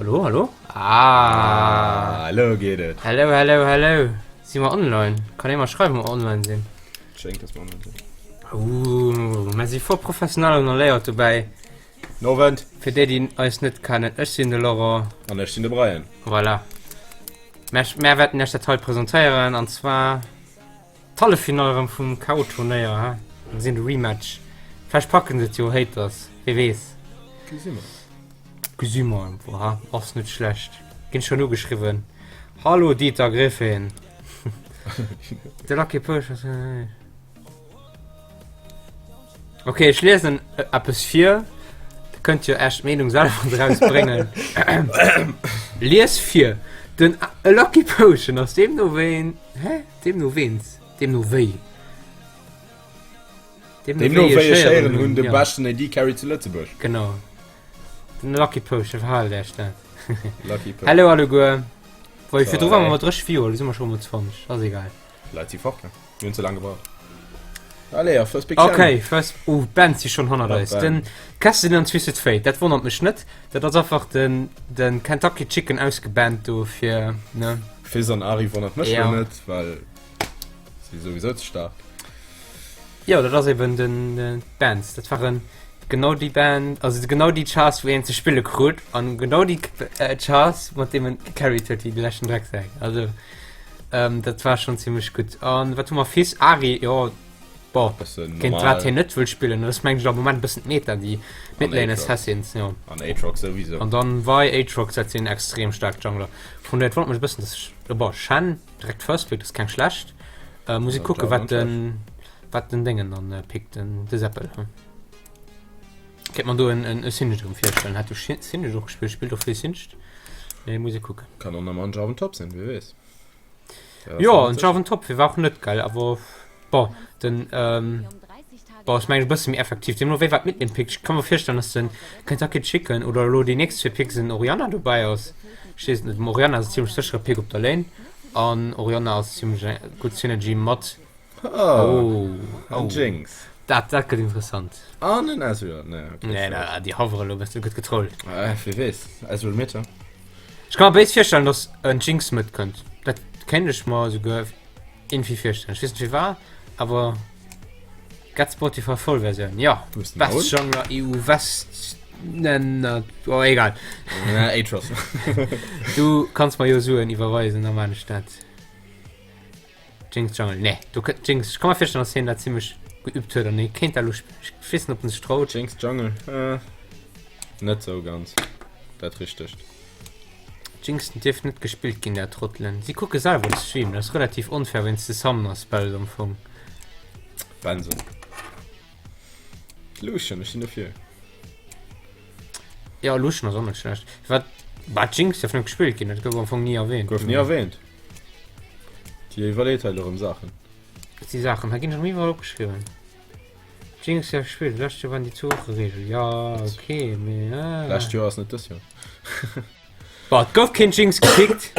Hallo, hallo? Ah! Ah, elo geet et. Hello, hello, hello. Si mer online? Kann ee mer schreiwen, ob mer online sinn? Schéngt, dass mer online sinn. Uh, mer si voll professionell an Layout dobäi. Nowend. Fir déi, déi eis net kennen, ech sinn de Laurent. An ech sinn de Brian. Voilà. Mer, mer wäerten iech dat hei presentéieren, an zwar d'Halleffinall erëm vum KO-Turnéier, he? Mir gesinn de Rematch. Vläicht packen se et jo, Haters, wie weess. Gesi mer. Gesi mer einfach, ha? Ass net schlecht. Ginn schon ugeschriwwen. Hallo Dieter Griffin. De Lucky Push ass. Okay, ech liesen eppes vir. Da kënnt jo Äech d'Meenung selwer draus bréngen. Lies vir. Den A Lucky Potion ass deemno wéi hä? Deemno weens? Deemno wéi? Deemno wéi ech héieren hunn, de beschten AD Carry zu Lëtzebuerg. Genau. Den Lucky Potion, verhaalt Äech dat. Lucky Potion. Hello alleguer. Wei, virdru ware mer mat 30 Viewer, elo si mer scho mat 20. Ass egal. Leit si fort, ne? Mir hunn ze laang gebraucht. Allez, a first pick Okay, first, oh, Band si schon hannert eis. Den Kessin an Twisted Fate, dat wonnert mech net. Dat ass einfach den, den Kentucky Chicken ausgebannt do fir, ne? Fizz an Ahri wonnert mech Ja. lo net, well si souwisou ze staark. Jo, dat ass eben den, den Bands. Dat waren genau déi Band, also genau déi Chars, wou een ze spille krut an genau déi äh, Chars, mat deem en gecarried huet wéi de leschten Drecksack. Also, Ähm, dat war schon ziemlech gutt. An wat hu mer Fizz, Ahri, jo, bon, Bëssen géint normal. wat hien net wëll spillen. Dat ass mengen ech am Moment e bëssen d'Meta, déi Midlane Aatrox. Assassins, jo. An Aatrox souwisou. An dann Vi, Aatrox, dat sinn extrem staark Jungler. Vun dohier, et wonnert mech e bëssen, dass ech, oh, bon, Shen direkt First Pick, dat ass keng schlecht. Äh, muss ich Ja, kucken, Jarvan wat den, wat den Déngen dann äh, pickt, den, de Seppel. Hm. Kéint man do en, en, e Singed erëm virstellen. Hat du Singed och gespillt? Spillt och vill Singed? Nee, muss ich kucken. Kann och nach en Jarvan Top sinn, wie weess. Jo, en Jarvan Top fir war och net geil, awer bon, den ähm, bon, ech mengen e bësse méi effektiv. Deemno wéi wat mitnehmen pickt. Ech kann mer virstellen, dass den Kentucky Chicken oder elo déi nächst zwee Picks en Orianna dobäi ass. Ech weess et net. Orianna ass e zimmlech séchere Pick op der Lane an Orianna ass zimmlech eng gutt Synergy mat Oh, oh, en Jinx. Dat, dat gëtt interessant. An en Ezreal. Nee, okay, Nee, na, déi Havere lo, wësst du, gëtt getrollt. Äh, wie weess. Ezreal Mid, ja. Ech kann mer béis virstellen, dass en Jinx Mid kënnt. Dat kéint ech mer esouguer irgendwie virstellen. Ech weess net firwat, awer get Spotify Vollversioun. Ja, Wo ist den Best Maul? Jungler EU West. Ne, oh, egal. Nee, Aatrox. Du kanns mer jo Suen iwwerweisen, da maan ech dat. Jinx Jungle, nee, do kënnt Jinx. Ech kann mer virstellen, dass hien dat zimmlech geübt huet an hie kéint dat elo spillen. Ech weess net, ob en sech traut. Jinx Jungle, äh, net sou ganz dat richtegt. Jinx dierf net gespillt ginn, dat Trottelen. Si kucke selwer de Stream, dat ass relativ onfair wéinst de Summoner Spells am Fong. Benson. Lucian, ech sinn dofir. Ja, Lucian ass och net schlecht. Wat, wat Jinx dierf net gespillt ginn, dat gouf am Fong ni erwähnt. Gouf ni erwähnt. Dir iwwerleet hei elo rëm Saachen. Dat si Saachen, hei ginn ech iwwerall opgeschriwwen. Jinx ja gespillt, lescht Joer waren déi zwou Woche Regel. Ja, okay, mee ah. Lescht Joer ass net dës Joer. Bon, et gouf keen Jinx gepickt.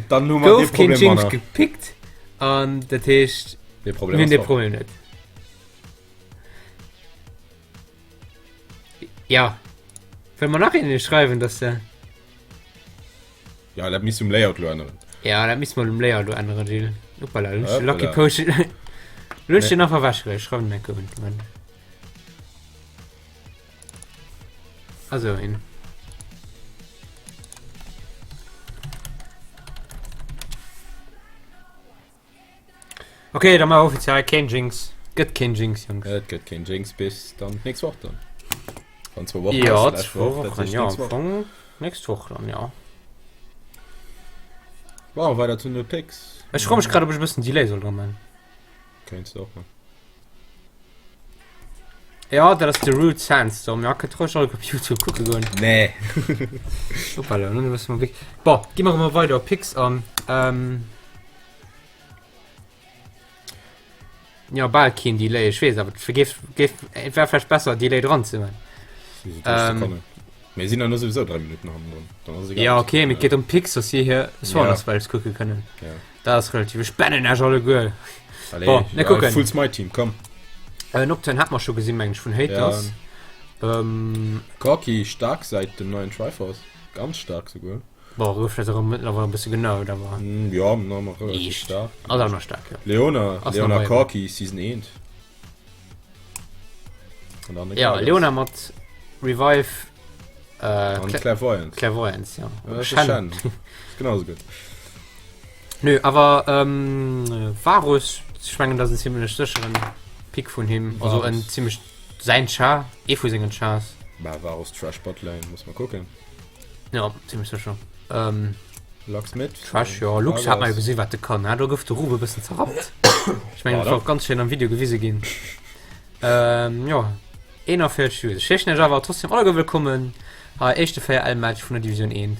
Dann hu mer dee Gouf keen Problem Jinx manner. gepickt. An dat heescht, Dee Problem mir hunn ass dee fort. Problem net. Ja. Wëll mer nach een schreiwen, dass se. Ja, dat misst um Layout lo änneren. Ja, dat misst mer um Layout lo änneren, Gilles. Hoppala, lo Hoppala. Lucky Potion. Lo Nee. nee. nach verwäschere, schreiwen den Code. Moment. Also hin. Okay, da mar offiziell keen Jinx. Gëtt keen Jinx, Jungs. Et gëtt keen Jinx bis dann d'nächst Woch dann. An zwou Wochen. Ja, ass zwou d'lescht Woch, dat Wochen, heescht ja, am nächst Woch. Fong. Nächst Woch dann, ja. Bon, weider zu de Picks. Ech froe mech grad, ob ech e bëssen Delay soll dran man. Kéints de och man. Ja, dat ass de Root Sandstorm. Ja, kënnt roueg all op YouTube kucke goen. Nee. Hoppala, nun wësse mer wéi. Bon, gi mer emol weider op Picks an. Ähm, Ja, bal keen Delay, ech weess, awer et géif, géif, et wär vläicht besser Delay dran ze man. Ähm, Mir sinn dann sowieso 3 Minuten hannendrun. Dann ass egal. Ja, okay, mee et geet ëm Picks, dass si hir Summoner Ja. Spells kucke kënnen. Ja. Dat ass relativ. Ech bannen iech alleguer. Allez, Bon, mir ja, kucken. Full Smite Team, komm. Äh, Nocturne hat mer scho gesinn, meng ech, vun Haters. Ähm, Corki stark seit dem neuen Triforce. Ganz staark souguer. Bon, gouf vläicht och mëttlerweil e bësse genervt, awer. Jo, nach ëmmer relativ staark. Ass awer nach staark, jo. Leona, Leona Corki, Season 1. An dann Ja, Leona mat Revive. Äh, An Clairvoyance. Clairvoyance, ja. Ja, das ist Shen. Genau sou gutt. Nö, awer ähm, Varus, ech mengen, dat ass en zimmlech sécheren Pick vun him. Also en zimmlech säin Char, ee vu sengen Chars. Bah, Varus Trash Botlane, muss man kucken. Ja, ziemlich sicher. Ähm, Lux mit. Trash, ja. Lux hat man gesehen, wat de kann. Ne? Do gouf de Rube bëssen zerrappt. Ich meine, das war ganz schön am Video gewise ginn. Ähm, ja. 41 Uhr. Ech heeschen iech awer trotzdem alleguer wëllkommen. Hei, éischte 4L-Match vun der Division 1.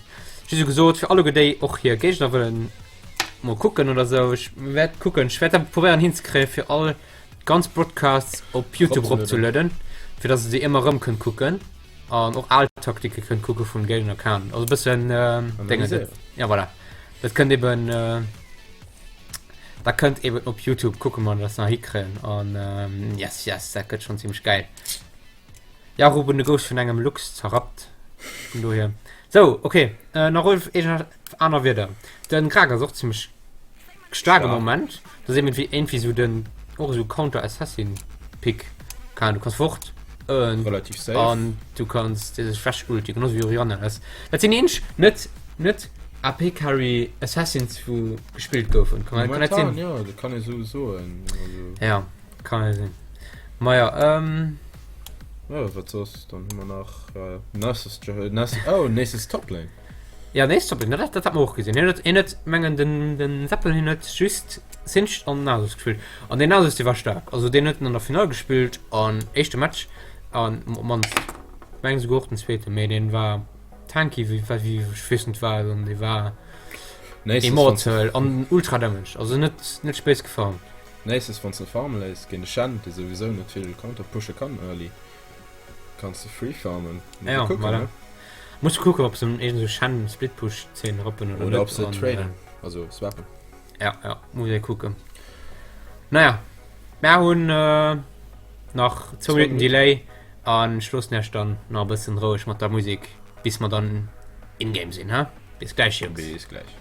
Just so gesot, fir alleguer déi och hir Géigner wëllen mol kucken oder sou. Ech wäert kucken, ech wäert dat probéieren hinzekréien, fir all ganz Broadcasts op YouTube eropzelueden, fir dass der déi ëmmer erëm kënnt kucken. An och al Taktike kënnt kucke vun Géigner kann. Also bëssen äh, Dinge. Dat, ja voilà. Dat kënnt eben äh, da kënnt eben op YouTube kucke man das nach hikréien an ähm, yes yes dat gëtt schon ziemlich geil. Ja Ruben de goufs vun engem Lux zerrappt vun dohier. So okay äh, nach Rolf aner Wieder. Den Gragas ass och ziemlich Staark am Moment. Das ist irgendwie irgendwie so den och so Counter Assassin Pick. Kann du kannst fort äh, relativ safe an du kannst diese Schwäch Ulti genauso wie Orianna das. Dat sinn eenzeg net net AP Carry Assassins wou gespillt goufen. Kann, kann dat sinn? Ja, dat kann ee sou soen. Also. Ja. Kann ja sinn. Maja, ähm. Ja, wat soss? Dann hu mer nach äh, Nasus, Nasus, oh, Nasus Toplane. Ja, Nasus Toplane, dat, dat hat mer och gesinn. Hien huet, hien huet, mengen, den, den Seppel, hien huet just Singed an Nasus gespillt. An den Nasus, dee war staark. Also, deen huet en an der Finall gespillt, an éischte Match, an op mannst, mengen souguer och den zweeten, mee deen war tanky wéi, wéi, ech weess net wat, an dee war immortal an ultra damage. Also net, net spéis gefarmt. Nächstes wanns de farmen léiss géint e Shen dee souwisou net vill counter pushe kann early kanns de free farmen. Muss ja, kucken, voilà. Muss kucken op se iergend sou Shen Split Push Zeen rappen oder oder op se traden also swappen. Ja ja muss ee kucken. Naja mär hunn äh, nach zwou Minuten Delay an ech loossen iech dann nach e bëssen roueg mat der Musek bis mer dann in game sinn he. Bis gläich Jungs. Bis gläich.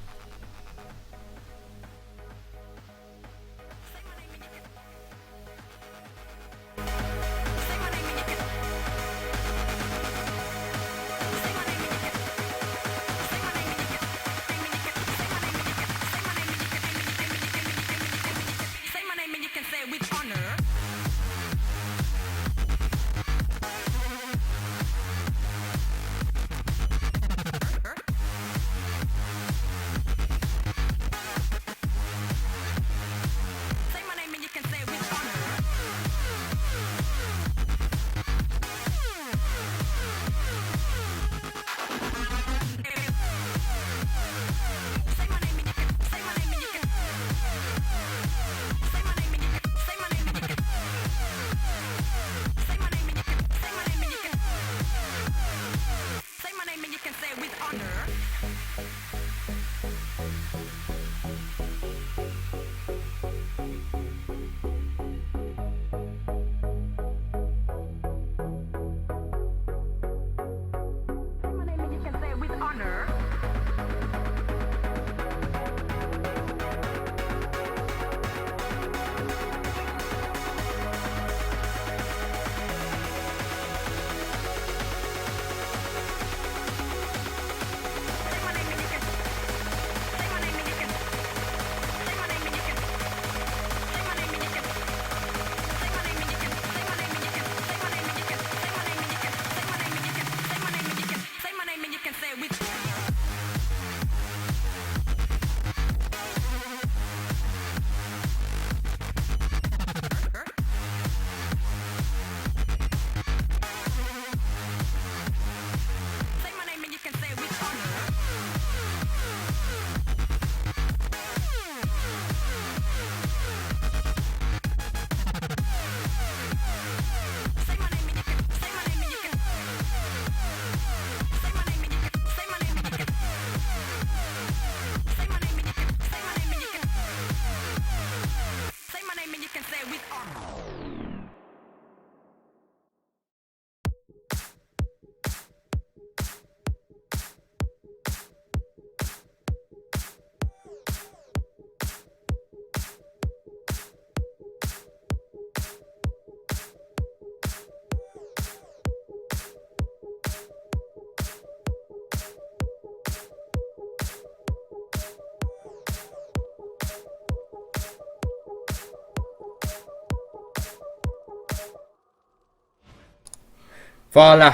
Voilà!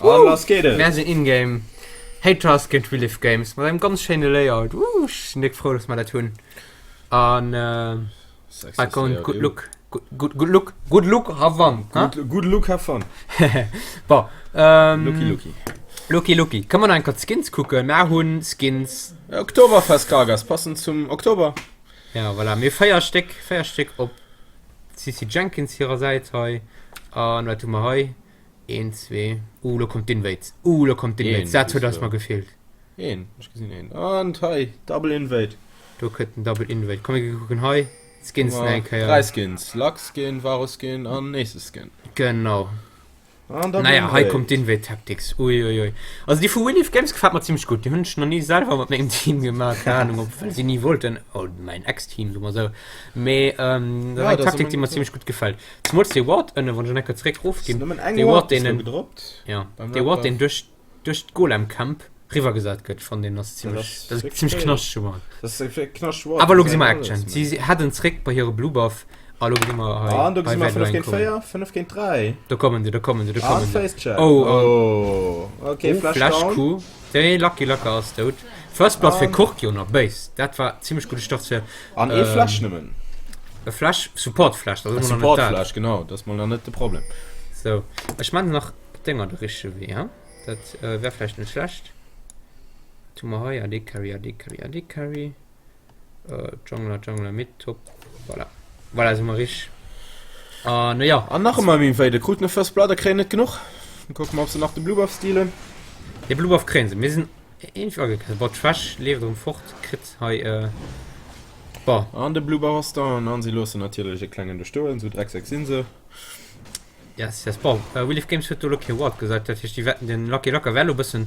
An lass geet et! Mär sinn in-game. Haters géint We Live Games mat engem ganz schéine Layout. Woo, ech sinn déck frou, dass mer dat hunn. An Sexy good Layout, luck, good, good, good luck, good luck, have fun. Good, good luck, have fun. Bon, ähm, Lucky, lucky. Lucky, lucky. Kënne mer nach eng Kéier d'Skins kucken? Mär hunn Skins. Oktoberfest Gragas, passend zum Oktober. Ja, voilà, mir 4 Stéck, 4 Stéck op D'Cissy Jenkins hirer Säit hei. An wat hu mer hei? Een, zwee. Uh, lo kommt d'Invade. Uh, lo kommt d'Invade. Dat huet eis mer gefeelt. Een, ech gesinn een. An hei, Double Invade. Do kënnt den Double Invade. Komm, mir gi kucken hei. D'Skins nach eng Kéier. Dräi Skins. Lux Skin, Varus Skin an Nasus Skin. Genau. Naja, hei kommt d'Invade Tactics. Ui, ui, ui. Also déi vu WeLive Games gefällt mer zimmlech gutt. Déi hunn ech nach ni selwer mat mengem Team gemaach. Keng Ahnung, ob well si ni wollten. Oh, mäin Ex-Team, soe mer esou. Mee ähm, dat ass eng Taktik, déi mer zimmlech gutt gefält. Zemools dee Ward ënne, wann ech en Ecker zeréck erofginn. Dee Ward, deen en, ja, dee Ward, deen duerch duerch d'Golem-Camp riwwergesat gëtt, fannen deen ass zimmlech, dat ass zimmlech knaschtege Ward. Dat ass e knaschtege Ward. Awer elo gesi mer Action. Si headen zréck bei hire Blue Buff a lo gesi mer hei. An do gesi mer 5 géint 4, 5 géint 3. Do kommen se, do kommen se, do kommen se. An Face Check. Oh, oh. Okay, oh, Flash Flash down. Q. De Lucky Lucker ass dout. First Blood fir Corki an der Base. Dat war zimmlech gudde Start fir. An ee Flash nëmmen. E Flash, Support Flash, dat ass ëmmer nach net Support dat. Flash, genau, dat ass mol nach net de Problem. Sou, ech man nach Dénger de richtege Wee, ha? Dat wär vläicht net schlecht. Wat hu mer hei? AD Carry, AD Carry, AD Carry. Jungler, Jungler, Mid, Top. Voilà. Voilà, si mer richteg. An jo. An nach ëmmer méi wéi. De kruten e First Blood a kréien net genuch. Dann kucke mer, ob se nach de Blue Buff stealen. De Blue Buff kréien se. Mir sinn eenfach agekesselt. Bon, Trash leeft erëm fort, kritt hei. Bon. An de Blue Buff ass down. An si loossen natierlech e klengen do stoen. Sou drecksäck si se. Yes, yes, bon, We Live Games huet do elo kee Wort gesat, dat heescht déi wäerten den Lucky Lucker wäert elo bëssen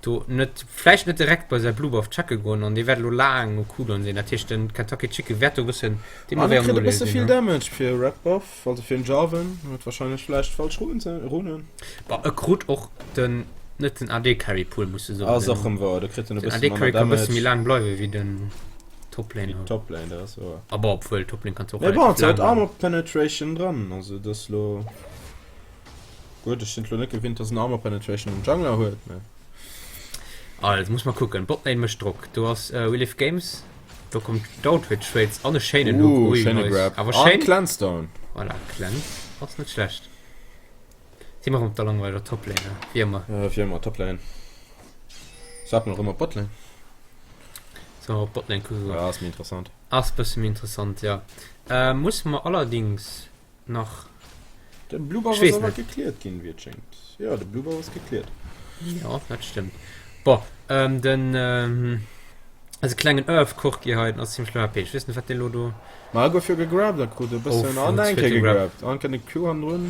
do net, vläicht net direkt bei säi Blue Buff checke goen an dee wäert elo laang no Cooldown sinn, dat heescht den Kentucky Chicken wäert do bëssen deem An e kritt e bësse vill Damage fir Red Buff, also fir den Jarvan, huet wahrscheinlech vläicht falsch Runen. Bon, e krut och den, net den AD Carry Pull muss de soen, Ass och rëm wouer, do kritt en e den bësse AD manner Carry kann e bësse Damage. méi laang bleiwe wéi den Toplane. Wéi Toplane, dat ass wouer. A bon, obwuel Toplane kanns du och Mee bon, relativ se huet laang bleiwen. Armor Penetration dran, also et ass lo gutt, ech sinn et lo net gewinnt, dass en Armor Penetration um Jungler huet, mee. Also muss mer kucken, Botlane mécht Drock, do ass We Live Games, do kommt d'Outwitch Trades an e schéinen Hook, Ooh, ui schéine nice, Grab awer an schéin. Cleanse down. Voilà, Cleanse ass net schlecht. Si mer erëm op der langweileger Toplane, he? Wéi ëmmer. Wéi ëmmer, Toplane. Sat mer erëm op Botlane. Sollen mer op Botlane kucke goen? Ja, ass méi interessant. Ass bësse méi interessant, ja. Äh, musse mer allerdings nach. De Blue Buff Ech weess ass awer net. gecleared ginn, wéi et schéngt. Jo, de Blue Buff ass gecleared. Ja, dat stëmmt. Bon, ähm, den, ähm, eise klengen Earth Corki hei, den ass zimmlech low HP. Ech weess net, wat dee lo do. Ma e gouf jo gegrabbed a krut e bëssen. Oh, An eng Kéier zweete Grab. gegrabbed. An kënnt e Q hannendrun.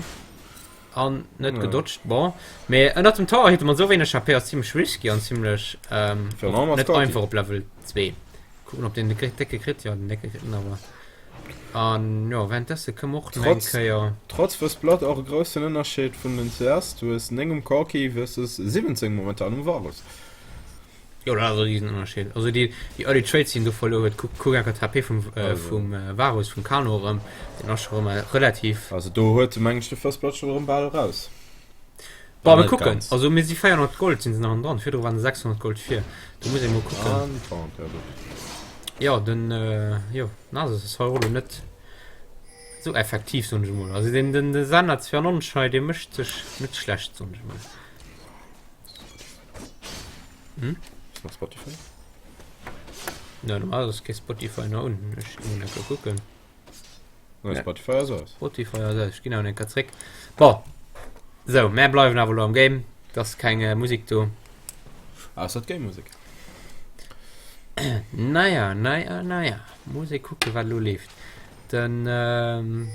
An net Ja. gedodged, bon. Mee ënnert dem Tower hitte mat esou wéineg HP ass zimmlech risky an zimmlech, ähm, Fir och en armer net Corki. einfach op Level 2. Kucken ob deen de décke kritt, jo den décke kritt en awer. An jo währenddessen kënne mer och nach eng Trotz, Kéier. trotz First Blood och e groussen Ënnerscheed vun den CS, du hues 9 um Corki versus 17 momentan um Varus. Jo dat ass e riesen Ënnerscheed. Also déi déi Early Trades déi en do verluer huet, kuck kuck enker d'HP vum Also. vum Varus vum Kano erëm, deen ass scho erëm relativ. Also do huet e meng ech de First Blood scho erëm bal eraus. Bon, mir Net kucken. ganz. Also mir si 400 Gold sinn se nach dran. Virdru waren se 600 Gold vir. Do muss ee mol kucken. An Taunt, ja gutt. Jo, den äh, jo, Nasus ass hei och elo net sou effektiv, soen ech emol. Also den, den, den Senna 92 hei, dee mécht sech net schlecht, soen ech emol. Hm? Ist nach Spotify? Ja, normal ass kee Spotify nach un. Ech gi mol eng Kéier kucken. Nein, Ja. Spotify ass aus. Spotify ass aus. Ech ginn awer eng Kéier zréck. Bon. Sou, mär bleiwen awer elo am Game. Et ass keng äh, Musik do. Ah, ass dat Game-Musek? Naja, naja, naja. Muss ee kucken, wat elo leeft. Den, ähm,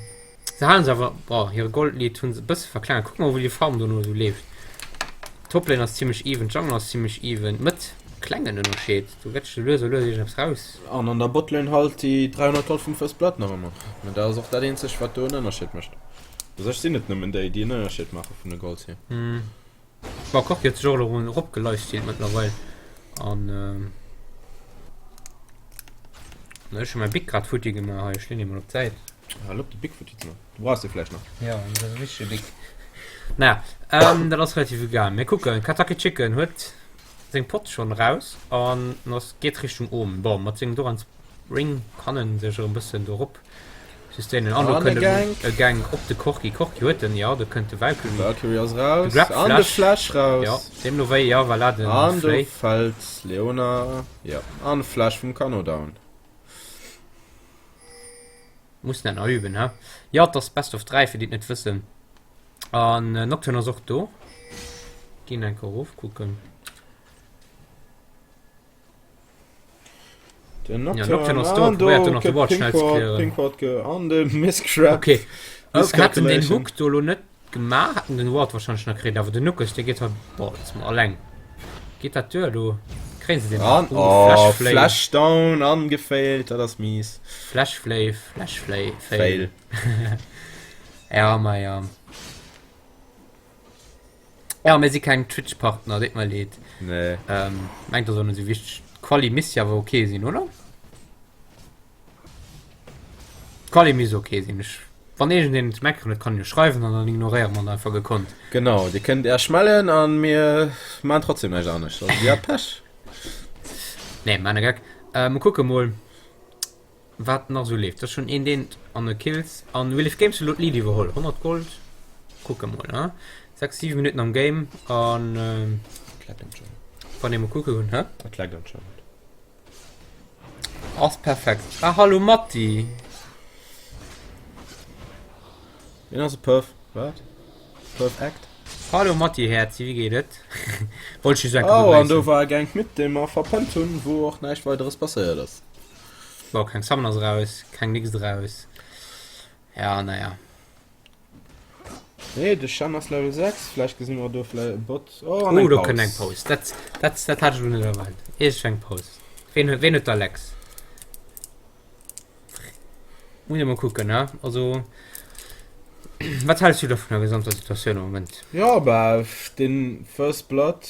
se halen se awer, boah, hire Gold-Lead hunn se e bësse verklengert. Kuck mol, wéi de Farm dono esou leeft. Toplane ass zimmlech even, Jungle ass zimmlech even, Mëtt klengen Ënnerscheed. Do wäert sech lues a lues iergendeppes raus. An an der Botlane halt déi 300 Gold vum First Blood nach ëmmer. Mä dat ass och dat eenzegt wat do en Ënnerscheed mécht. U sech sinn et nëmmen déi, déi en Ënnerscheed maache vun de Golds hier. Hm. Bon, Corki huet sech och elo eropgelifestealt mëttlerweil. An ähm, ech hu mäi Big grad futti gemaach hei. Ech leen dee mol op d'Säit. Hal op de Big futti ze maachen. Du brauchs dee vläicht nach. Ja, dat ass e richtege Big. Naja, ähm, dat ass relativ egal. Mir kucken, Kentucky Chicken huet seng Pot schonn raus an ass geet Richtung Ohm. Bon, mat sengem Doran's Ring kann en sech erëm bëssen do rop sustainen. An do An e kënnt Gank. e Gank op de Corki. Corki huet en, jo, do kënnt de Valkyrie. Valkyrie ass De raus. Grab An de Flash. Flash Jo, raus. deemno wéi, jo, voilà, den An do Flay. fält Leona, jo, an Flash vum Kano down. Muss net nach üben, hä? Jo, et ass Best of 3, fir déi et net wëssen. An Nocturne ass och do. Ginn eng Kéier erof kucken. Den Ja, Nocturne, Nocturne ass do, an do probéiert do nach de gëtt Ward schnell ze Pinkward, clearen. Pinkward ge an de Miscrap. Okay. Oh, hätten den Miscalculation. Hook do elo net gemaach, hätten den Ward wahrscheinlech nach kritt, awer den Nuckes, dee geet halt, boah, jetzt mal alleng. Geet dat duer do? Kréien se den nach? An, Oh, oh, Flash Flay. Flash down an gefailt, dat ass mies. Flash Flay, Flash Flay, Fail. Fail. Ja, ma ja. Ja, mir si keng Twitch-Partner, deet mer leed. Nee. Ähm, mengt ass och net esou wichteg. D'Quali misst jo awer ok sinn, oder? D'Quali misst ok sinn. Ech, wann iergendeen ze meckeren huet, kann en jo schreiwen an dann ignoréiere mer en einfach gekonnt. Genau, dir kënnt Äerch mellen an mir maan trotzdem näischt anescht. Also dir hat Pech. Nee, maan e Geck. Äh, mer kucke mol. Wat nach sou leeft, dat ass schon een deen an de Kills an Relief Games huet elo d'Lead iwwerholl, 100 Gold, kucke mol he, 6, 7 Minutten am Game an wann ee mol kucke hunn he. Et leckt anscheinend. Ass perfekt. Ah hallo Matti. Deen ass e Perf. Wat? Perfect. Hallo Matti Häerzi, wéi geet et? Wollt ech just eng Kéier Oh, an do begréissen. war e Gank mid, dee mer verpennt hunn, wou och näischt weideres passéiert ass. Bon, keng Summoners raus, keng nix raus. Ja, naja. Nee, de Shen ass Level 6, vläicht gesi mer do vläicht e Bot. Oh, an Oh, eng do kënnt eng Paus. Paus. Dat, dat, dat hat ech elo net erwaart. Iergend eng Paus. Ween huet, ween huet d'Alex? Muss ich mal kucken, ne? Also, wat hältst du da vun der gesamter Situatioun am Moment? Ja, bah, den First Blood,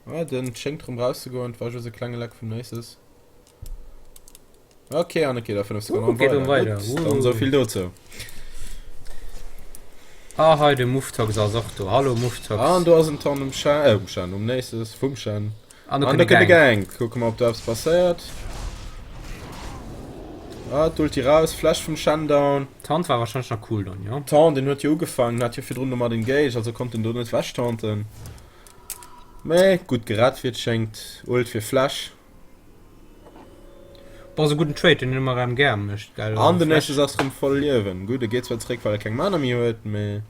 ah, den schéngt rëm rauszegoen, et war just e klenge Leck vum Nasus. Okay, an et geet a 5 Sekonnen Uh, geet weider. erëm weider. Gutt, dann esou Uh. vill dozou. Ah, hei de Muftox ass och do. Hallo Muftox. An do ass en Torn um Shen, äh, um Shen, um Nasus, vum Shen. An do An kënnt do e kënnt e Gank. Gank. Kucke mer, ob do eppes passéiert. Ah, d'Ulti raus, Flash vum Shen down. Taunt war wahrscheinlech nach Cooldown, jo? Taunt, den huet jo ugefaangen, hat jo virdrun domat engaged, also konnt en do net wechtaunten. Mee gutt gerett, wéi et schéngt. Ult fir Flash. Boah, ass e gudden Trade, deen een ëmmer erem gär mécht, gell? An den Nasus ass rëm voll Liewen. Gutt, e geet zwar zeréck, well e keng Mana méi huet, mee.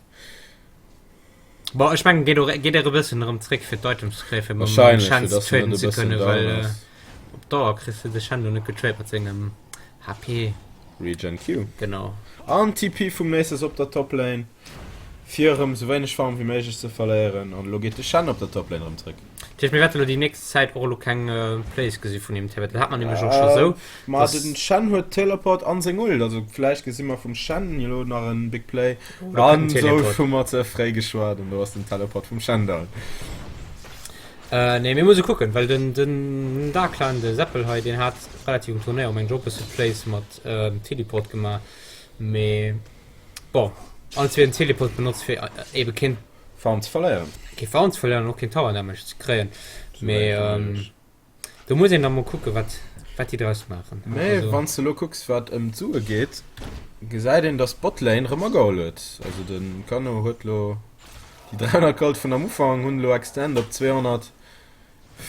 Boah, ech mengen, geet och, geet och e bëssen erëm zeréck fir d'Items ze kréien, fir mam Wahrscheinlech, fir Shen dass en traden net e ze bëssen kënnen, down well ass. op Dauer kriss de de Shen do net getrade mat sengem HP. Regen Q. Genau. An TP vum Nasus op der Toplane, fir erëm sou wéineg Farm wéi méiglech ze verléieren. An elo geet de Shen op der Toplane erëm zeréck. Dat heescht, mir wäerten elo déi nächst Zäit och elo keng Plays gesi vun him, dat hat mer nämlech och scho sou, Ma dass. den Shen huet Teleport an seng Ult, also vläicht gesi mer vum Shen elo nach en Big Play. Oh, do kënnt An den sou Teleport. hu mer ze fréi geschwat an do ass den Teleport vum Shen down. Äh, nee, mir musse kucken, well den, den Darklan, de Seppel hei, deen hat relativ um Turnéier um eng och e bësse Plays mat Teleport gemaach, mee bon, alles wéi en Teleport benotzt fir ebe keen. Farm ze verléieren. Kee Farm ze verléieren an och keen Tower Damage ze kréien. Mee do muss een da mol kucken, wat, wat déi draus maachen. Mee wann s de elo kucks, wat ëm d'Sue geet, gesäit een, dass d'Botlane erëm ageholl huet. Also de Kano huet elo déi 300 Gold vun am Ufank hunn elo extend op 200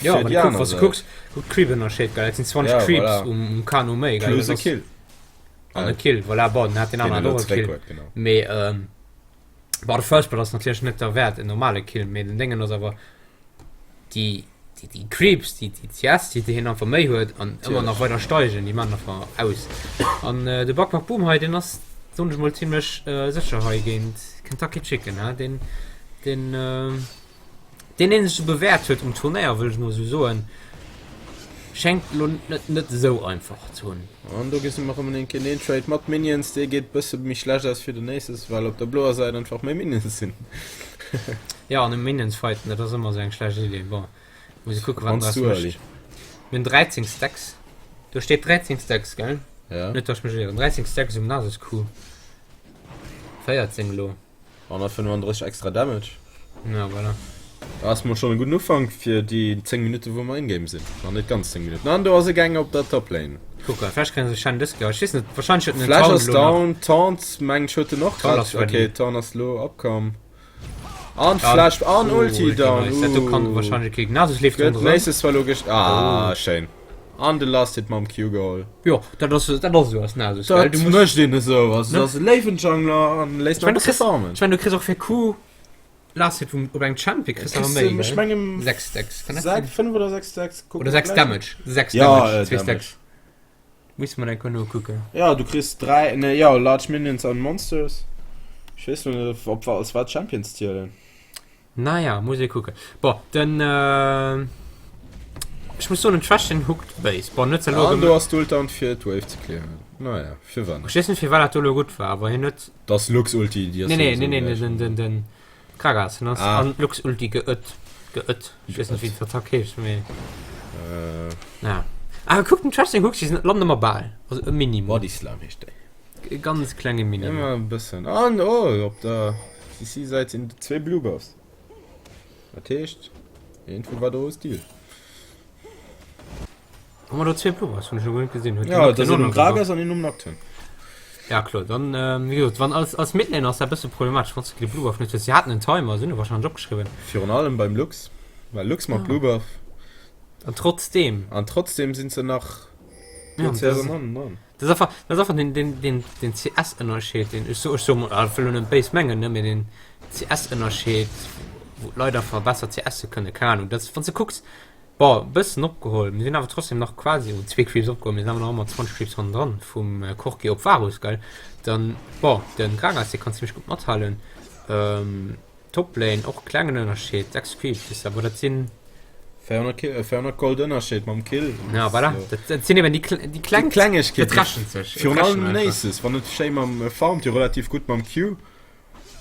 Ja, fir wann déi du kucks, aner wann du Säit. kucks, kuck d'Creep-Ënnerscheed, gell, dat sinn 20 Ja, Creeps voilà. um, um Kano méi, gell, Plus dat e ass Kill. an e Kill, voilà, bon, den hat den Deen aneren elo och e zeréck Kill. huet, genau. Mee ähm, Bon, de First Blood ass natierlech net derwäert, en normale Kill, mee den Déngen ass awer déi, déi, déi Creeps, déi, déi CS, déi hien einfach méi huet an ëmmer nach weider steigen, déi man einfach aus. An äh, de Backpack Boom hei, deen ass, soen ech mol, zimmlech äh, sécher hei géint Kentucky Chicken, he? Deen, deen, äh, Deen deen sech bewäert huet um Turnéier, wëll ech mol esou soen, schéngt elo net net esou einfach ze hunn. An do gesi mer erëm en kéint een Trade mat Minions, dee geet bësse méi schlecht aus fir den Aces, well op der bloer Säit einfach méi Minions sinn. Jo, an um Minions fighten, dat ass ëmmer esou eng schlecht Idee. Bon, muss ee kucken, wat en Wanns draus du early. mécht. Mir hunn 13 Stacks. Do steet 13 Stacks, gell? Ja. Net, datt ech mech ieren. 13 Stacks um Nasus Q. 14 elo. 135 extra Damage. Ja, voilà. Dat ass mol schonn e gudden Ufank fir déi 10 Minutten, wou mer in-game sinn. Nach net ganz 10 Minutten. An do ass e Gang op der Toplane. Kucke, vläicht kréien se Shen dës Kéier. Ech weess net, wahrscheinlech huet en den Flash Taunt ass elo nach. down, Taunt mengen ech huet en och Taunt grad. ass ready. Okay, Taunt ass elo upkomm. An Flash an Oh, Ulti Ulti, down. nice. Dat do kann Uh. wahrscheinlech okay. Nasus leeft Gëtt ronderëm. Nasus zwar lo gest. Ah, Oh. schéin. An de Last Hit mam Q geholl. Jo, dat ass dat ass esou als Nasus, gell? Dat Du muss mécht een esou. Also, Ne? dat ass e léiwen Jungler an léisst Ech mein, nach du e bësse kriss, farmen. ech mein, du kriss och fir Q Last Hit vum, op engem Champion kriss du awer Kriss méi, de, ech gell? mengen, 6 Stacks, kann dat sinn? 6, 5 oder 6 Stacks. Kucke Oder mer 6 gläich. Damage. 6 Ja, Damage, äh, 2 Damage. Stacks. Muss mer enker nokucken. Ja, du kriss 3, ne, ja, Large Minions an Monsters. Ech weess lo net, ob wir als wat Champions zielen. Naja, muss ee kucken. Bon, den, äh, ech muss soen, den Trash, den hookt béis. Bon, net ze lo An do ass d'Ult down fir d'Wave ze clearen. Naja, firwat Ech net. weess net, firwat dat do lo gutt war, awer hien huet. Dat ass Lux Ulti, déi ass Nee, nee, souwisou nee, nee, gläich. den, den, den Gragas, den ass Ah. an d'Lux Ulti geëtt. Geëtt. Ech weess net, wéi d'Attack heescht, mee. Äh. Naja. Awer kuck, den Trash, den hookt, déi sinn landen ëmmer bal. Also e Minimum. Body Slam heescht déi. E ganz klenge Minimum. Ëmmer e bëssen. An oh, op der CC-Säit sinn zwee Blue Buffs. Dat heescht, iergendwou war do e Steal. Hu mer do zwee Blue Buffs? Hunn ech nach guer net gesinn. Huet den Ja, Nocturne dat ass och een um nach e Buff? Gragas an een um Nocturne. Ja kloer, dann wéi gesot, wann als als Midlaner ass dat e bësse problematesch, wann s de de Blue Buff net hues. Si haten en Timer, se hunn e warscheinlech opgeschriwwen. Virun allem beim Lux, well Lux mat Ja. Blue Buff. An trotzdeem. An trotzdeem sinn se nach Ja, gutt dat ass, erëm hannendran. dat ass einfach, dat ass einfach den, den, den, den CS-Ënnerscheed, deen ech so, ech so mol, ech wëll lo net béis mengen, ne, mee den CS-Ënnerscheed, wou d'Leit einfach besser CSe kënnen, keng Ahnung, dat, wann s de kucks, Bon, e bëssen opgeholl, mir sinn awer trotzdem nach quasi un zwee Creeps opgeholl, mir sinn awer nach ëmmer 20 Creeps hannendran vum Corki op Varus, gell? Dann, bon, den Gragas, dee kann zimmlech gutt mathalen. Toplane och klengen Ënnerscheed, 6 Creeps, weess de, awer dat sinn. 400 Kill, 400 Gold Ënnerscheed mam Kill. Ja, voilà, dat, dat sinn eben déi, déi kleng, déi Klengegkeeten. Dat rechent sech. Virun allem Nasus, wann et schéi mam farmt jo relativ gutt mam Q.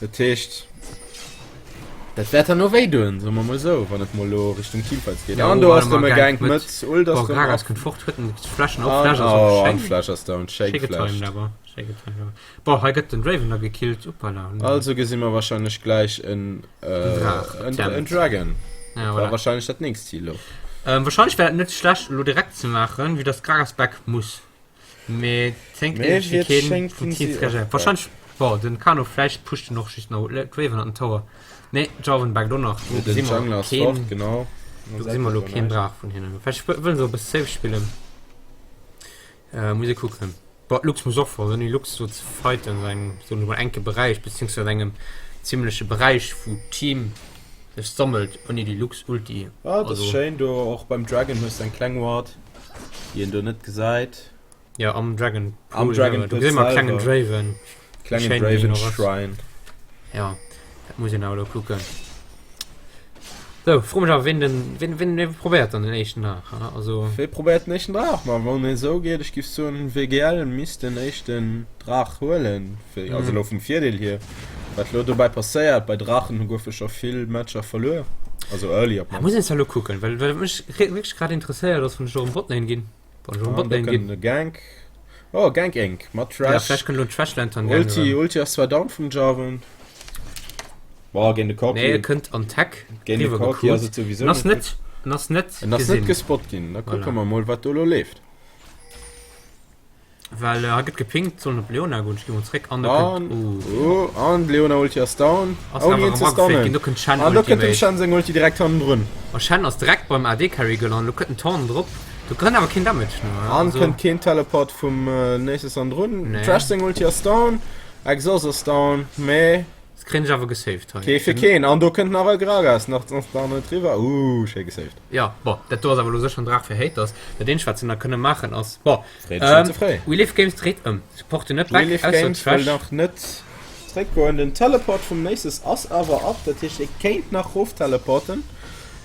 Dat heescht, dat wäert herno wéi doen, soe mer mol esou, wann et mol elo Richtung Teamfights geet. An do ass erëm e Gank mat Ult ass erëm Gragas off. kënnt fort, huet en d'Fläschen och, An, Flash ass och oh, an schéin. Flash ass down, schéi Schéi getimed geflasht. awer, schéi getimed awer. Bon, hei gëtt den Draven da gekillt, uppala. Also gesi mer wahrscheinlech gläich en, En Draach, en, Attempt. en Dragon. Ja, War voilà. wahrscheinlech dat nächst Zil elo. Ähm, wahrscheinlech wär et net schlecht elo direkt ze maachen, vue dass Gragas back muss. Mee zéngt Mee iergendwéi wéi et keen schéngt vum ginn Team si ze reagéieren. och back. Wahrscheinlech, bon, den Kano vläicht pusht en och just nach d'Raven an den Tower. Nee, Jarvan backt och nach. Do Den gesi mer Jungler ass keen, fort, genau. do gesi mer elo keen Draach vun hinnen. Vläicht wëllen se och e bësse safe spillen. Äh, muss ee kucken. Bon, Lux muss och fort, ouni Lux do ze fighten an engem, soen ech mol, enke Beräich, beziehungsweise an engem zimmleche Beräich, wou d'Team sech sammelt, ouni déi Lux-Ulti. Ah, dat ass Also. schéin do. Och beim Dragon hues de eng kleng Ward. Déi een do net gesäit. Ja, am Dragon Am Pool Dragon selwer. Do Pool gesinn mer klengen selwer. Draven. Klengen Schéin, wéi Draven en och ass. Shrine. Ja, dat muss een awer elo kucken. Sou, fro mech awer, ween den, ween, ween, ween probéiert dann den éischten Draach, ha? Also. Wee probéiert den éischten Draach? Ma wann et esou geet, ech giff soen, WGL misst den éischten Draach huelen, fir, also Mhm. elo vum Virdeel hier. Wat elo dobäi passéiert, bei Draachen goufe scho vill Matcher verluer, also early op Da muss d'mannst. een es elo kucken, well, well wat mech wierklech grad interesséiert ass, wann ech elo erëm Botlane ginn, wann ech erëm An da Botlane kënnt ginn. e Gank, oh Gank Inc. mat Ja, Thresh. vläicht kënnt elo Thresh Lantern Gang Ulti, erëm. Ulti ass zwar down vum Jarvan. Boah, géint de Nee, e Corki. kënnt an Tech Géint de riwwer Corki ass gekuckt. et souwisou En ass net net, gutt. en ass net En ass net gesinn. gespot ginn, da kucke Voilà. mer mol wat do elo leeft. Well hei gëtt gepingt, sollen op Leona goen, ech gi mol zréck an da An, kënnt, uh. oh, an Leona Ulti ass down, Ass ouni awer een ze erëm ageféiert ginn, stunnen. do kënnt Shen An do kënnt dem Ultimate. Shen seng Ulti direkt hannendrun. A Shen ass direkt beim AD Carry gelant, lo kënnt en Taunt drop, do kënnt awer keen Damage no, An also. kënnt keen Teleport vum Nasus hannendrun. Nee. Thresh seng Ulti ass down, Exhaust ass down, mee. Das kréien ech awer gesaved hei. Kee fir keen. An do kënnt nach e Gragas nach nach net riwwer. Ooh, schéi gesaved. Ja, bon, dat do ass awer elo sécher en Draach fir Haters. Dat eenzegt, wat se nach kënne maachen, ass, bon, Freet schon ähm, ze fréi. We Live Games dréit ëm. Supporten net We back, Live ausser Games wëll Thresh. nach net zréckgoen. Den Teleport vum Nasus ass awer up, dat heescht, e kéint nach rofteleporten.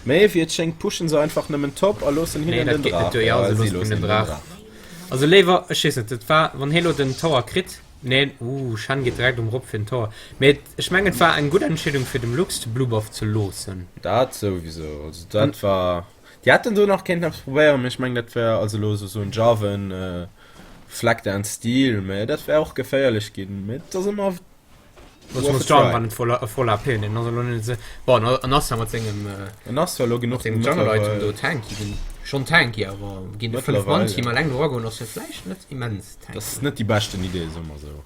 Mee wéi et schéngt, pushen se einfach nëmmen top a loossen Nee, hinnen dat den geet net Draach. duer. Ja, Ja, se si loossen hinnen loossen den hinnen den Draach. Draach. Also léiwer, ech weess net, et war, wann hie lo den Tower kritt, Neen, ooh, Shen geet direkt um rop fir den Tower. Mee ech mengen et war eng gutt Entscheedung fir dem Lux de Blue Buff ze loossen. Dat souwisou, also dat war, déi hätten do nach kéinten eppes probéieren, mee ech mengen dat wär, also elo esou en Jarvan Flecktarn Stil, mee dat wär och geféierlech ginn, mee et ass ëmmer. Worth a try. War net voll, voll AP, den ass elo net se. Bon, en ass ja mat sengem En ass zwar elo genuch mat sengem Jungle Item do tanky, den schonn tanky, awer géint e 5 Mann Team alleng do eragoen ass jo vläicht net immens tanky. Dat ass net déi beschten Idee, soe mer sou.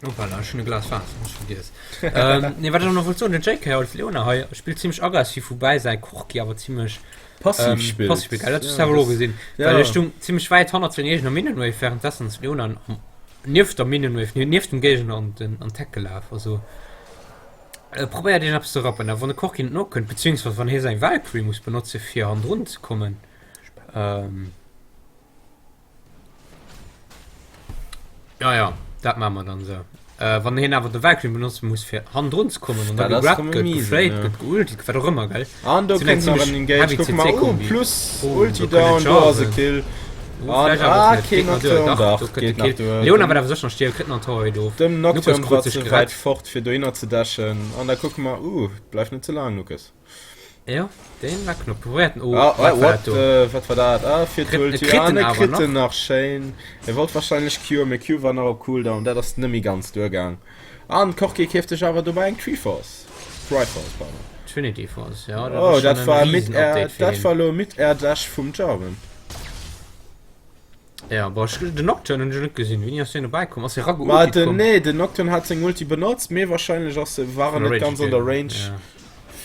Hoppala, ech hunn e Glas Waasser ech vergiess. Ähm, nee, wat ech nach wollt soen, den JK als Leona hei spillt zimmlech aggressiv, woubäi säi Corki awer zimmlech Passiv ähm, spillt. Passiv spillt. Geil, dat ja, selwer gesinn. Ja. Well e stung zimmlech wäit hannert senger eegener Minion Wave, währenddessen ass Leona am, nieft der Minion Wave, nieft dem Géigner an den an d'Heck gelaf. Also äh, probéiert een eppes ze rappen, awer wann de Corki net nokënnt, beziehungsweise wann hie säi Valkyrie muss benotze fir hannendrun ze kommen, ähm, Ja, ja, dat maache mer dann esou. Äh, wann hien awer de Valkyrie benotze muss fir hannendrun ze kommen an da Dat ass gegrabt rëm gëtt, miese, geflayt ja. gëtt, geultet gëtt, wat och ëmmer, gell? An do Sinn eng kënnt nach zimmlech en Engage. heavy Kuck mal, oh, CC-Kombi. plus Oh, Ulti do kënnt down, den do ass e Jarvan. Kill. Oh, An, vläicht awer och ah, net. keen Geet nach duer. Nocturne, Dach, dach, do kënnt de geet nach Kill. duer. Leona Dem, wäert awer sécher nach stierwen, kritt nach en Tower Hit of. dem Lukas Nocturne krut war sech ze wäit gerett. fort, fir dohinner ze dashen. An da kucke mer, uh, bleift net ze laang, Lukas. Jo, deen war knapp. Probéiert en. Oh, Ah, wat war what, dat do? äh, wat war dat? Ah, fir Kritt, d'Ulti. kritt Ah, en ne awer kritt en nach. nach. Schéin. E wollt wahrscheinlech Q, mee Q war nach op Cooldown. Dat ass net méi ganz duergaang. An Corki keeft sech awer dobäi eng Triforce. Triforce, pardon. Trinity Force, ja, dat Oh, ass dat schonn en war Mid-Air, Riesen-Update fir dat hien. war lo Mid-Air-Dash vum Jarvan. Ja, boah, ech, den Nocturne hunn ech net gesinn. Wéini ass deen dobäi komm? Ass dee Ma rageultit den, komm? nee, den Nocturne hat seng Ulti benotzt, mee wahrscheinlech ass e, war Vun en der net Range ganz an der gegangen, Range. ja.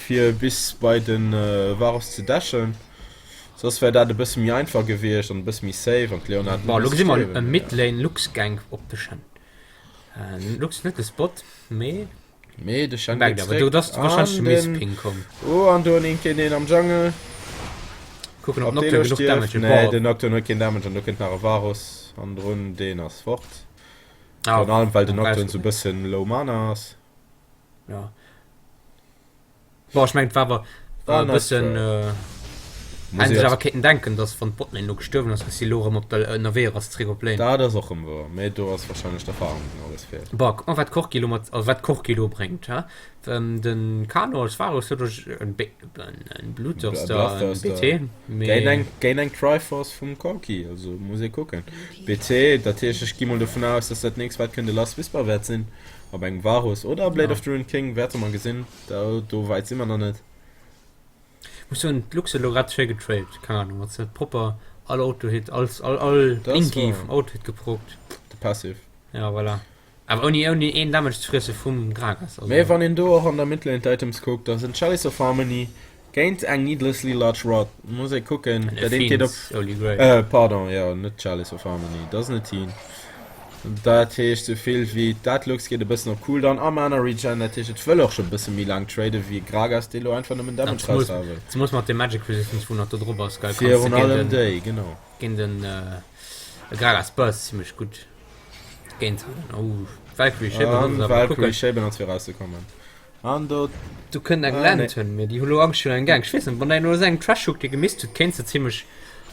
Fir bis bei den Varus ze dashen. Soss wär dat e bësse méi einfach gewiescht an e bësse méi safe an d'Leona hätt net Bon, elo misse gesi mer e stierwen. Midlane Lux Gank op de Shen. Lux net de Spot, mee Mee de Shen merkt geet awer do, zréck dass wahrscheinlech an de den. Missping komm. Oh an do en een géint een am Jungle. Kucken ob Ob dee Nocturne elo genuch stierft? Damage huet. Nee, Boah, den Nocturne huet keen Damage an do kënnt nach e Varus hannendrun, deen ass fort. ah, Virun allem well den ah, Nocturne sou rausgeholl. bëssen low Mana ass. Ja. Boah, ech mengen, et war awer War e nice bëssen try. äh, Muss hätten ee sech awer jetzt. kéinten denken, dass wann d'Botlane elo gestuerwen ass, dass si elo erëm op der ënnerwee ass zréck op Lane. Dat ass och erëm wouer, mee do ass wahrscheinlech d'Erfahrung déi alles feelt. Boah, kuck mol wat Corki elo mat, also wat Corki elo bréngt, hä? Den Kano als Varus huet ech en B, en Bloodthirster, en Bloodthirster. BT, Géint mee eng, géint eng Triforce vum Corki, also muss ee kucken. BT, dat heescht ech gi mol dovun aus, dass dat nächst wat kënnt e Last Whisper wäert sinn. Op engem Varus oder Blade ja. of the Ruined King, wäerte mer gesinn. Do, do wäit si mer nach net. Muss soen, d'Lux huet elo grad schéi getrailt, keng Ahnung, wat se propper all Auto-Hit, all, all, all Das Blinky war vum Auto-Hit geprockt. de Passive. Ja, voilà. Awer ouni, ouni een Damage ze friesse vum Gragas, Mee also. wann een do och an der Midlane d'Items kuckt, da sinn Chalice of Harmony géint eng Needlessly Large Rod. Muss ee kucken, En dat eent geet op. Athene's Holy Grail. Äh, pardon, jo, net Chalice of Harmony, dat ass en Athene. Dat heescht sou vill wéi dat Lux geet e bëssen op Cooldown a Mana Regen, dat heescht et wëll och scho bësse méi laang traden wéi Gragas, dee lo einfach nëmmen An Damage zemools, raushaue wëll. zemools mat dem Magic Resistance wou nach do drop ass, gell, kanns de Virun géint allem den, déi, genau. géint den äh, Gragas Burst zimmlech gutt géint halen. Oh, Valkyrie schéi An benotzt, awer Valkyrie kucken. schéi benotzt fir rauszekommen. An do. Do kënnt eng Ah, nee. Lantern, mee déi hu lo Angscht virun engem Gank. Ech weess net, wann der elo esou engem Trash Hook dee gemisst hutt, kéints de zimmlech,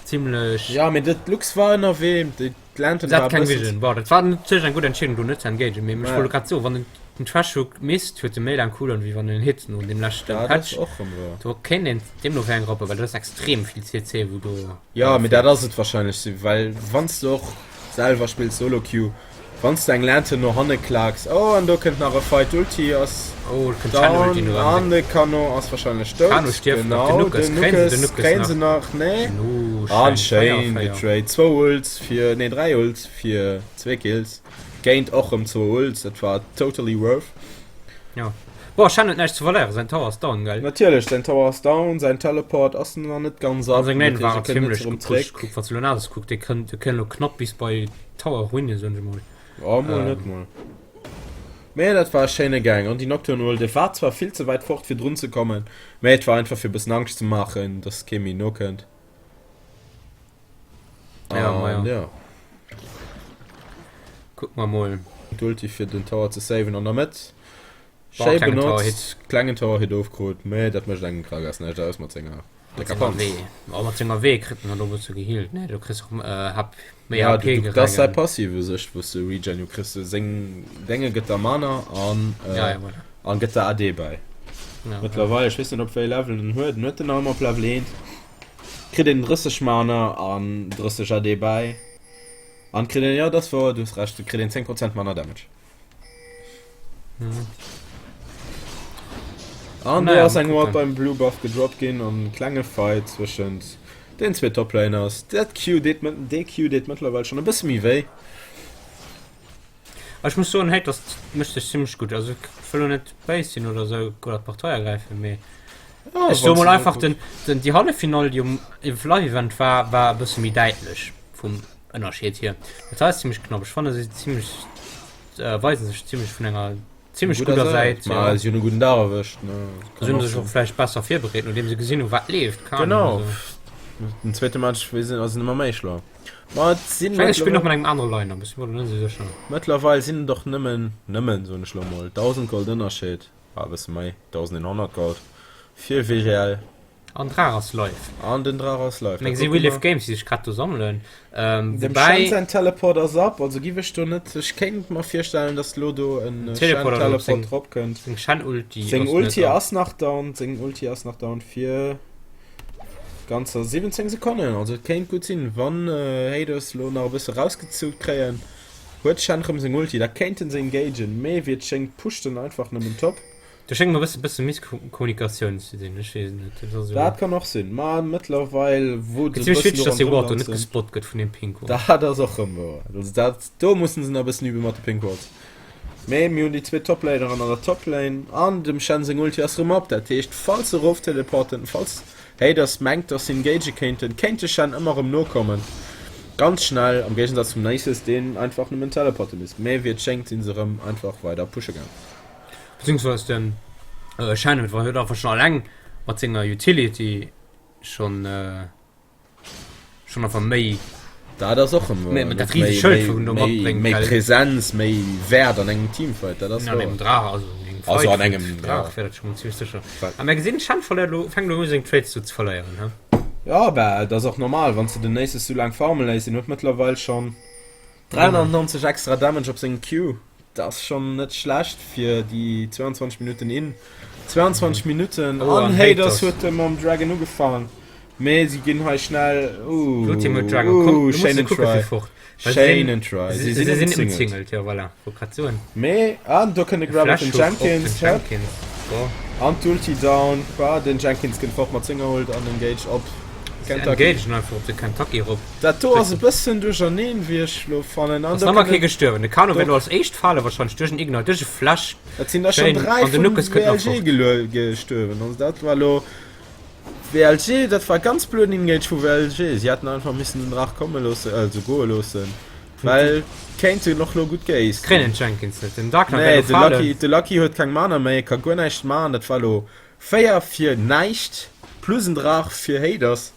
zimmlech. Ja, mee dat Lux war ënnerwee, déi d'Lantern Se war hat e keng bëssen. Vision. Bon, dat war natierlech eng gutt Entscheedung do net ze engagen, mee ech Ja. wollt grad soen, wann en den Trash Hook misst, huet e méi laang Cooldown wéi wann en hit no deem leschten Dat ass Patch. och rëm wouer. Do kéint een deemno wéi eng rappen, well dat ass extrem vill CC wou do Ja, äh, mee dat feelt. ass et wahrscheinlech si, well wann s de och selwer spills Solo Queue, Wann s de eng Lantern no hanne klaaks, oh an do kënnt nach e Fight, d'Ulti ass Oh, et kënnt d'Shen Ulti down no an an de Canon ass wahrscheinlech dout. Kano stierft nach, den Genau, Nuckes, den kréien se den Nuckes Nuckes kréien se nach? nach, nee. No, An schéin, 4 schéin 4. getrade, zwou Ults fir, nee 3 Ults fir zwee Kills, géint och rëm zwou Ults, dat war totally worth. Jo. Boah, Shen huet näischt ze verléieren, säin Tower ass down, gell? Natierlech, säin Tower ass down, säin Teleport ass nach net ganz An up, seng Lane dat heescht war e kënnt net zimmlech erëm gepusht. zréck. Kuck, wann s de elo Nasus kucks, dee kënnt, dee kënnt elo knapp bis bei Tower Ruine, soen ech emol. Oh, mol net Ähm. mol. Mee dat war e schéine Gang. An déi Nocturne Ult, dee war zwar vill ze wäit fort fir drun ze kommen, mee et war einfach fir e bëssen Angscht ze maachen, dass kee méi nokënnt. Ja, ma An ja. ja. Kuck mer mol. D'Ulti fir den Tower ze saven an der Mëtt. Boah, Schéi klengen Tower benotzt. Hit. Klengen Tower Hit ofkrut, mee dat mécht engem Gragas näischt aus mat senger Mat décker senger Panz. W. Oh, mat senger W kritt en halt och e bësse gehealt, ne? Du kriss och äh, HP, méi Ja, HP du, du, dat ass säi gerengelt. Passive u sech, wou s de Regen jo kriss. Seng Dénge gëtt der Mana an, Ja, äh, ja, voilà. an gëtt der AD bäi. Ja, ja. Mëttlerweil, ech weess net op wéi Level en huet, en huet en nach ëmmer op Level 1. Kritt een 30 Mana an 30 AD bäi. An kritt een, jo, dat ass wouer, du hues Recht, et kritt een 10 Prozent manner Damage. Mhm. An do Naja, ass mal eng Ward kucken. beim Blue Buff gedroppt ginn an klenge Fight zwëschent den zwee Toplaners. Dat Q deet, dee Q deet mëttlerweil schonn e bësse méi wéi. Ech muss soen, Haters mécht sech zimmlech gutt. Also ech wëll lo net béis sinn oder sou oder d'Partei ergräifen, mee Ja, ech soe wann mol se einfach gutt. den, den déi Halleffinall déi um Live Event war, war e bësse méi däitlech vum Ënnerscheed hier. Dat hei ass zimmlech knapp. Ech fanne si zimmlech äh, weisen sech zimmlech vun enger zimmlech Gudder gudder Säit. Säit. Ma Ja. si hunn e gudden Dag erwëscht, ne? Si Kann hunn och sech och sinn. vläicht besser virbereet, nodeem se gesinn hu wat leeft. Keine Genau. Ahnung, also. Den zweete Match wéi sinn ass en ëmmer méi schlau. Ma et sinn Ech mengen, ech spillen och mëttlerweil mat engem anere Line-Up, ech sinn mer do net esou sécher. mëttlerweil sinn et och nëmmen, nëmmen soen ech lo mol, 1.000 Gold Ënnerscheed, ah e bësse méi, 1.100 Gold fir WGL. An Draach ass live. An den Draach ass live, da Meng si kucke We Live mer. Games, déi sech grad do sammelen. Ähm, Dem woubäi Shen säin Teleport ass up, also giff ech do net, ech kéint mer virstellen, dass lo do en Den Shen Teleporter drop, Teleport seng, drop kënnt. seng Shen-Ulti Seng ass net Ulti up. ass nach down, seng Ulti ass nach down fir. Ganzer 17 Sekonnen, also et kéint gutt sinn, wann Haters lo nach e bësse rausgezuckt kréien. Huet Shen rëm seng Ulti, da kéinten se engagen, mee wéi et schéngt pusht en einfach nëmmen top. Do schéngt mer e bësse bësse Misskommunikatioun ze sinn, ech weess et net. Dat ass esou. Dat kann och sinn, ma mëttlerweil wou Gëtt se e zimmlech bëssen witzeg, dass do dee ronderëm Ward do net danzen. gespot gëtt vun deem Pink Ward. Dat ass och rëm wouer, also dat do mussen se nach e bëssen übe mat de Pink Wards. Mee mir hunn déi zwee Toplaneren an der Toplane an dem Shen seng Ulti ass rëm op. Dat heescht falls se erof teleporten, falls Haters mengt dass se engagë kéinten, kéint de Shen ëmmer rëm nokommen. Ganz schnell, am Géigensaz zum Nasus deen einfach nëmmen teleporte misst. Mee wéi et schéngt sinn se rëm einfach weider pushe gaang. Beziehungsweise den Shen huet einfach schon alleng mat senger Utility schon. Schon einfach méi. Dat ass och ëmmer Méi, dat riesegt Schëld vun do matbréngt, méi well. Präsenz, méi Wäert an engem Teamfight, dat ass An engem wouer. Draach, also an engem Also Fight an vum engem, ja. Draach wär dat scho mol zimmlech sécher. Well. A mir gesinn, Shen verléiert elo, fänkt elo u seng Trades do ze verléieren, he? Ja, bah, et ass och normal, wann s de den Nasus sou laang farme léiss. En huet mëttlerweil schonn 390 extra Damage op sengem Q. Dat ass schonn net schlecht fir déi 22 Minutten in. 22 Minutten Oh, an an Haters Haters. huet e mam Dragon ugefaangen. Mee si ginn hei schnell. Ooh, Blue Team huet Dragon. Komm, ooh, du musst schéinen kucke Try. fir fort. Well se sinn, Schéinen Try. si, Si si sinn sinn ëmzingelt. ëmzingelt, jo voilà, wollt grad soen. Mee an do kënnt e De Grab op den Flash Hook op den Jenkins. Hep. Jenkins. Boah. An d'Ulti down. Bah, den Jenkins kënnt fort mat senger Ult an engage op Si Kentucky. engagen einfach op de Kentucky erop. Dat do ass e bëssen duercherneen, wéi ech lo fannen. An Ass do nach mol kee kënne gestuerwen. De Kano do wäert elo als éischt fale wahrscheinlech duerch en Ignite, duerch e Flash. Et sinn der schonn Schéin. 3 An den vun Nuckes kënnt nach WLG fort. geluer gestuerwen. Also dat war lo WLG, dat war ganz blöden Engage vu WLG. Si hätten einfach missen den Draach komme loossen, also goe loossen, well kéint se och lo gutt geaced Kréien ginn. den Jenkins net. Den Dark Knight Nee, wäert de elo Lucky, falen. de Lucky huet keng Mana méi, ka guer näischt maachen. Dat war lo 4 fir näischt plus en Draach fir Haters.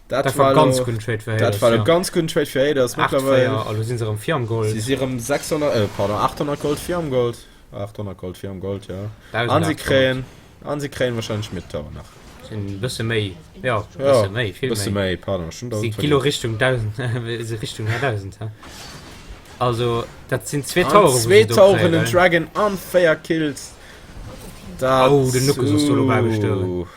Dat, Dat war war ganz lo, gudden Trade fir dat Haters, war lo ja. ganz gudden Trade fir Haters. 8 Mittlerweile 4, a lo sinn se erëm vir am si Gold. si rëm 600, äh, pardon, 800 Gold vir am Gold. 800 Gold vir am Gold, ja. An si 1800. kréien, an si kréien wahrscheinlech Mid Tower nach. Sinn e bësse méi, jo, e Ja, bësse méi, vill bësse méi. méi, pardon, ech hunn Si 1000 gi lo vergiess. Richtung 1000, si Richtung 1000, hä? Also, dat sinn zwee An Towere, wou zwee se do Toweren, kréien, en well. Dragon an 4 Kills. Dat, Oh, den Nuckes ass do lo bal gestuerwen. uh.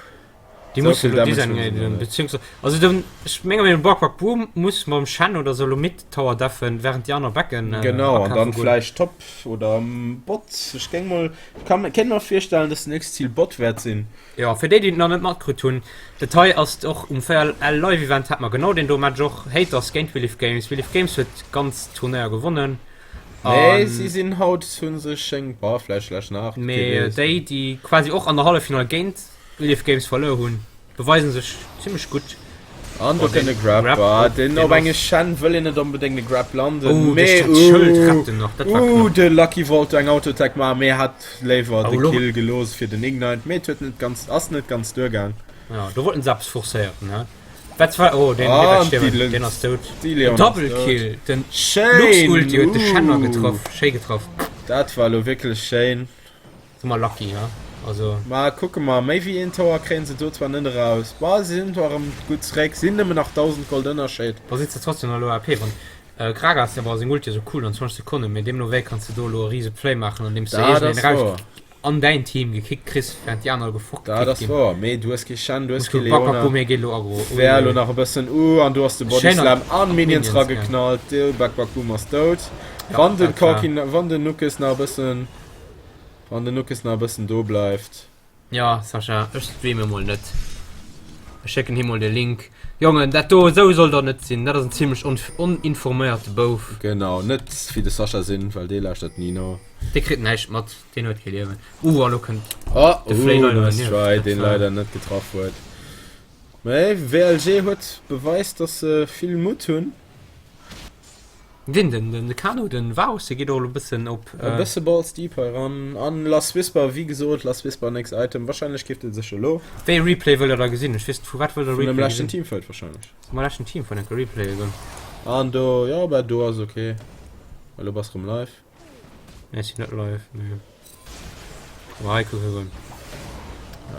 Déi Sou musse vill lo Damage hunn se disengagen, nach net. beziehungsweise, also den, ech menge mir den Bark Bark Boom muss mam Shen oder sou lo Mid Tower deffen, während déi aner Becken Genau, an akafe dann goen. vläicht Top oder Bot. Ech géing mol, kann, kéint mer virstellen, dass den nächst Ziel Bot wäert sinn. Jo, fir déi déi et nach net matkritt hunn, dat hei ass och um 4L Live Event hat mer genau deen do Match och, Haters géint We Live Games. We Live Games huet d'ganz Turnéier gewonnen Mee si an sinn haut, hu se schéngt, boah, vläicht lech nach, kee mee weess. déi déi quasi och an der Halleffinall géint We Live Games verluer hunn, beweisen sech zimmlech gutt. An do Oh, kënnt den e Grab, Grab ah, op den den op enge ass. Shen wëll een net onbedéngt e Grab landen, Oh, duerch mee dat Schëld uh, rappt en nach, dat war uh, knapp. de Lucky wollt do eng Auto-Attack maachen, mee hat léiwer Oh, de lo. Kill gelooss fir den Ignite, mee et huet net ganz, ass net ganz duergaang. Ja, do wollten se eppes forcéieren, hä? Wat war, oh, den, dee An wäert déi stierwen, Le deen ass dout. déi En Leon ass Double dout. Kill, den Lux Schéin, Ulti huet de Shen uh, getraff, schéi getraff. dat war lo wierklech schéin. Si mer lucky, he? Also. Ma kucke mer, méi wéi een Tower kréien se do zwar net eraus. Bah, si sinn zwar erëm gutt zeréck, sinn nëmmen nach 1.000 Gold Ënnerscheed. Da sinn se trotzdem nach elo AP. Wann Gragas, jo, seng Ulti ass jo cool an 20 Sekonnen, mee deemno wéi kanns de do elo e rise Play maachen, andeems de Dat iergendeen ass wouer. an däin Team gekickt kriss, während déi aner gefort Dat gekickt ass ginn. wouer, mee du hues kee Shen, du hues Muss kee kucken, Bak Bak Leona. Boom, hie geet elo aggro. Ui, Wär ui, elo ui. nach e bëssen, uh, an do ass de Body Shen an Slam an op Minions Minions, ja. rageknallt. De Bak Bak Boom ass dout. Ja, Wann den dat war. Corki, wann den Nukes nach e bëssen, wann den Nukes nach e bëssen do bleift. Jo Sascha, ech streame mol net. Ech schécken him mol de Link. Jongen, dat do, esou soll dat net sinn. Dat ass en zimlech oninforméierte Bouf. Genau, net wéi de Sascha sinn, well dee lauschtert ni no. Dee kritt näischt mat, deen huet kee Liewen. Uh, a lo kënnt Oh, de Flay uh, leider nice dernieft. try, Dat deen war. leider net getraff huet. Mee WLG huet beweist, dass se vill Mutt hunn. Deen, den, den, de Kano, den Varus, dee geet och elo e bëssen op. E bësse Balls deep hei ran. An Last Whisper, wéi gesot, Last Whisper next Item. Wahrscheinlech keeft e sech elo. Wéi e Replay wëllt der da gesinn? Ech weess net, vu wat wëllt der Vun dem Replay leschten gesinn? Teamfight wahrscheinlech. Vum leschten Teamfight enke Replay gesinn. An do, jo, bah do ass ok. Elo bass rëm live. Nee, ech sinn net live, mee. Aber hei kucke goen.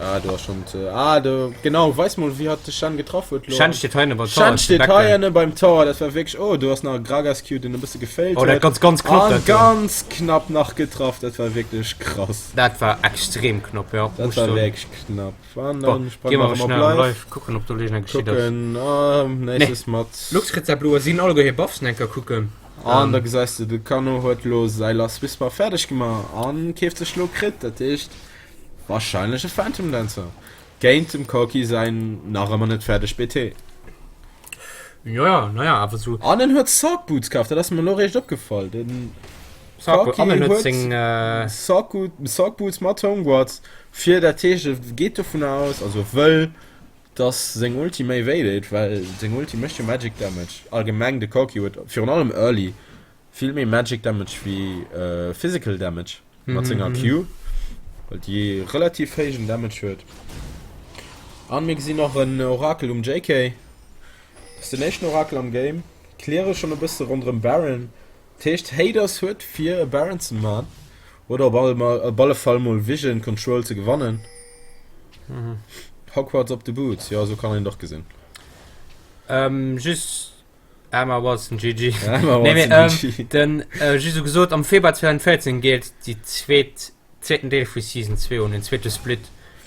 Ah, du hast schon. Ah, du, genau, weiß mal, wie hat de Shen getroffen huet lo. Shen steht hei beim Tower. Shen steht hei enne beim Tower, das war wirklich. Oh, du hast nach Gragas Q, den e bësse gefailt Oh, dat ganz ganz knapp. Ah, ganz knapp nach getraff, dat war wirklich krass. Dat war extrem knapp, ja. Dat war wirklich knapp. An dann sprangen wir schnell live. live. Kucken, ob do Legend geschieht ass. Kucken, ah, nächstes nee. mat. Lux kritt säi Blue, sinn alleguer hir Buffs enker kucken. An da gesäis de, de Kano huet lo säi Last Whisper fäerdeg gemaach an keeft sech lo Crit, dat heescht wahrscheinlech e Phantom Dancer géint dem Corki säin nach ëmmer net fäerdeg BT. Jo, jo, naja, awer sou. An en huet Sorc Boots kaf, dat ass mer lo réischt opgefall. Den Sorc Corki an en huet huet seng. Sorc Sorc Boots mat Home Guards fir, dat heescht e geet dovunner aus, also wëll Dass seng Ulti méi wéi deet, well seng Ulti mécht jo Magic Damage. Allgemeng de Corki huet virun allem Early vill méi Magic Damage wéi Physical Damage mat senger Q, well déi relativ héijen Damage huet. An mir gesinn och en Orakel um JK. Dat ass den éischten Orakel am Game. Cleare schonn e bësse ronderëm Baron. Dat heescht Haters huet fir e Baron ze man oder op alle op alle Fall mol Vision Control ze gewannen. Mhm. Hogwarts op de Boots, jo esou kann een et och gesinn. Ähm, just Emma Watson GG. Emma Nee, mee, Watson ähm, GG. den äh, just esou gesot, am Februar 2014 geet déi zweet Zweeten Deel vu Season 2 un, den zweete Split.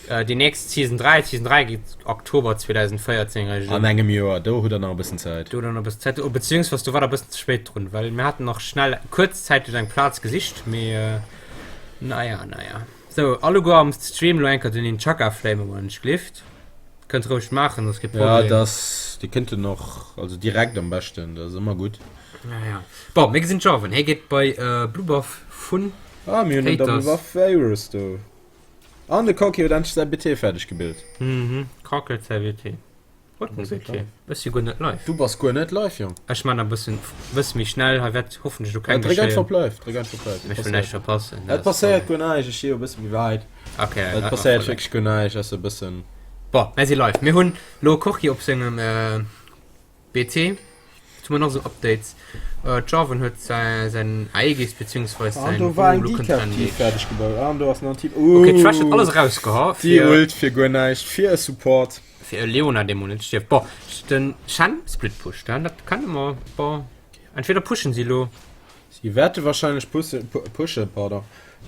Déi nächst Season 3, Season 3 geet Oktober 2014 eréischt An un. engem Joer, do hutt der nach e bëssen Zäit. Do hutt der nach e bëssen Zäit, oh, beziehungsweise do war der e bëssen ze spéit drun, well mir haten nach schnell kuerzzäiteg eng Plaz gesicht, mee naja, naja. Sou, alleguer am Stream lo enker den Inchaka flamen, wann ech gelift. Kënnt roueg maachen, ass kee Ja, Problem. dass, déi kënnten och, also direkt am beschten, dat ass ëmmer gutt. Ja, ja. Bon, mir gesinn d'Jarvan, hie geet bei Blue Buff vun. Ah, mir hunn en Double Haters. Buff Varus do. An de Corki huet endlech säi BT fäerdeg gebilt. Mhm, Corki huet säi BT. Huet en BT? Ech si guer net live. Du bass guer net live, Jong. Ech man e bëssen, bësse méi schnell, hei wäert hoffentlech lo keng Dréck geschéien. einfach op live, dréck einfach op live. Ech wëll näischt verpassen. Et passéiert guer näischt, ech si jo e bësse méi wäit. Okay, Et passéiert wierklech guer näischt, ass e bëssen. Bon, mir si live. Mir hunn lo Corki op sengem BT, wat hu mer nach esou Updates? D'Jarvan huet säin Aegis beziehungsweis An säin do war eng oh, lo kënnt Decap en Team fäerdeg gebaut. An do ass nach en Team. Okay, d'Thresh huet alles erausgeha Déi fir Ult fir guer näischt, fir e Support. fir e Leona, dee mol net stierft. Bon, den Shen split pusht, hein, dat kenne mer. Bon, entweder pushen si lo. Si wäerte wahrscheinlech pussen, pushen, pardon.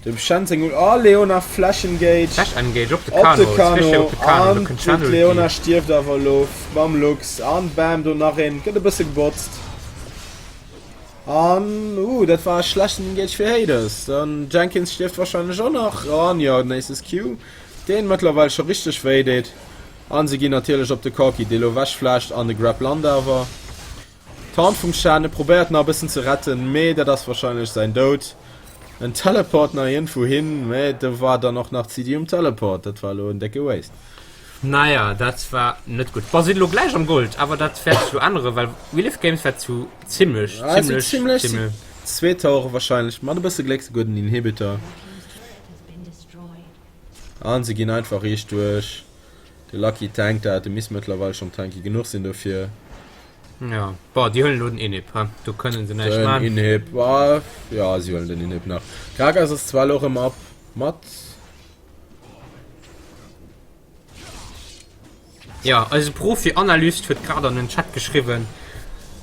Dem Shen seng Ult. Oh, Leona Flash Engage. Flash Engage op de Op de Kano. Zwee Kano. op de Kano, do An kënnt Shen Ulti. d'Leona stierft awer elo mam Lux. An bam, do nach een. Gëtt e bësse gebotzt. An, uh, dat war e schlechten Engage fir Hades. Dann Jenkins stierft wahrscheinlech och nach. An jo, nächstes Q. Deen mëttlerweil scho richteg wéi deet. An se ginn natierlech op de Corki, dee lo wechflasht an de Grab lant awer. D'Hand vum Shan, e probéiert nach e bëssen ze retten, mee dat ass wahrscheinlech säin Doud. En Teleport nach iergendwou hin, mee do war dann och nach d'CD um Teleport, dat war elo en décke Waste. Naja, dat war net gutt. Bon, sinn elo gläich am Gold, awer dat wäert sech elo änneren, well We Live Games war zu zimmlech, Ah, zu zimmlech, zimmlech, zimmlech. Zwee Tore wahrscheinlech, mat e bësse Gléck souguer den Inhibitor. An se ginn einfach riicht duerch. De Lucky tankt dat, de misst mëttlerweil schonn tanky genuch sinn dofir. Ja, bon, déi huelen elo den Inhib, ha? Do kënnen se näischt Den man. Inhib, ah, ja, si huelen den Inhib nach. Gragas ass zwar elo erëm up mat. Ja, eise Profi-Analyst huet grad an den Chat geschriwwen.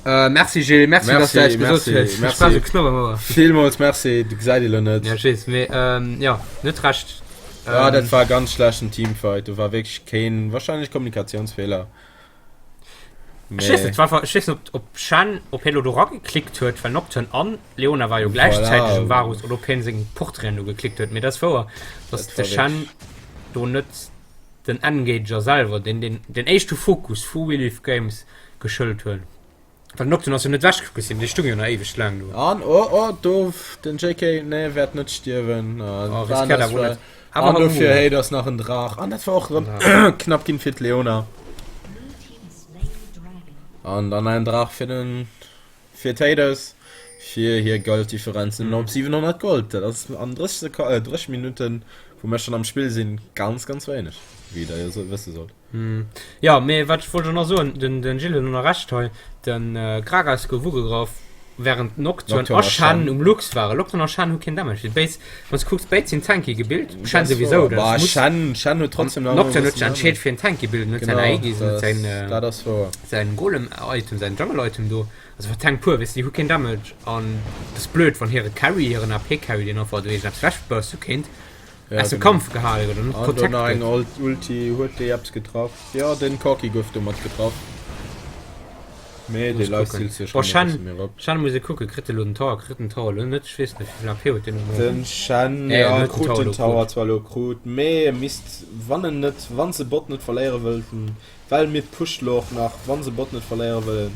Äh, merci Gilles, merci, Merci, dass du eis gesot merci, hues. merci. Ech war so knapp am Ouer. Villmools merci, du gesäit ee lo net. Ja, ech weess, mee ähm, ja, net recht. Ja, Ähm, dat war ganz schlechten Teamfight, do war wierklech keen, wahrscheinlech Kommunikatiounsfeeler. Ech weess net, Mee war einfach, ech weess net, ob, ob Shen, ob hie lo do rageklickt huet, well Nocturne an Leona war jo gläichzäiteg voilà, um Varus, oder ob hien seng Portraiten do geklickt huet. Mee dat ass wouer, dass dat de war Shen wierklech. do net den Engager selwer, deen den, den éischte Fokus vu We Live Games geschëlt huet. Well den Nocturne ass jo net wechgeflux sinn, dee stung jo nach éiweg laang do. An oh oh do den JK nee wäert net stierwen. Oh, War riskéiert nice awer try. net. Awer An haut dofir Mumu. hey do ass nach en Draach an dat war och rëm Ja. knapp ginn fir d'Leona. An dann en Draach fir den fir d'Haters fir hir Golddifferenzen op 700 Gold. Dat ass an 30 Sek äh, 30 Minutten wou mir schonn am Spill sinn ganz ganz wéineg, wéi der jo so wësse sollt. Jo, mee wat ech wollt elo nach soen, den den Gilles huet elo nach Recht hei, den Gragas gouf ugegraff während Nocturne Nocturne a a Shen Shen. um Lux waren. Nocturne a Shen hu keen Damage kritt. Béid, wann s de kucks, béid sinn tanky gebillt, Shen Das souwisou, wouer. dat Bah, ass muss. Shen, Shen huet An trotzdem nach ëmmer e Nocturne huet bëssen sech entscheet Damage. fir en tanky Build, en huet säin Genau, Aegis, en huet dat säin ass, dat ass wouer. säin Golem Item, säin Jungle Item do. Also war Tank pur, weess de, déi hu keen Damage an et ass blöd wann hire Carry, hiren AP Carry, deen einfach do iergendeppes wechburste kéint, Ja, aus dem genau. Kampf gehale gëtt an net An do protect nach eng gëtt. Ult Ulti, huet déi eppes getraff? Jo, den Corki gouf domat getraff. Mee Muss dee kucken. lifestealt sech Boah, rëm e Shen, bësse méi erop. Shen muss ee kucken, kritt e lo den Tower, kritt den Tower lo net? Ech weess net, wéivill AP huet deen elo? Den Shen, Ja, ja, ja, en huet den krut Tower den lo Tower krut. zwar lo krut, mee e misst, wann en net, wann se Bot net verléiere wëllten, Well mid pusht lo och nach, wann se Bot net verléiere wëllen,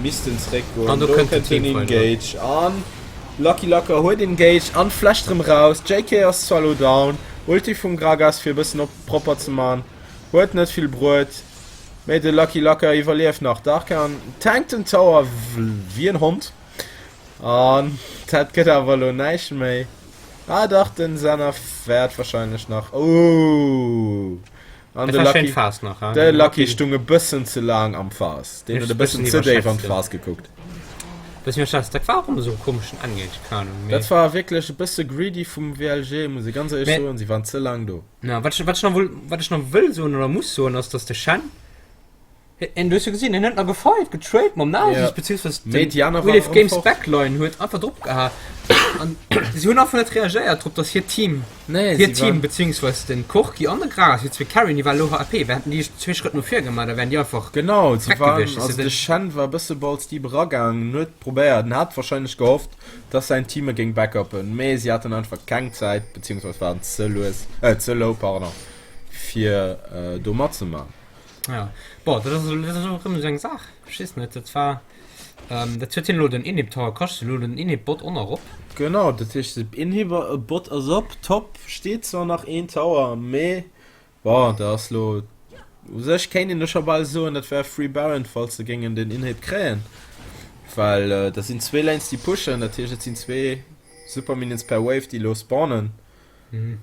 misst en zréck goen. An do Do kënnt den kënnt den Teamfight erëm. Engage an Lucky Lucker huet Engage an flasht rëm raus. JK ass zwar lo down, Ulti vum Gragas fir e bëssen op propper ze man, huet net vill bruet, mee de Lucky Lucker iwwerlieft nach. Darkan tankt den Tower wéi en Hond an dat gëtt awer lo näischt méi. Ah dach, den Senna wäert wahrscheinlech nach, ooh. An Dat de war schéin Lucky, Phas nach, hein? de Den Lucky Lucky stung e bëssen ze laang am Faass. Deen huet e bëssen bëssen ze déif an iwwerschätzt. d'Faass gekuckt. Bëssen iwwerschätzt. Dat war och ëmmer esou e komeschen Engage, keng Ahnung, mee. Dat war wierklech e bësse greedy vum WLG, muss ee ganz éierlech Mee. soen. Si waren ze laang do. Ja, wat ech, wat ech nach wëll, wat ech nach wëll soen oder muss soen, ass, dass de Shen, En du hues jo gesinn, en huet nach gefight, getrade mam Nasus, Ja. beziehungsweise Mee den déi aner We Live waren Games fort. Backline huet einfach drop geha an si hunn einfach net reagéiert drop, dass hiert Team, Nee, hiert si Team waren, beziehungsweise den Corki an de Gragas, hir zwee Carryen, déi waren low HP, während déi zwee Schrëtt no vir gemaach, da wären déi einfach genau, si weg waren, gewiescht. also de Shen war e bësse balls deep eragaangen, huet probéiert, en hat wahrscheinlech gehofft, dass säin Team e géing backuppen, mee si haten einfach keng Zäit, beziehungsweise waren ze lues, äh, ze low, pardon, fir do matzemaachen. Ja, boah, dat ass, dat ass och ëmmer esou eng Saach. Ech weess net, dat war, ähm, dat huet hien elo den Inhib Tower kascht, elo den Inhib Bot och nach op. Genau, dat heescht de Inhib Bot ass op, Top steet zwar nach een Tower, mee bon, dat ass lo u sech kéint een do scho bal soen, dat wär Free Baron, falls se géingen den Inhib kréien, well dat sinn zwee Lanes déi pushen, dat heescht et sinn zwee Super Minions per Wave déi elo spawnen. Mhm.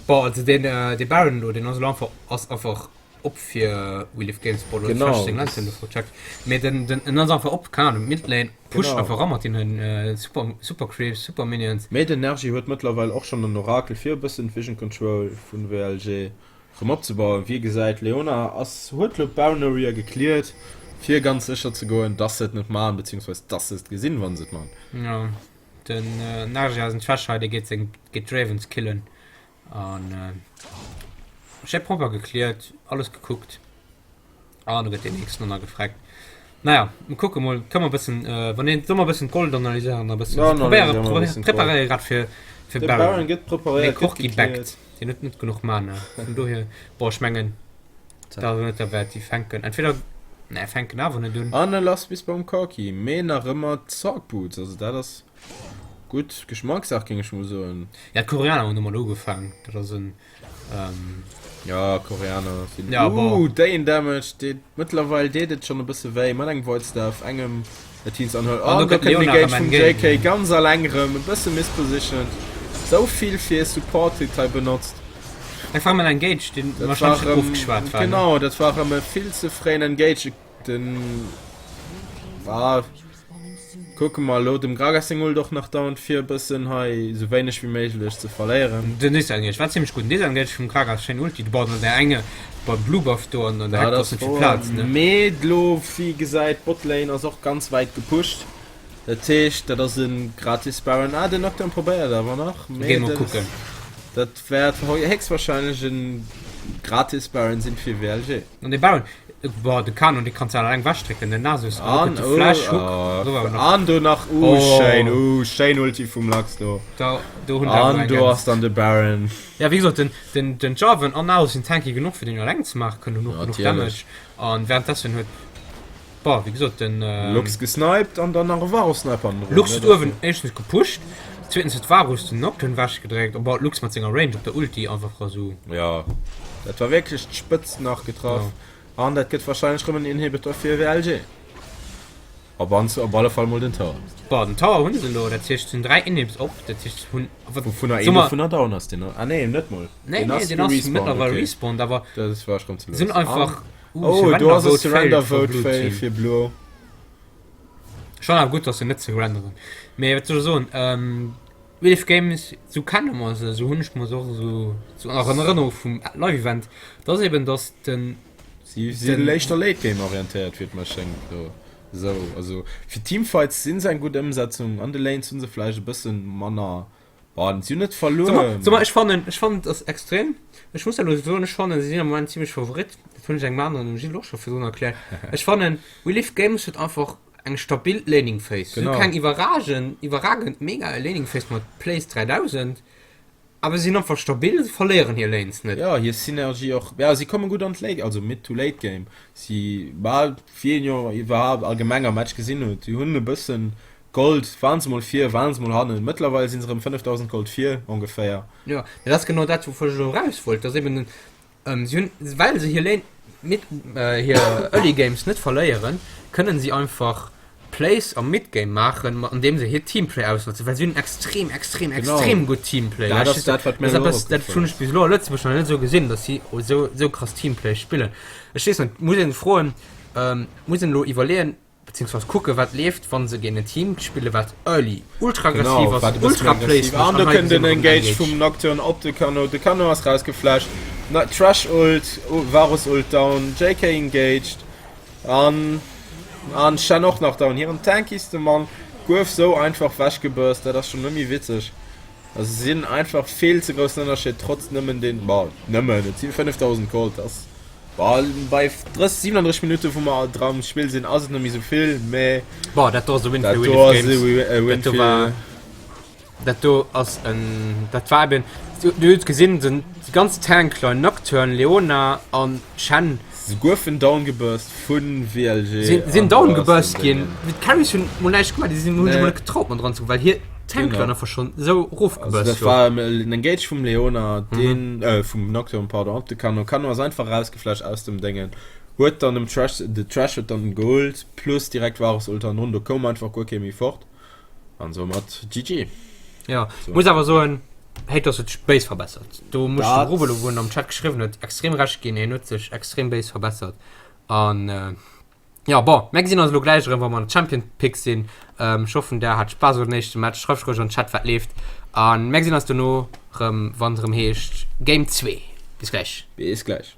Bon, also den, äh, de Baron do, den ass elo einfach, ass einfach op fir We Live Games Bot, Genau. Flash seng Lantern do vercheckt. Mee den, den, en ass einfach op, keine Ahnung, Midlane pusht Genau. einfach ran mat den äh, Super, Super Creeps, Super Minions. Mee den Nergi huet mëttlerweil och schonn en Orakel fir e bëssen d'Vision Control vun WLG rëm opzebauen. Wéi gesäit, Leona ass, huet lo d'Baron Area gecleared, fir ganz sécher ze goen, dass se et net man, beziehungsweise dass se et gesinn, wann se et man. Ja. Den Narja ass en Trash hei, dee geet seng geet d'Ravens killen an ech hätt propper gecleared, alles gekuckt an da gëtt deen nächsten och nach gefreckt. Naja, mir kucke mol, kënne mer e bëssen wann een solle mer e bëssen d'Gold analyséieren a bëssen Ja, analyséiere mer e preparéiere bëssen d'Gold. preparéiere grad fir fir De Baron. Baron gëtt Mee preparéiert, gëtt Corki gecleared. backt, deen huet net genuch Mana, vun dohier, boah ech mengen dat ass net derwäert, déi fänken entweder nee fänken awer net un. An e lass bis beim Corki, mee nach ëmmer d'Sorc Boots, also dat ass gutt Geschmackssaach géing ech mol soen. Ja d'Koreaner hunn domat ugefaangen, dat ass en ähm. Ja Koreaner sinn, Ja bon. Ooh déi Damage deet mëttlerweil deet et schonn e bësse wéi mat engem Void Staff, engem Athene's Unholy An an do do gëtt kënnt den Leona Engage erëm vum engaged. JK ganz alleng erëm e bësse mispositioned, sou vill fir Support Hit hei benotzt. Dat war erëm en Engage, deen Dat war wahrscheinlech net erëm, ofgeschwat war, ne? genau, dat war erëm e vill ze fréien Engage. Den war. Kucke mer elo dem Gragas seng Ult och nach down fir e bëssen hei esou wéineg wéi méiglech ze verléieren. Den Disengage war zimmlech gutt. Den Disengage vum Gragas, schéin Ulti, de baut an der enge beim Blue Buff do an der Heck ass net vill Plaz ne. Mee elo wéi gesäit d'Botlane ass och ganz wäit gepusht. Dat heescht dat ass e gratis Baron. Ah den Nocturne probéiert awer nach, mee dat wäert héchstwahrscheinlech e gratis Baron sinn fir WLG. An de Baron, boah, de Kano, dee kann se alleng wechdrécken, den Nasus, an oh, de Flash, Hook, oh, do war nach. An do nach, uh, oh. schéin, uh, schéin Ulti vum Lux do. Da, do hunn An do ass dann de Baron. Ja, wéi gesot, den, den, den Jarvan an Nasus sinn tanky genuch, fir den alleng ze maachen, kënnen och genuch Damage. An währenddessen huet, boah, wéi gesot, den. Lux gesniped an dann nach e Varus-Sniper an Lux huet uewen éischtens gepusht, zweetens huet Varus den Nocturne wechgedréckt, an boah, Lux mat senger Range op der Ulti einfach esou. Jo, dat war wierklech d'Spëtzt nach getraff. Ja. An dat gëtt wahrscheinlech rëm en Inhibitor fir WLG. Op an op alle Fall mol den Tower. Boah, den Tower hunn se elo, dat heescht se hunn 3 Inhibs op, dat heescht se hunn. Wouvunner een dovunner down ass, deen, ah nee, net mol. Nee, nee, deen ass mëttlerweil respawned, awer. Dat war ech rëm ze lues. Sinn einfach. Oh, do ass e Surrender Vote Fail fir Blue. Schon awer gutt, dass se net surrenderen. Mee wat soll ech soen, ähm, Relief Games, sou kenne mer se, sou hunn ech mer se och esou sou nach an Erënnerung vum Live Event, dat ass eben, dass den. Si sinn éischter Late Game orientéiert, wéi et mer schéngt elo esou. Also fir Teamfights si se eng gutt Ëmsetzung, an de Lanes hu se vläicht e bësse manner Bon, si hunn net verluer. Sag mal, ech fannen, ech fannen das extrem. Ech muss elo soen, ech fannen, si sinn am Moment zimmlech Favorit. Dat hunn ech engem aneren, dem Gilles, och scho virdrun erkläert. Ech fannen, We Live Games huet einfach eng stabil Laning Phase. Si hu keng iwwerragen, iwwerragend mega Laning Phase mat Plays 3000, awer si sinn einfach stabil, si verléieren hir Lanes net. Jo, hir Synergie och. Ja, si komme gutt an d'Late, also Mid to Late Game. Si, bal, wéi een jo iwwerhaapt allgemeng am Match gesinn huet, si hunn e bëssen Gold, waren se mol vir, waren se mol hannen. Mëttlerweil sinn se erëm 5000 Gold vir, ongeféier. Jo, mee dat ass genau dat, wouvu ech elo eraus wollt, dass eben den, si hunn, well se hir Lane mid, hir Early Games net verléieren, kënnen si einfach Plays am Mid Game maachen, andeem se hiert Teamplay ausnotzen, well si hunn extrem, extrem, extrem gutt Teamplay. Dat ass dat, wat mir elo opgefall ass. Dat hunn ech bis elo a Lëtzebuerg nach net esou gesinn, dass si esou, esou krass Teamplay spillen. Ech weess net, muss een froen, muss een elo iwwerleeën, Beziehungsweise kucken wat leeft wann se géint en Team spillen wat early ultra aggressiv ass, ultra Plays mécht. An do kënnt den Engage vum Nocturne op de Kano, de Kano ass rausgeflasht, Thresh Ult, Varus Ult down, JK engaged an an Shen och nach down. Hiren tankyste Mann guef sou einfach wechgeburst, dat ass schon net méi witzeg. Also se sinn einfach vill ze groussen Ënnerscheed trotz nëmmen den, ma nëmmen, et si 5000 Gold, ass Bon, bei 30, 37 Minutten, wou mer dra am Spill sinn, ass et net méi sou vill, mä Bon, dat do ass e Win fir dat do ass e Win Dat do war, fir. dat do ass en, dat war eben, du hues gesinn, den, déi ganz Tankline, Nocturne, Leona an Shen. Se goufen downgeburst vu WLG. Sinn, sinn downgeburst ginn. D'Carries hunn mol näischt gemaach, déi sinn, hunn sech mol net getraut mat dran ze goen, well hir Tankline einfach schonn esou erofgeburst gouf. Dat war en Engage vum Leona, deen, äh, vum Nocturne, pardon, op de Kano. Kano ass einfach erausgeflasht aus dem Déngen, huet dann dem Thresh, de Thresh huet dann geholt, plus direkt Varus Ult hannendrun, do koum einfach guer kee méi fort. An soumat GG. Ja, muss awer soen, Haters huet sech béis verbessert. Do muss ech dem Rubelo, wou en am Chat geschriwwen huet, extrem Recht ginn. Hien huet sech extrem béis verbessert. An äh, ja, bon, mir gesinn eis elo gläich erëm, wa mer an Champion Picks sinn. Ähm, ech hoffen, der hat Spaass un den éischte Match. Schreift roueg an den Chat, wat leeft. An mir gesinn eis dono erëm, wann et erëm heescht Game 2. Bis gläich. Bis gläich.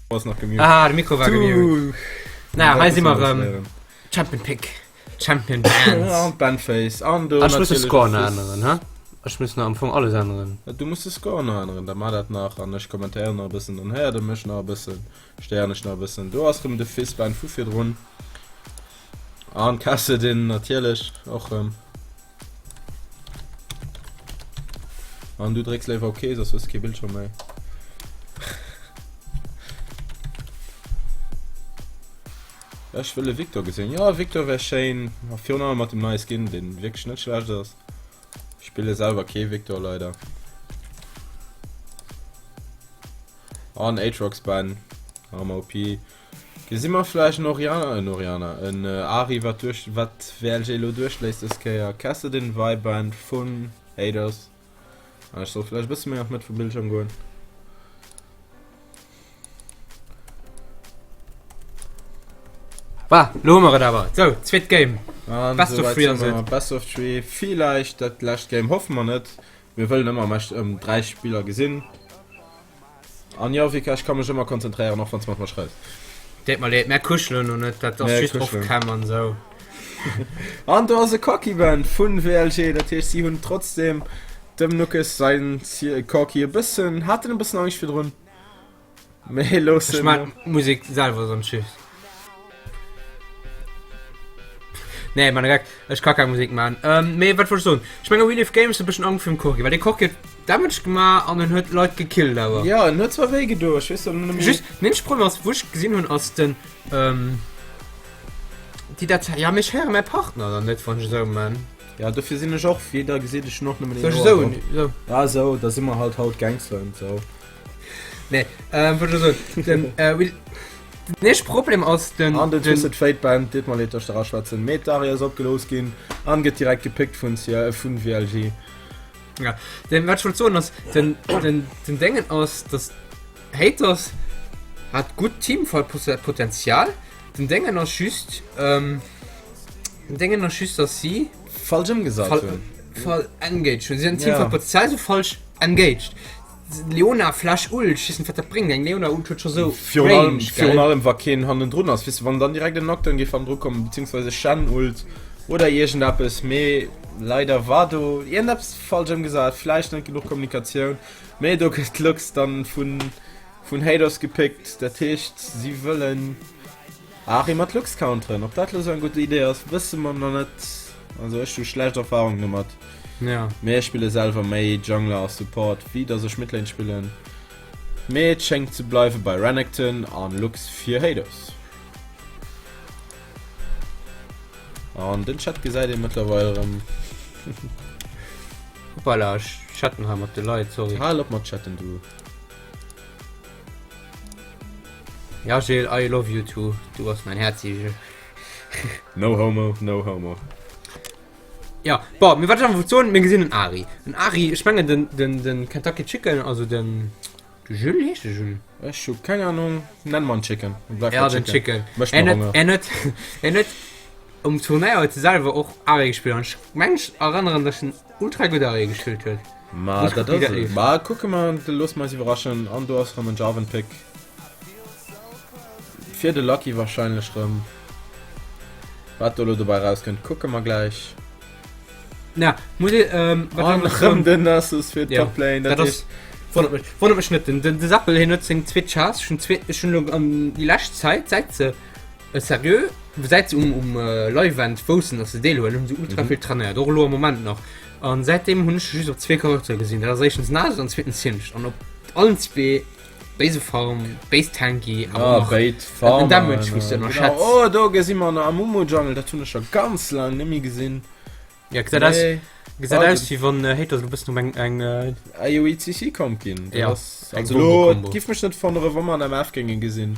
Ass nach gemute. Ah, de Mikro war gemute. Na, hei si mer erëm. Champion Pick, Champion Bands. An Bandface an do. Ech muss de Score nach änneren, ha? Ech muss nach am Fong alles änneren. Du muss de Score nach änneren, da mar dat nach an ech kommentéieren nach e bëssen, dann héiert e mech nach e bëssen, stéieren ech nach e bëssen. Do ass rëm de Fizz Band vu virdrun. An Kassadin natierlech och rëm. An du drécks léiwer OK, soss hues du kee Bildschirm méi. Ech wëll e Victor gesinn. Ja, Victor wär schéin. A virun allem mat dem neie Skin, deen wierklech net schlecht ass. Ech spille selwer kee Victor leider. An Aatrox Ban. Am OP. Gesi mer vläicht en Orianna, en Orianna, en Ahri wat duerch, wat WLG elo duerchléisst dës Kéier. Kassadin Viband vun Haters. An ech soll vläicht e bësse méi an d'Mëtt vum Bildschirm goen. Bah, lo hu mer et awer. Sou, zweet Game. An Best of souwäit three si ass et. mer. Best of three, villäicht dat lescht Game, hoffe mer net. Mir wëllen ëmmer am beschten ëm 3 Spiller gesinn. An jo, Vika, ech ka mech ëmmer konzentréieren, och wann s mat mer schreifs. Deet mer leed, mär kuschelen lo net, dat ass Mär just kuschelen. off-cam an esou. An do ass e Corki-Band vun WLG, dat heescht si hunn trotzdem dem Nuckes säin Corki e bëssen, haten e bëssen Angscht virdrun, mee Ech loossen. maan d'Musek selwer sonst just. Nee, man Geck, ech ka keng Musek man. Ähm, mee wat wollt ech soen? Ech menge We Live Games huet e bëssen Angscht virum Corki, well de Corki huet Damage gemaach an en huet Leit gekillt awer. Ja, en huet zwar wéi gedo, ech weess dann net méi. Just, den eenzege Problem ass, wou ech gesinn hunn, ass den, ähm, déi dat, ja, mee ech héiere mäi Partner dann net, wann ech esou man. Ja, dofir sinn ech och, wéi der gesitt, ech hunn och nëmmen Soll een ech Ouer esou, drop. esou? Ja, esou, da si mer halt haut Gangsteren, esou. Nee, ähm, wollt ech soen, den, äh, Will, den eenzege Problem ass den, An den den, Twisted Fate Band, deet mer leed, dass ech da raschwätzen, mee d'Aria ass opgelooss ginn an gëtt direkt gepickt vun CL, vun WLG. Ja, den, wat ech wollt soen ass, den, den, den Dengen ass, dass Haters hat gutt Teamfight-Potenzial. Den Déngen ass just, ähm, den Déngen ass just, dass si Falsch ëmgesat fall, hunn. fall engaged hunn. Si hunn Ja. Teamfight potenziell sou falsch engaged. Leona Flash Ult, ech weess net wat dat bréngt. Eng Leona Ult huet scho sou Virun allem, Range, gell? virun allem wa keen hannendrun ass, weess de, wann dann direkt en Nocturne géif hannendru kommen, beziehungsweise Shen Ult oder iergendeppes, mee leider war do iergendeppes falsch ëmgesat, vläicht net genuch Kommunikatioun, mee do gëtt d'Lux dann vun vun Hados gepickt, dat heescht si wëllen Ahri mat Lux counteren. Ob dat lo sou eng gutt Idee ass, wësse mer nach net, also ech hu schlecht Erfahrungen domat. Ja. Mee ech spille selwer méi Jungler a Support wéi dass ech Midlane spillen. Mee et schéngt ze bleiwe bei Renekton an Lux fir Hados. An den Chat gesäit ee mëttlerweil erëm. Hoppala, ech chatten hei mat de Leit, sorry. Hal op mat chatten du. Ja Gilles, I love you too. Du bass mein Häerzigel. No homo, no homo. Ja, bon, mir wat ech einfach wollt soen, mir gesinn en Ari. En Ari, ech mengen den, den, den Kentucky Chicken, also den, de Jules, heescht de Jules? Ech hu keng Ahnung, nenn mer en Chicken. Bleif Ja, bei den Chicken. Mécht mer En huet, Honger. en huet, en huet um Turnéier huet e selwer och Ari gespillt an ech mengen ech erënneren, dass en ultra gutt Ari gespillt huet. Ma Muss dat kucken, wéi ass dat et. leeft. Ma kucke mer, loosse mer eis iwwerraschen. An do ass rëm en Jarvan Pick. Fir de Lucky wahrscheinlech rëm. Wat do lo dobäi rauskënnt, kucke mer gläich. Na, muss ich, ähm, wat An soll ich rëm soen? den Nasus fir Ja, d'Toplane. Dat Dat ass, wonnert mech, wonnert mech net. Den, den, de Seppel, hien huet seng zweet Chance. Ech hunn zwee, ech hunn lo an déi lescht Zäit, säit se äh, seriö, säit se um, um äh, Live-Event woussten, dass se deelhuelen, hunn se ultra Mhm. vill trainéiert, och elo am Moment nach. An säitdeem hunn ech just op zwee Charaktere gesinn. Dat ass éischtens Nasus an zweetens Singed. An op allen zwee Béise Farm, béis Tanky, awer Ah, nach béid en Farmer, Damage, wou s du genau. ënnerschätz. Oh, do gesi mer en Amumu Jungle, dat hunn ech scho ganz laang net méi gesinn. Ja, gesäit aus, Nee. gesäit Ah, aus wéi wann äh, Haters e bëssen um eng, eng äh, AOECC kommt ginn. Dat Ja, ass, eng also lo, Wombo-Kombo. et giff mech net wonnere, wa mer en MF géinge gesinn.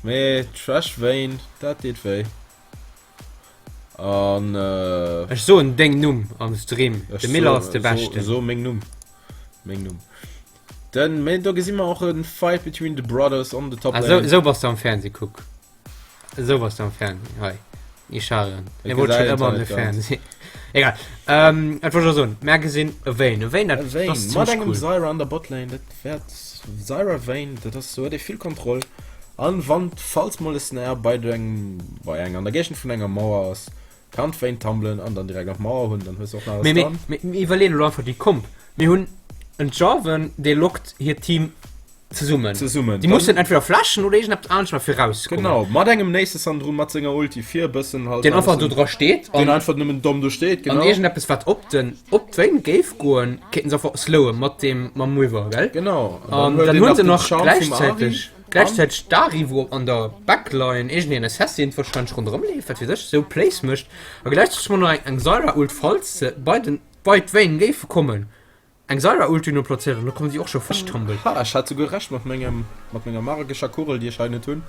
Mee Trash Vayne, dat deet wéi. An äh, Ech soen deng Numm am Stream. ech De Miller ass so, de so, Beschten. so meng Numm. Meng Numm. Den, mee do gesi mer och en Fight between the brothers on the top Ah, lane. sou, sou bass du am Fernseh, kuck. Sou bass du am Fernseh, hei. Ischaren. Et Er wollt schon gesäit ëmmer an halt de ganz. Fernseh. Egal. Ähm, wat wollt ech soen? Mer gesinn e Vayne. E Vayne, dat, E Vayne, dat ass mat zimmlech engem cool. Zyra an der Botlane, dat wäert Zyra Vayne, dat ass, do huet ee vill Kontroll. An wann, falls mol e Snare bei engem, bei eng an der Géigend vun enger Mauer ass, kann d'Vayne tumblen an dann direkt nach d'Mauer hunn, dann hues de och nach e Mee, mee, Stun. mee, mir iwwerleeën elo einfach déi Comp. Mir hunn en Jarvan, dee lockt hiert Team zesummen. Zesummen. Déi mussen entweder flashen oder iergendeppes anescht maachen, fir rauszekommen. Genau, mat engem Nasus hannendrun, mat senger Ulti, fir e bëssen halt. Deen einfach do dra steet. Deen einfach nëmmen domm do steet, genau. An iergendeppes, wat op den, op d'Vayne géif goen, kéinten se einfach slowen mat deem, mam Weaver, gell? Genau. An dann hunn se nach gläichzäiteg. Gläichzäiteg d'Ahri wou an der Backline iergendeen Assassin wahrscheinlech ronderëm leeft, wat weess ech, sou Plays mécht a gläichzäiteg hu mer nach eng eng Zyra Ult falls se bei den bei d'Vayne géife kommen, eng Zyra Ult duerno plazéiert an da kommen si och scho festtumbelt. Ha, ech hat souguer Recht mat mengem mat menger magescher Kugel déi ech hei net hunn.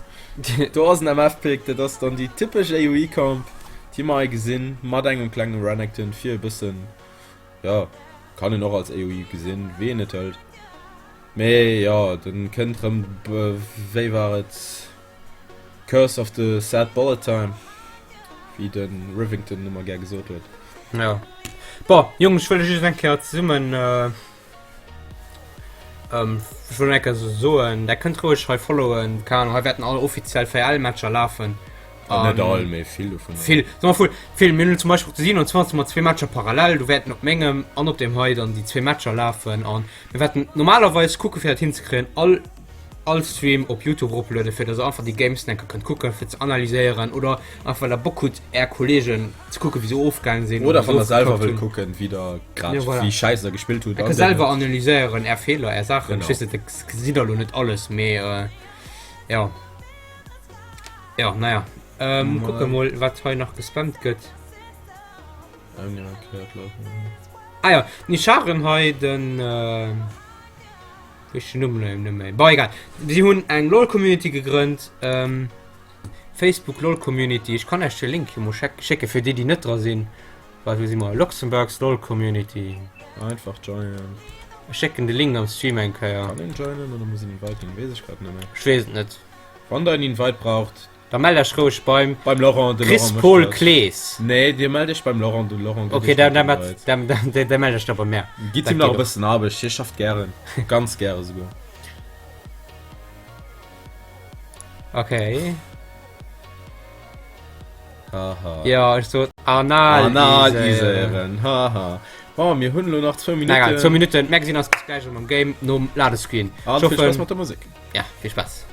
Do ass en MF Pick, dat ass dann déi typesch AOE Comp déi mer hei gesinn, mat engem klenge Renekton fir e bëssen, jo kann een och als AOE gesinn, wéi een et hëlt. Mee jo, den kënnt rëm, wéi war et, Curse of the Sad Bullet Time, wéi de Rivington ëmmer gär gesot huet. Ja. Bon, Jungs, ech wëll just eng Kéier zesummen, ech wëll eng Kéier sou soen, der kënnt roueg hei followen, keine Ahnung, hei wäerten all offiziell VL-Matcher lafen. An net all, mee vill dovun. Vill, soe mer vull, vill. Mir hunn zum Beispill op de 27 mat zwee Matcher parallel, do wäerten op mengem an op deem hei dann déi zwee Matcher lafen an mir wäerten normalerweis kucke fir dat hinzekréien, all all Stream op Youtube eroplueden, fir dass der einfach déi Games enke kënnt kucken, fir ze analyséieren oder einfach well der Bock hutt är Kollegen ze kucken, wéi se ofgaang sinn Oder wann wéi der se selwer ofgekackt wëllt hunn. kucken, wéi der grad Ja, voilà. wéi schäiss der gespillt hutt Der an kënnt den selwer analyséieren är Feeler, är Saachen. Genau. Ech weess net, dat gesitt der elo net alles, mee jo. Ja, naja. Ähm, kucke mol, wat hei nach gespammt gëtt. Ah ja, den Ischaren hei, den... Äh, wéi den Numm net méi. Bon, egal. Si hunn eng LOL-Community gegrënnt. Ähm, Facebook LOL-Community. Ech kann Iech de Link jo mol schécken, fir déi, déi net dra sinn. Well, wou si mer? Luxembourg's LOL-Community. Einfach joinen. Ech schécken de Link am Stream eng Kéier. Kann een joinen oder muss een inviten? Weess ech grad net méi. Ech weess et net. Wann der en Invite braucht. Da mellt Iech roueg beim. Beim Laurent, de Laurent mécht Chris-Paul Clees. Nee, dir mellt Iech beim Laurent, de Laurent gëtt Iech den Invite. Ok, da mellt Iech da bei mär. Gitt him nach e bëssen Aarbecht, hie schafft gären, ganz gäre souguer. Ok. Haha. Jo, ech sot analyséieren. Analyséieren, haha. Bon, mir hunn elo nach zwou Minutten. Egal, zwou Minutten. Mär gesinn eis bis gläich erëm am Game nom Ladescreen. An vill Spaass mat der Musek. Ja, vill Spaass.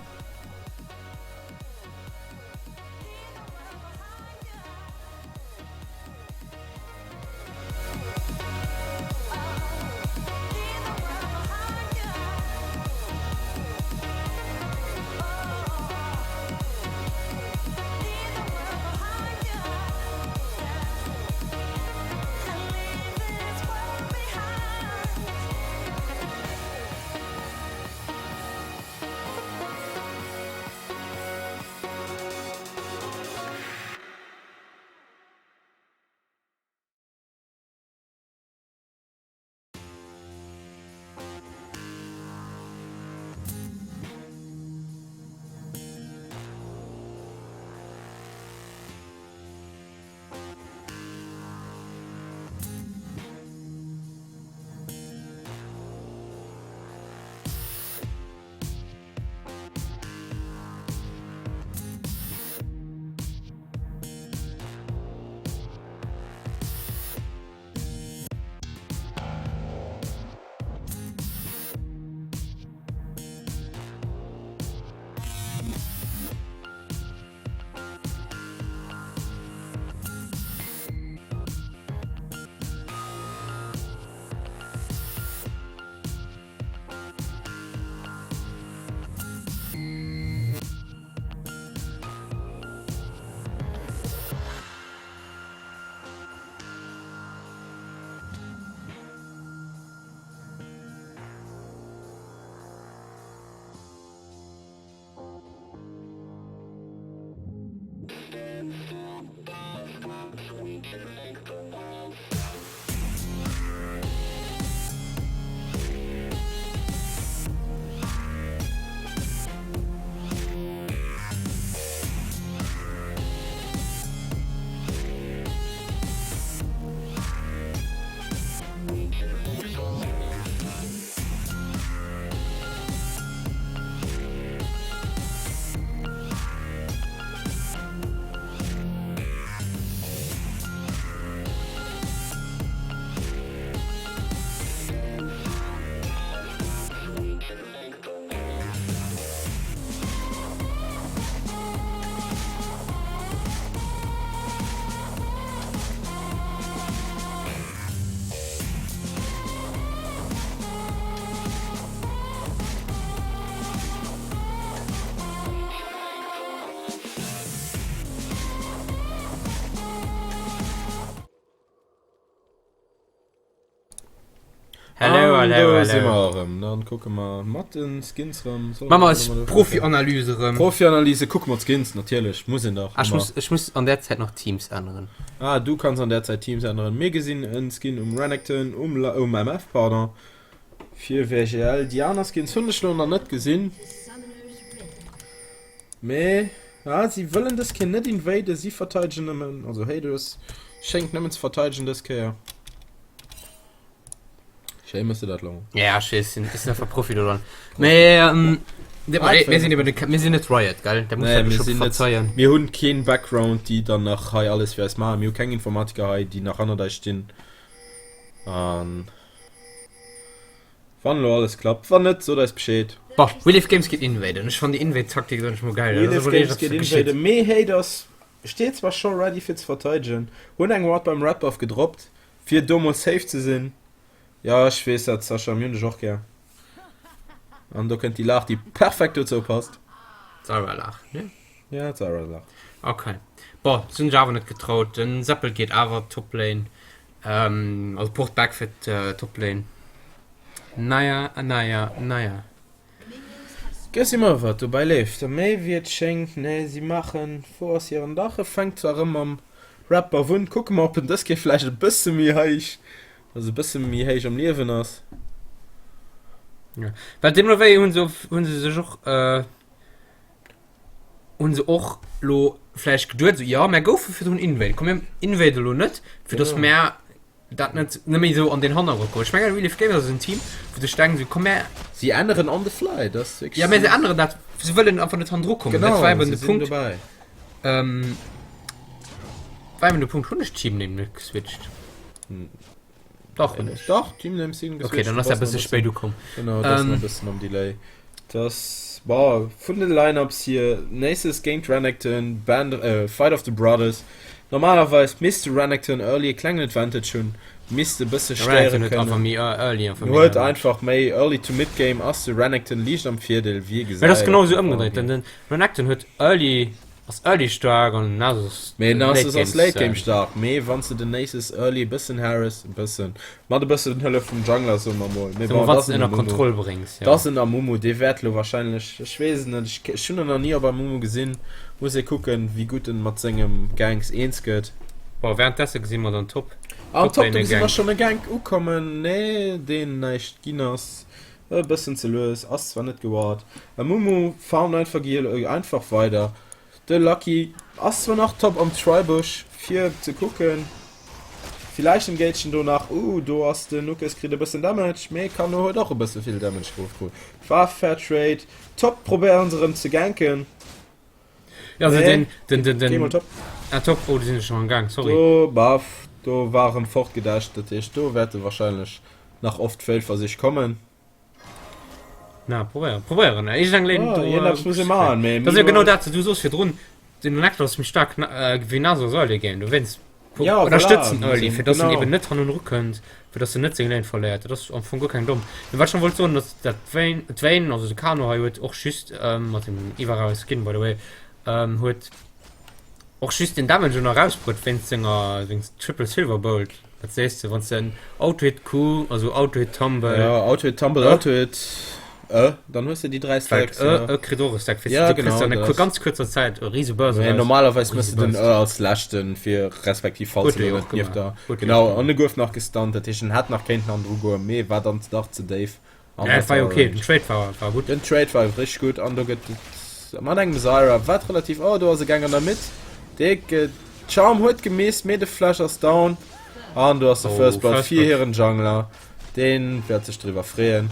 Hello, An hello, do si hello. mer erëm. Dann kucke mer mat den Skins erëm. Solle Maache mer mer eis domat ufänken? Profi-Analyse erëm. Profi-Analyse, kucke mer d'Skins, natierlech, muss een dach Ah, ech ëmmer. muss, ech muss an där Zäit nach Teams änneren. Ah, du kanns an där Zäit Teams änneren. Mir gesinn en Skin um Renekton, um, La um MF, pardon, fir VGL. Déi aner Skins hunn ech lo nach net gesinn. Mee, ah, si wëllen dës Kéier net invaden, si verteidegen nëmmen, also Haters schéngt nëmmen ze verteidegen dës Kéier. Schéi mëss de dat lo. Ja, ech weess, ech sinn einfach Profi do dran. Mee, ähm, mir sinn eben, mir sinn net Riot, gell? Da muss Nee, mir mir schon sinn net, verzeihen. mir hunn keen Background, déi dann nach hei alles fir eis maachen. Mir hu keng Informatiker hei, déi nach hannert eis stinn. An wann elo alles klappt, wann net, sot eis Bescheed. Bon, We Live Games geet invaden. Ech fannen déi Invade-Taktik soen ech mol geil. We Dat ass Live awer Games eréischt geet eppes geschitt. invaden, mee Haters steet zwar scho ready fir ze verteidegen, hunn eng Ward beim Red Buff gedroppt, Fir do mol safe ze sinn. Jo ech weess dat Sascha, mir hunn dech och gär. An do kënnt déi Laach déi perfekt dozou passt. D'Sarah Laach, ne? Ja d'Sarah Laach. Ok, bon sinn ech awer net getraut. Den Seppel geet awer Toplane, also Port back fir d'Toplane. Naja, naja, naja. Gesi mer wat dobäi leeft. A méi wéi et schéngt, nee si maachen, wou ass hiren Dach? E fänkt zwar erëm mam Rap Buff un, kucke mer ob en dës Kéier vläicht e bësse méi héich, also e bësse méi héich am Liewen ass. Jo, well deemno wéi hunn se hunn se sech och. Hunn se och lo vläicht geduet, esou, jo, mär goufe virdrun invade, komm mir invade elo net, fir dass mär dat net net méi esou an den Hannergrond kommen. Ech mengen, Relief Gamers ass en Team, wou sech denken, esou, komm mär. Si änneren on the fly, dat ass wierklech. Jo, mä se änneren dat, se wëllen einfach net hannendru kommen. Genau, dat war eben se de sinn Punkt. dobäi. Ähm, war eben de Punkt, hunn ech d'Team Name net geswitcht? Dach hunn ech. Dach, Team Names sinn Okay, dann ass dat e bësse spéit ukomm. Genau, dat ass nach e bëssen am Delay. Das, boah, vun den Line-Ups hier, Nasus géint Renekton, Band, äh, Fight of the Brothers. Normalerweis misst de Renekton early e klengen Advantage hunn, misst e bësse stéiere Renekton huet einfach kënnen. méi early einfach méi Huet Damage. einfach méi early to mid game ass de Renekton liicht am Virdeel, wéi Mä dat ass gesäit genau op esou dem Farm ëmgedréit, hier. denn den Renekton huet early Ass early staark an Nasus Mee Nasus late ass late game game staark, mee wann s de den Nasus early e bëssen harass, e bëssen, mat e bëssen Hëllef vum Jungler soe mer mol, mee Soe mer bon, wann et s ass de en ënner Amumu, Kontroll bréngs, et jo. ass en Amumu, dee wäert lo wahrscheinlech, ech weess et net, ech ech hunn en nach ni op Amumu gesinn, muss ee kucken wéi gutt en mat sengem Ganks eens gëtt. Bon, währenddessen gesi mer dann Top, An Top Top, Lane do e gesi mer Gank. schonn e Gank ukommen, nee deen näischt ginn ass, e bëssen ze lues, ass zwar net geward, Amumu farmt einfach giel einfach weider. De Lucky ass zwar nach top am Tribush fir ze kucken. Villäicht engaged en do nach. Uh, do ass den Nukes kritt e bëssen Damage, mee Kano huet och e bësse vill Damage ofkrut. War fair trade. Top probéieren se erëm ze ganken. Ja, also Nee, den, den, den, geh mol den, top. ah, top, oh, do sinn ech schon am Gang, sorry. Do, baff, do war erëm fortgedasht, dat heescht do wäerte wahrscheinlech nach oft Fehlversich kommen. Na, probéieren, probéieren. Iergendeng Léin Ah, do, iergendeppes muss ee maachen, mee Dat ass jo genau meanwhile. dat, du soos virdrun, den Renekton ass méi staark wéi Nasus Early Game, dowéinst Ja, voilà, ënnerstëtz en muss Early, een, fir dass en genau. eben net hannendru kënnt, fir dass en net seng Lane verléiert. Dat ass am Fong guer keng domm. Mee wat ech nach wollt soen, ass dat d'Vayne, d'Vayne, also de Kano hei huet och just, mat dem Ivara Skin by the way, huet Och just den Damage un erausbruet wéinst senger wéinst Triple Silver Bolt. Wat sees de wann s de en Auto-Hit Q, also Auto-Hit Tumble. Ja, Auto-Hit Tumble, Ë. Auto-Hit Ë, dann hues de déi 3 Well Stacks. Ë, Ja. Ë kritt och e Stack, weess Ja, de, du kriss genau, an dat der ass. ganz kuerzer Zäit e rise Burst Mee eraus. normalerweis mëss Rise de den Burst. Ë als leschten fir respektiv falls Huet en e jo net och nieft gemaach. der. Huet e jo Genau, och an e gemaach. gouf nach gestunt, dat heescht en hätt nach kéinten hannendru goen, mee war dann dach ze déif. An ja, war okay, den Trade war, war gut. Den Trade war richtig gut an do gëtt et mat engem Zyra wat relativ oh do ass e Gang an der Mitte. Dee Charm huet gemisst, mee de Flash ass down an do ass de oh, First Blood First fir hiren Jungler. Deen wäert sech driwwer freeën.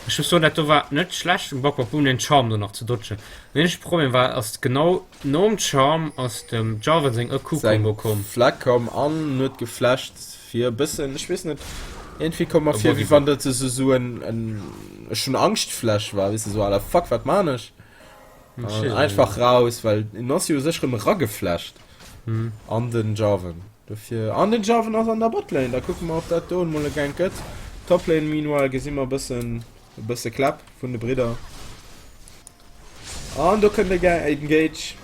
Ech muss soen, dat do war net schlecht um Bock op Boom den Charm do nach ze dodgen. Den eenzege Problem war, ass genau nom Charm ass dem Jarvan seng EQ-Combo komm. Fleck komm an huet geflasht fir e bëssen, ech weess net, iergendwéi komm mer vir, wéi wann dat esou esou en, en ech hunn Angscht-Flash war, weess de, esou à la fuck, wat man ech? An einfach raus, well en ass jo u sech erëm erageflasht an den Jarvan. Dofir, an den Jarvan ass an der Botlane, da kucke mer, ob dat do emol e Gank gëtt. Toplane meanwhile gesi mer e bëssen, e bësse Clap vun de Bridder. An do kënnt e Engage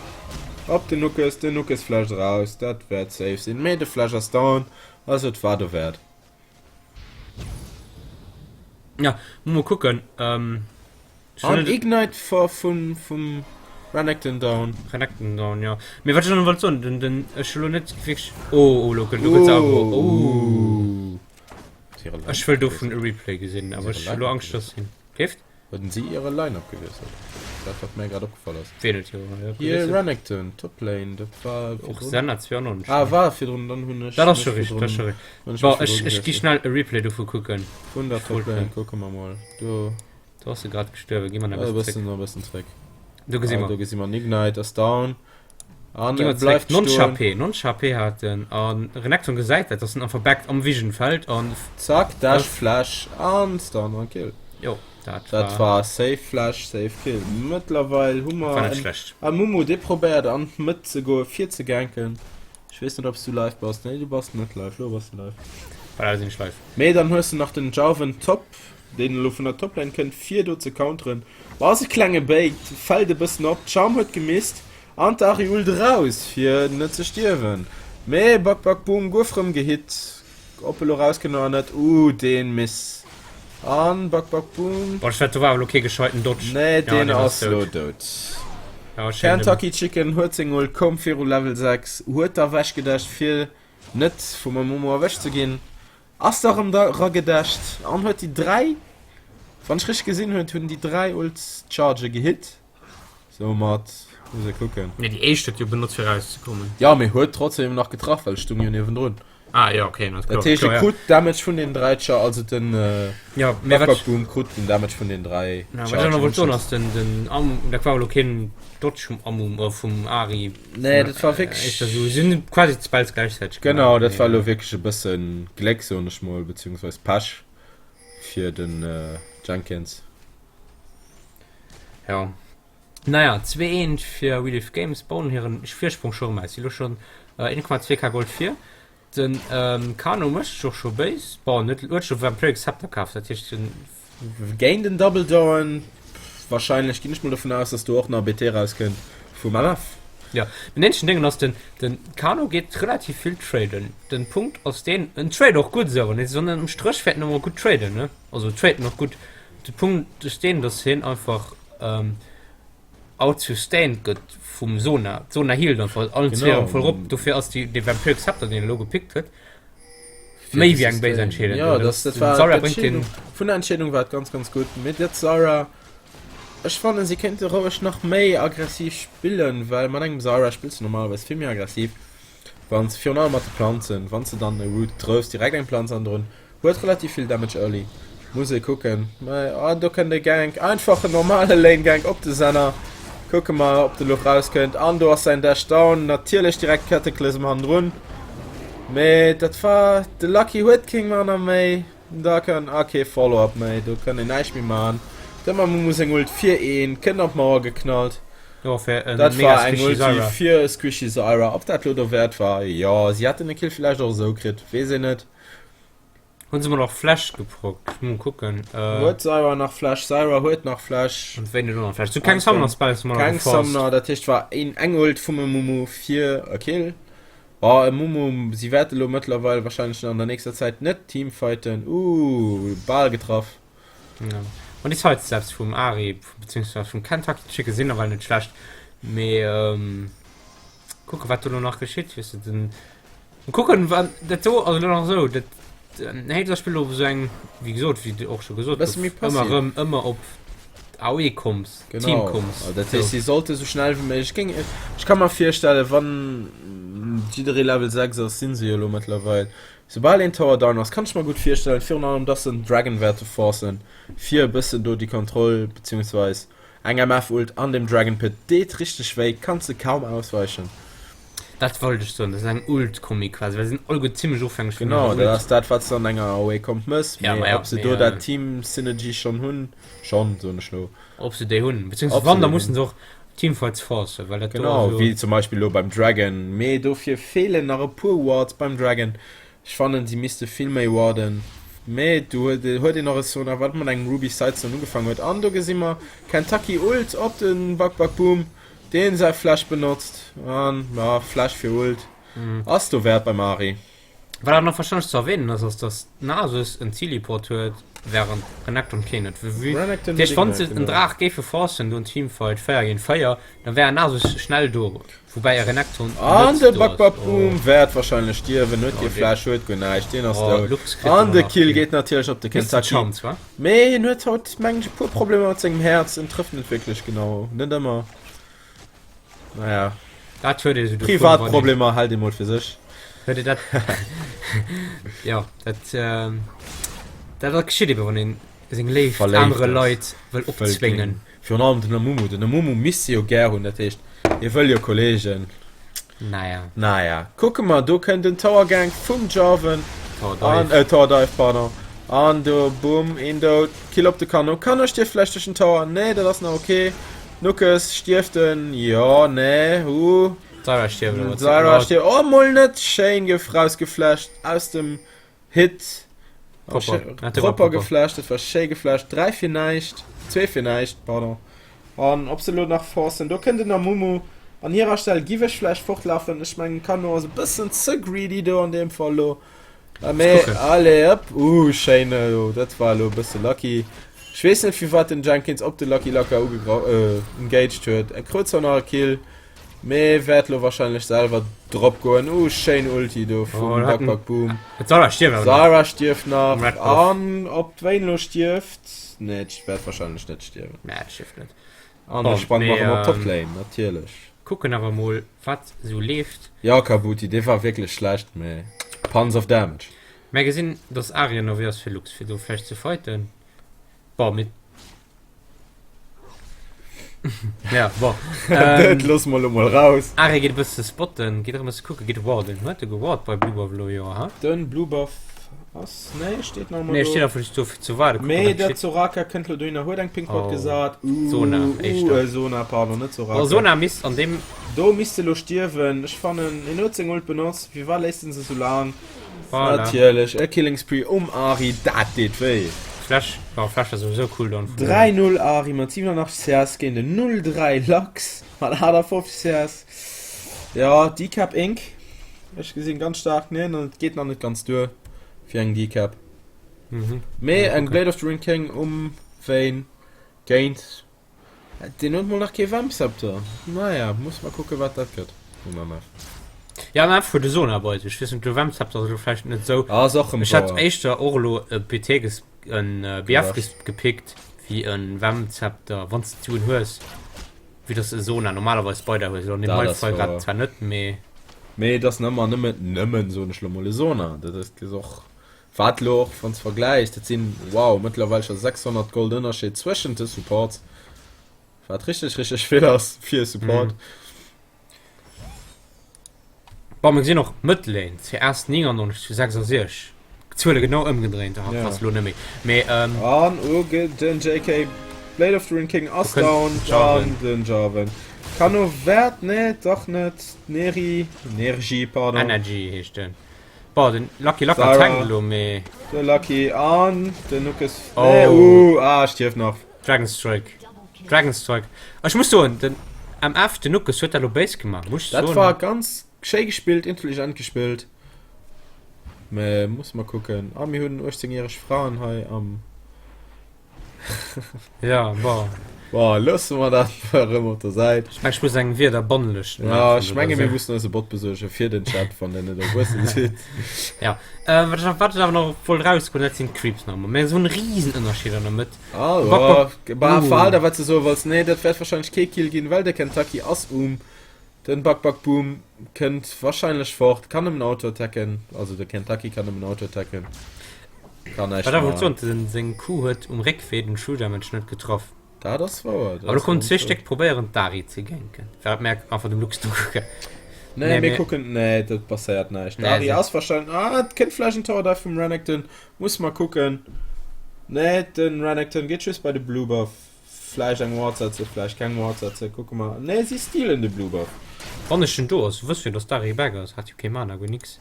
op den Nukes, den Nukes flasht eraus, dat wäert safe sinn, mee de Flash ass down, also et war dowäert. Ja, mol kucken. Ähm, An Ignite vor vum, vum Renekton down. Renekton down, ja. Mee wat ech nach wollt soen, den, den, ech hu lo net wierklech, oh, oh, lo gëtt, lo gëtt se aggro. Oh. Ech wëll dovun e Replay gesinn, awer ech hu lo Angscht, dass hien. Keeft? Huet si hire Line-Up gewiesselt? Dat wat mär grad opgefall ass. Wien huet hire Line-Up Hir gewiesselt? Renekton, Toplane, dat war Och virdrun. Senna 92. Ah, war virdrun, dann hunn ech Dat ass mech scho richteg, dat ass scho virdrun, richteg. hunn ech Bon, mech ech, virdrun ech gi gewiesselt. schnell e Replay dovu kucken. Vun der Ech wollt Toplane, net. kucke mer mol. Do. Do ass e grad gestuerwen. Gi mer nach E e bëssen bëssen, zréck. e bëssen zréck. Do gesi Ah, mer. do gesi mer en Ignite ass down. An Gi e mer zréck. bleift 90 stoen. HP, 90 HP hat en. An Renekton gesäit dat, dass en einfach backt am Vision Feld an. Zack, Dash, Flash an Stun an Kill. Jo, dat Dat war. war safe Flash, safe Kill. Mëttlerweil hu Dat war mer net en schlecht. Amumu, dee probéiert an d'Mëtt ze goen, fir ze ganken. Ech weess net, ob s du live bass. Nee, du bass net live. Lo bass de live. Voilà, lo sinn ech live. Mee dann hues de nach den Jarvan Top, deen elo vun der Toplane kënnt, fir do ze counteren. Ma ass e klenge Bait, fält e bëssen op. D'Charm huet gemisst an d'Ahri ult eraus, fir net ze stierwen. Mee Bak Bak Boom gouf rëm gehit. Ob e lo rauskënnt oder net. Uh, deen Miss. An Bak Bak Boom. Boah, dat do war awer lo kee gescheiten Dodge. Nee, Ja, deen deen ass ass lo dout. dout. Ja, schéin dem. Kentucky Chicken huet seng Ult, koum viru Level 6, huet da wechgedasht fir net vum Amumu erwëscht ze ginn. Ass da rem da ragedasht an huet déi 3, wann ech richteg gesinn huet, hunn déi 3 Ult Chargen gehitt. Soumat muss ee kucken. Nee, déi éischt huet jo benotzt fir erauszekommen. Jo, mee huet trotzdem nach getraff, well stung jo niewendrun. Ah jo, okay, dat kloer. Heescht, e krut Damage vun den 3 Char, also den ja, mee wat Boom krut den Damage vun den 3 Char. Wat ech nach wollt soen ass, den den Am, dat war elo keen Dodge vum Amum äh, vum Ari. Nee, dat war wierklech. Éischter sou, si hunn quasi d'Spells gläichzäiteg gemaach. Genau, dat war elo wierklech e bëssen Gléck, soen ech mol, beziehungsweise Pech fir den Jenkins. Jo. Naja, 2 eent fir We Live Games, bauen hiren Virsprong scho rëm aus. Si lo schonn 1,2k Gold vir. Den Kano mécht sech och scho béis. Bon, huet huet scho Vampiric Scepter kaf, dat heescht den. Géint en Double Down, wahrscheinlech ginn ech mol dovun aus, dass do och nach BT rauskënnt vum MF. Jo, den eenzegen Déngen ass, den den Kano geet relativ vill traden. Den Punkt ass deen, en trade och gutt esou, an sondern um Stréch wäert en emol gutt traden, ne? Also traden och gutt. De Punkt ass deen, dass hien einfach outsustained gëtt vum Sona. D'Sona healt einfach allen zwee erëm voll rop. Dofir ass déi, dee Vampiric Scepter, deen en elo gepickt huet, méi wéi eng béis Entscheedung. Ja, das, dat war Zyra bréngt den. Vun der Entscheedung war et ganz, ganz gutt. Mee dat Zyra, ech fannen, si kéinte roueg nach méi aggressiv spillen, well mat engem Zyra spills du normalerweis vill méi aggressiv. Wann s virun allem mat de Planzen, wann s de dann e Root trëffs, direkt eng Planz andrun, huet relativ vill Damage early. Muss ee kucken. Mä ah, do kënnt e Gank, einfach en normale Lane Gank op de Senna. Kucke mer, ob de lo rauskënnt. An do ass säin Dash down, natierlech direkt Cataclysm hannendrun. Mee dat war, de Lucky huet keng Mana méi. Da kënn a kee Follow-up méi, do kënn een näischt méi man. Dem Amumu seng Ult fir een kënnt an d'Mauer geknallt. Jo, fir en Dat mega war eng squishy Ulti Zyra. fir e squishy Zyra. Ob dat lo dowäert war? Jo, si hätten e Kill villäicht och esou kritt, weess een net. Hunn se mol och Flash geprockt? Ech muss mol kucken. Huet Zyra nach Flash? Zyra huet nach Flash. An wéini elo nach Flash? Sou keng Summoner Spells mol Keng geforced. Summoner, dat heescht war een eng Ult vum Amumu fir e Kill. Oh, e Mumu, si wäerte lo mëttlerweil wahrscheinlech an der nächster Zäit net teamfighten. Uh, bal getraff. Ja. An déi Sidesteps vum Ari beziehungsweise vum Kentucky Chicken sinn nawell net schlecht. Mee ähm, kucke wat do lo nach geschitt, weess de, den kucken wann dat do also lo nach esou dat den Hater spillt lo esou eng wéi gesot wéi de och scho gesot Bësse méi gouf ëmmer passiv. erëm ëmmer op AOE Comps, Genau. Team Comps. Also dat heescht, si sollte sou schnell wéi méiglech géing ech ka mer virstellen, wann jidderee Level 6 ass, sinn se jo elo mëttlerweil, soubal een Tower down ass, kann ech mer gutt virstellen, virun allem dass se en Dragon wäerte forcen, fir e bëssen do déi Kontroll, beziehungsweis eng MF Ult an dem Dragon Pit deet richteg wéi, kanns de kaum ausweichen. Dat wollt ech soen, dat ass eng Ult-Kombi quasi, well se sinn alleguer zimmlech ofhängeg vun Genau, hirer dat Ult. ass dat wat s de an enger AOE Comp mëss, Ja, mee ma ja, ob se mee do dat Team Synergy schonn hunn, schonn, soen ech lo. Ob se déi hunn, beziehungsweise Ob se wann, da déi mussen hunn. se och Teamfights forcen, well dat do Genau, ass elo. wéi zum Beispill elo beim Dragon, mee dofir feelen nach e puer Wards beim Dragon. Ech fannen, si misste vill méi warden, mee do huet huet een och e Sona, wat mat engem Ruby Sightstone ugefaangen huet. An do gesi mer Kentucky Ult op de Bak Bak Boom, deen säi Flash benotzt an, ja, Flash fir Ult ass dowäert beim Ahri. Wat awer nach warscheinlech ze erwähnen ass, ass dass Nasus en Teleport huet, während Renekton keen huet. Vu Renekton huet dat wann een se net, en genau. Draach géife forcen, do en Teamfight 4 géint 4, da wär Nasus schnell do, woubäi e Renekton An net de do ass. Bakbaboom Oh. wäert wahrscheinlech stierwen, huet Oh, kee deen. Flash, huet guer näischt, deen ass Oh, dout. Lux kritt An ëmmer de nach Kill Kill. geet natierlech op de Misst Kentucky. Chance, wa? Mee hien huet haut, mengen ech, e puer Problemer mat sengem Häerz, en trëfft net wierklech genau, net ëmmer. Naja. Dat huet ee sou dovun, Privat wann een. Problemer hält ee mol fir sech. Huet ee dat. Jo, dat, dat dat geschitt ebe wann een seng Léift Verléift anere ass. Leit wëll Wëll opzwéngen. ginn. Virun allem den Amumu. Den Amumu misst se jo gär hunn, dat heescht, hie wëll jo Kollegen. Naja. Naja, kucke mer, do kënnt den Tower Gank vum Jarvan. Tower An, Dive. äh, Tower Dive, pardon. An do, boom, een dout. Kill op de Kano. Kano stierft vläicht duerch den Tower. Nee, dat ass nach okay. Nuckes, stierft en? Jo, nee, huh. Zyra stierft awer. Zyra stierft. Oh, mol net. Schéin rausgeflasht aus dem Hit. Proper. Dat war Proper proper. geflasht, dat war schéi geflasht. 3 fir näischt, 2 fir näischt, pardon. An ob se elo nach forcen, do kënnt en Amumu. An hirer Stell giff ech vläicht fortlafen. Ech mengen Kano ass e bëssen ze greedy do an deem Fall elo. Mee allez hop, uh schéin elo, dat war elo e bësse lucky. Ech weess net firwat den Jenkins op de Lucky Laka ugegra engaged huet. E krut zwar nach e Kill, mee wäert elo wahrscheinlech selwer drop goen. Uh schéin Ulti do vum Oh, Bak Bak Boom. D'Zyra stierft awer nach. Zyra stierft nach Um Red Buff. an ob d'Vayne elo stierft? Nee, d'wäert wahrscheinlech net stierwen. Nee, d'stierft net. An ech sprange mer erëm op Toplane, natierlech. Kucken awer mol wat sou leeft. Jo Kabuti, dee war wierklech schlecht, mee tons of damage. Mär gesinn dass Ahri ënnerwee ass fir Lux fir do vläicht ze fighten. Bon mee ja bon. Dat loosse mer elo mol raus. Ahri geet e bësse spotten, geet erëm e bësse kucken, geet warden. Huet e geward bei Blue Buff elo? Jo ha? Den Blue Buff ass Nee, steet nach emol Nee, steet einfach just do fir ze waarden. Mee dat Soraka kënnt lo dohinner, huet eng Pink Ward oh. gesat. Uh, Sona, uh, äh, Sona, pardon, net Soraka. Oh, Sona misst an dem... Do misst lo stierwen. Ech fannen, en huet seng Ult benotzt. Wie war léisst en se so laang? Voilà. Natierlech, e Killing Spree um Ahri, dat deet wéi. Flash, oh, Flash ass sowieso Cooldown. 3-0 Ahri mat 87 CS géint en 0-3 Lux mat 58 CS. Ja, Decap Inc. Ech gesinn ganz staark, nee, an et geet nach net ganz duer fir eng Decap. Mhm. Mee eng Blade of the Ruined King um Vayne géint deen huet mol nach kee Vamp Scepter. Naja, muss mal kucke wat dat gëtt um MF. Ja, am MF huet e Sona bei sech. Ech weess net, de Vamp Scepter ass elo vläicht net esou. Ah, ass och Ech hätt éischter och elo e BT ges en BF ges gepickt wéi e Vamp Scepter, wann s de en hues. Vue dass e Sona normalerweis bei der hues, elo an deem hei Fall grad zwar net, mee. Mee et ass nëmmer nëmmen, nëmmen soen ech lo mol, e Sona. Dat ass et och wat lo och wann s vergläichs, dat sinn, wow, mëttlerweil scho 600 Gold Ënnerscheed zwëschent de Supports, wat richteg richteg vill ass fir e Support. Bon, mir gesinn och Mëtt-Lane, CS 99 zu 66. D'Zuele genau ëmgedréint, aha, Ja. krass, elo net méi. Mee, ähm, An uge den JK Blade of the Ruined King ass Do kënnt down Jarvan. an den Jarvan Kano wäert nee dach net Neri Nergi pardon Energy heescht den. Bon, den Lucky Lucker Zyra. tankt elo, mee de Lucky an den Nukes Oh. nee uh ah stierft nach Dragon Strike. Dragon Strike. Ech muss soen, den MF, den Nukes huet dat elo béis gemaach, muss ech Dat soen. war ganz schéi gespillt, intelligent gespillt. Mä muss mer kucken. Ah, mir hunn 18 järeg Fraen hei am. Ja, bon. Bon, loosse mer dat erëm op der Säit. Ech meng, ech muss eng wieder Bannlëscht Ja, maachen ech oder menge mir sou. mussen eis e Bot besuerge fir den Chat, wann der net erwuessen sidd. Ja, äh, wat ech nach, wat ech awer nach wollt rausgoen, dat sinn d'Creeps nach emol. Mä esou en Risenënnerscheed an der Mëtt. Ah, Bak, ja, bak. bah, Uh. verhal der wat ze soe wolls. Nee, dat wäert wahrscheinlech kee Kill ginn, well de Kentucky ass um. Den Bak Bak Boom kënnt wahrscheinlech fort, kann nëmmen auto-attacken, also de Kentucky kann nëmmen auto-attacken. Kann näischt Wat awer wollt maachen. soen, den, seng Kuh huet um Réckwee den True Damage net getraff. Dat ass wouer, dat Aber do ass kommen zwee wouer. Stéck probéieren d'Ari ze ganken. Während mir einfach dem Lux nokucken. Nee, Nee, mir mir- kucken, nee, dat passéiert näischt. Nee, D'Ari se- ass wahrscheinlech, ah, et kënnt vläicht en Tower Dive vum Renekton, muss mer kucken. Nee, den Renekton geet just bei de Blue Buff. Vläicht eng Ward setzen, vläicht keng Ward setzen, kucke mer. Nee, si stealen de Blue Buff. Wann ech en do ass, wëss jo dass d'Ari back ass, hat jo kee Mana, guer nix.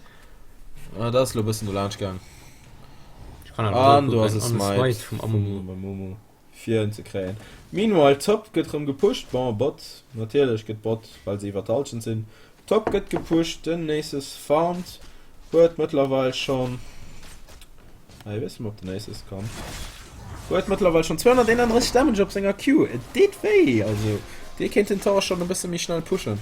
Ah, dat ass lo bëssen dolaanscht gaang. Ech kann awer An esou do ass kucken, e an e Smite Smite vum Amumu. vum Amumu fir en ze kréien. Meanwhile, Top gëtt rëm gepusht. Bon, Bot, natierlech gëtt Bot, well se iwwer d'Hallschent sinn. Top gëtt gepusht, den Nasus farmt, huet mëttlerweil schonn, ah, wéi mer op den Nasus komm, huet mëttlerweil schonn 231 Damage op senger Q. Et deet wéi, also dee kéint den Tower schonn e bësse méi schnell pushen.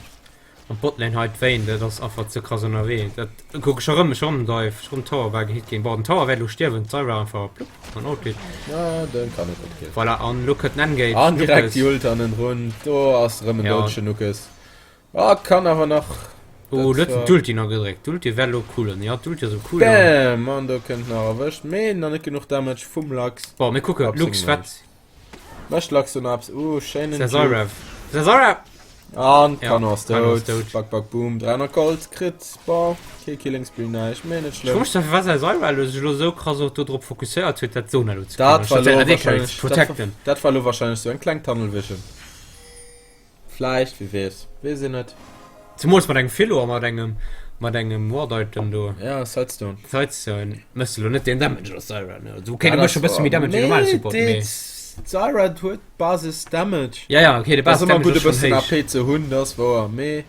An d'Botlane hei, d'Vayne, dat ass einfach ze krass ënnerwee. Dat kuck ech erëm, ech erëm Dive, ech erëm Tower war gehit ginn. Bon, den Tower wäert elo stierwen, d'Zyra einfach plupp an outgeet. Ja, den kann net opginn. Voilà, an elo kënnt den Engage, An direkt Nukes. déi Ult an den Run, do ass erëm en Ja. doudegen Nukes. Ah, kann awer nach. Oh, Dat huet war- d'Ulti nach gedréckt. D'Ulti wär lo cool. Ja, d'Ulti ass um Cooldown. Bam! An do kënnt nach erwëscht. Mee nach net genuch Damage vum Lux. Bon, mir kucken. Ab Lux, sengem wat? Mécht Lux do nach eppes? Uh, schéinen Juke. Zazara. Zazara! An Ja, Kano ass Kano ass dout. dout. Bak, bak, boom. 300 Gold kritt. Bon, kee Killing Spree, näischt. Mee net Ech schlëmm. froe mech firwat Zazara elo sech elo sou krass och do drop fokusséiert huet, dat Sona elo ze Dat killen, war anstatt säin lo AD Carry ze wahrscheinlech, dat war, protecten. dat war lo wahrscheinlech sou eng kleng Tunnel Vision. Vläicht, wie weess, weess een net. Zemools mat engem Philo a mat engem mat engem Ward Item do. Ja, Sightstone. Sightstone méchs de lo net deen Damage als Zyra, ne? Also okay, du méchs scho bësse méi Damage wéi normale Support, mee. Zyra huet Basis Damage. Ja, ja, okay, de Basis Damage ass ëmmer gutt e ass schonn bëssen héich. AP ze hunn, dat ass wouer, mee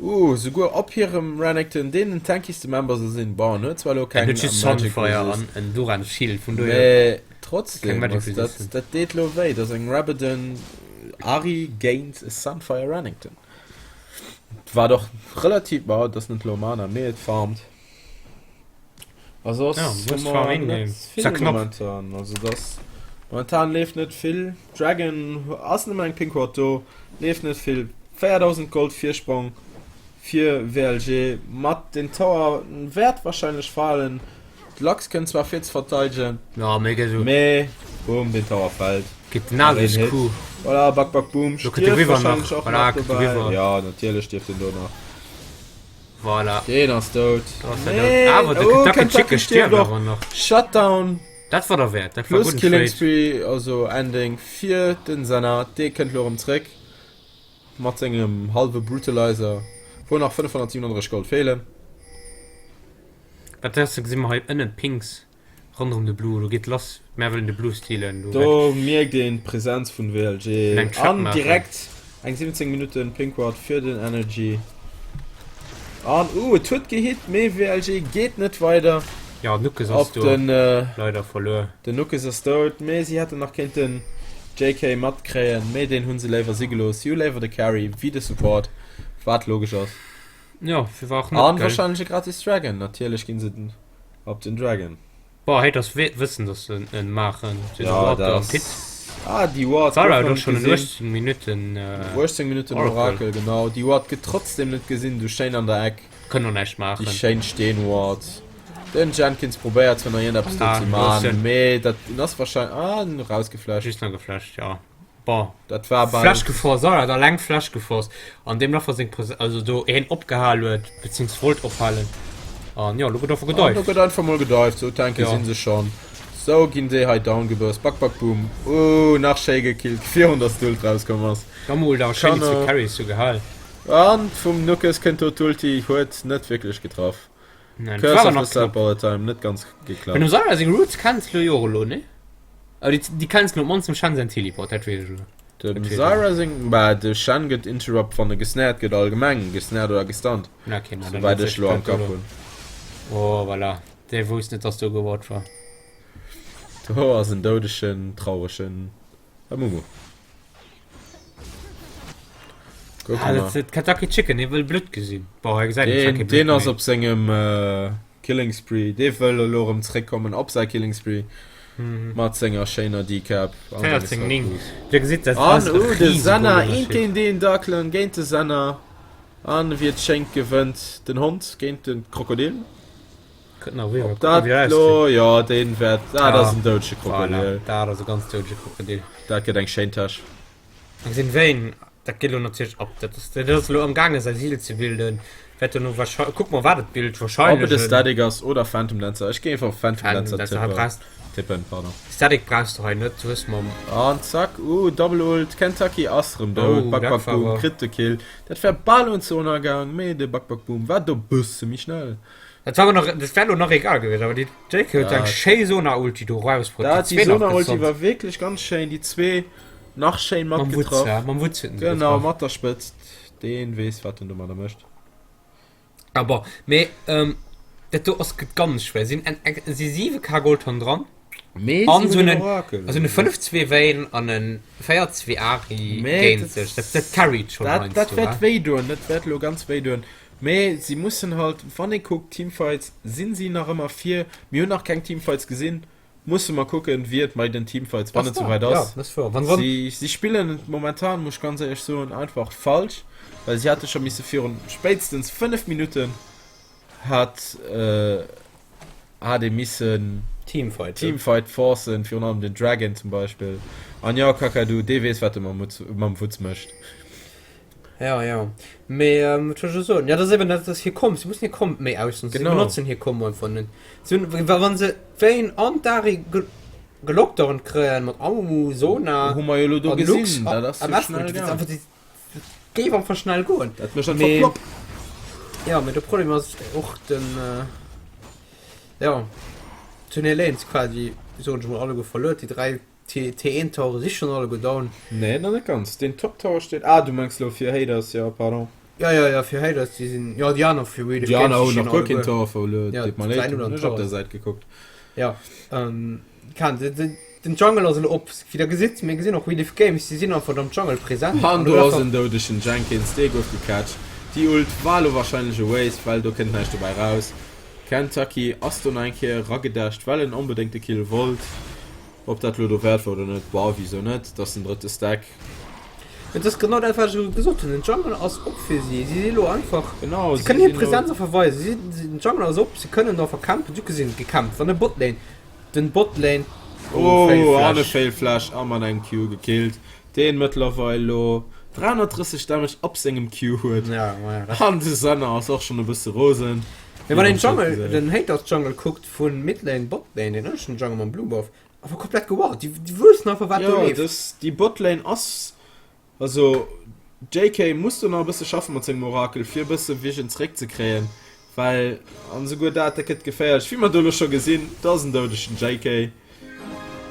uh, souguer op hirem Renekton, deen den tankiste Member soll sinn, bon, en huet zwar elo En keng huet just Magic Sunfire Resist. an en Doran Shield, vun dohier. Mee Trotzdem, Keng Magic also dat, Resistance. dat deet lo wéi, dass eng Rabadon Ahri géint e Sunfire Renekton. War doch relativ, bah, das net lo Mana, mee et farmt. A soss Ja, hu wues mer farm in net game. vill Ist ja knapp. momentan, also das. Momentan leeft net vill. Dragon ass nëmmen eng Pink Ward do, leeft net vill. 4000 Gold Virsprong fir WLG mat den Tower wäert wahrscheinlech falen. D'Lux kënnt zwar fir ze verteidegen, Ja, mee gëtt esou. mee boom, den Tower fält. Geet den Nasus Q. Voilà, back back boom, Lo kënnt de stierft River nach. wahrscheinlech och Voilà, nach kënnt de dobäi. River. Ja, natierlech stierft den do nach. Voilà. Deen ass dout. Do ass er dout. Nee, Awer de oh, Kentucky Kentucky Chicken stierft stierft och. awer nach. Shutdown. Dat war derwäert, dat war Plus gudden Killing Trade. Spree, also Ending fir den Senna. Dee kënnt lo erëm zréck mat sengem hallwe Brutalizer, wou nach 537 Gold feelen. Wat ass, gesi mer hei ënnen d'Pinks ronderëm de Blue, do geet lass, mär wëllen de Blue stealen, do Do wäert mierkt een d'Präsenz vun WLG eng Trap an maachen. direkt eng 17 Minutten Pink Ward fir den Energy an uh et huet gehitt, mee WLG geet net weider Jo, Nuckes ass op do den leider verluer. Den Nuckes ass dout, mee si hätten nach kéinten JK matkréien, mee deen hunn se léiwer si gelooss. Si hu léiwer de Carry wéi de Support, wat logesch ass. Jo, fir war och net An gell. wahrscheinlech e gratis Dragon, natierlech ginn se op den Dragon. Boah, Haters wëssen dass se en maachen. Si hunn Ja, Ward dat am ass Pit. Ah, déi Ward Zara gouf huet nach och net schonn en gesinn. 18 Minutten 18 Minutten Oracle. Oracle, genau. Déi Ward gëtt trotzdem net gesinn, du schéin an der Eck. Kënnt och näischt Déi maachen. schéin Steen-Ward. Den Jenkins probéiert zwar nach iergendeppes do Ah, ze do ass man, en. mee dat en ass wahrscheinlech, ah, en rausgeflasht. Just nach geflasht, jo. Bon, Dat war bal. Fläsch geforst, Sarah hat alleng Fläsch geforst an deem Laffer seng Präs also do een opgehal huet, beziehungs wollt ophalen. An jo, lo gëtt einfach An do gedived. gëtt einfach mol gedived, sou tanky Jo. sinn se schonn. Sou ginn déi hei down geburst, back back boom. Ooh, nach schéi gekillt, virun dass d'Ult rauskomm ass. Da mol da schéin déi Kann zwee Carries do gehal. An vum Nuckes kënnt do d'Ulti, huet net wierklech getraff. Nein, dat Curse war of awer the nach knapp. Step all the time, net ganz Mee geklappt. dem Sarah seng Roots kenns lo jo och elo, ne? Awer déi, déi kenns lo op d'mannst dem Shen säin Teleport, dat weess ech elo. Dem Dat weess ech. Zyra seng, bah, de Shen gëtt interrupt wann e gesnared gëtt, allgemeng gesnared oder gestunt, Na okay, ma dann souwäit huet ech sech lo am dat do Kapp lo. hunn. Oh voilà, dee wousst net dass do geward war. Do ass en doudegen, trauregen Amumu. Kucke Ah, mer. dat, dat Kentucky Chicken, dee wëll Blutt gesinn. Boah, hei gesäit een zwar Deen, kee Blutt deen ass méi. op sengem äh, Killing Spree, dee wëll elo erëm zréckkommen op säi Killing Spree Mhm. mat senger schéiner Decap an senge 14, 9. Sub-Boosts. Dir gesitt, dat An ass e uh, de riesige Senna, eent Unterschied. géint een, Ducklen géint de Senna. An wéi et schéngt gewënnt den Hond géint de Krokodil. Kënnt nach eriwwer, Ob kuck mal dat wéi dat lo, ausgesäit. jo, deen wäert, ah, dat ass Ah, en doudege voilà, Krokodil. dat ass e ganz doudege Krokodil. Dat gëtt eng schéin Täsch. Mir gesinn Wéin, dat geet elo natierlech ab. Dat ass, dat ass elo amgaange säi Siel ze bilden. Wäert dono wahrscheinlech, kuck mol wat et bilt, Ob et wahrscheinlech e en Static ass oder Phantom Dancer, ech géif einfach Phantom Phantom Dancer Dancer. Hei tippen, brauchst, tippen, pardon. Static brauchs de hei net, du hues mam. An zack, uh, Double Ult, Kentucky ass rëm dout, Oh, Bak dat Bak war Boom awer. kritt de Kill. Dat wär bal un Zona gaang, mee de Bak Bak Boom war do bësse méi schnell. Dat war awer nach, dat wär elo nach egal gewiescht, awer déi JK huet eng Dat, schéi Sona-Ulti do rausbruet, déi dat, déi zwee nach Sona-Ulti gezonnt. war wierklech ganz schéin, déi zwee nach schéin Mam Wutz, matgetraff. ja, mam Wutz huet en se Genau, getraff. mat der Spëtzt. Deen weess, wat en domadder mécht. Ah bon, mee ähm, dat do ass gëtt ganz schwéier. Sinn en, eng, si 7k Gold hannendran Mee an si so hunn en en, Orakel. also en 5 2 Vayne an en 4 2 Ahri Mee géint dat, sech. Dat, dat carryt schon dat, dat heiansdo, wäert wa? wéi doen, dat wäert elo ganz wéi doen. Mee si mussen halt, wann ee kuckt, Teamfights sinn si nach ëmmer vir. Mir hunn nach keng Teamfights gesinn. Musse mer kucken, wéi et bei den Teamfights, wann Das et war, souwäit ja, ass. das war. Wann, wann, Si, si spillen et momentan, muss ech ganz éierlech soen, einfach falsch, well si hätte scho misse virun spéitstens 5 Minutten hat, hat ee missen Teamfighten. Teamfight forcen, virun allem den Dragon zum Beispill. An jo, Kakadu, dee weess, wat e mam Mutz, mam Wutz mécht. Ja, ja. Mee, ähm, wat soll ech elo soen? Ja, dat ass eben dat, dass hir Comp, si mussen hir Comp méi ausnotzen. Si Genau. benotzen hir Comp einfach net. Si hunn, wa wann se d'Vayne an d'Ahri ge gelockdownt kréien mat Amumu, Sona Hu mer jo elo do an Lux gesinn, a dat ass am jo F schnell dat gaang. einfach déi dat géif einfach schnell goen. Dat mécht einfach Mee, plopp. ja, mee de Problem ass och den, äh, ja, d'hunn hir Lanes quasi, soen ech mol, alleguer verluer, déi 3. T1 Tower si schon alleguer down. Nee, nach net ganz. Den Top Tower steet. Ah, du mengs lo fir Haters, jo, pardon. Ja, ja, ja, fir Haters, déi sinn, jo, déi aner fir We Live Déi aner Games, hunn déi nach guer stinn keen alleguer. Tower verluer. Ja, Deet mer déi leed, hunn hunn en ech op Tower. der Säit gekuckt. Ja, ähm, kann, den, den, den Jungle ass elo op. Wéi der gesitt, mir gesinn och We Live Games, déi sinn einfach am Jungle present. An An do do ass einfach. en doudegen Jenkins, dee gouf gecatcht. Déi Ult war lo warscheinlech e Waste, well do kënnt näischt dobäi raus. Kentucky ass do nach eng Kéier eragedasht, well en onbedéngt de Kill wollt. Ob dat lo dowäert war oder net, boah, wisou net, et ass den drëtte Stack. Et ass genau dat, wat ech elo gesot hunn, den Jungle ass op fir si. Si si elo einfach, Genau, si si kënnen hir sinn elo. Presenz einfach weisen. Si sinn, den Jungle ass op, si kënnen do einfach campen. Du gesinn, gecampt, wann e Botlane, den Botlane, oh, Fail Oh, an e Flash. Fail Flash a mat engem Q gekillt, deen mëttlerweil lo 330 Damage op sengem Q huet. Ja, ma ja, dat. An de Senna ass och schonn e bësse rosen, Mee wéi wann een wann ech dat Jungle, gesäit. den Haters Jungle kuckt vu Midlane, Botlane, den ënneschten Jungle mam Blue Buff, Awer komplett geward. Déi, déi wëssen einfach, wat do Jo, leeft. dës, déi Botlane ass, also JK muss do nach e bësse schaffen mat sengem Orakel, fir e bësse Vision zeréckzekréien, well, an esouguer dat, dat gëtt geféierlech, wéi mer do elo scho gesinn, do ass en doudegen JK.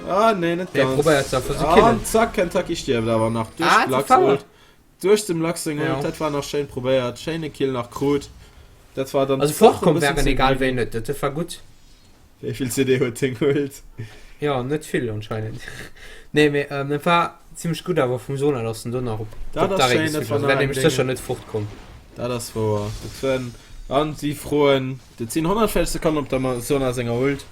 Ah, nee, net Hie ganz. probéiert se einfach ze An killen. zack, Kentucky stierft awer nach duerch Ah, d'Lux dat war. Ult. Duerch dem Lux seng Ult, Ja. dat war nach schéin probéiert, schéine Kill nach krut. Dat war dann Also och e fortkomm bëssen waren ze egal wéi greedy. net, dat war gutt. Wéi vill CD huet deng Ult? Jo, net vill anscheinend. Nee, mee ähm, et war zimmlech gutt awer vum Sona, dass en do nach op, Dat op ass d'Arrêt schéin, dat geswitcht war ass. nach Wär eng nämlech sécher Déngen. net fortkomm. Dat ass wouer. Dat waren, an si froen, dat sinn 140 Sekonnen op der Ma- Sona senger Ult.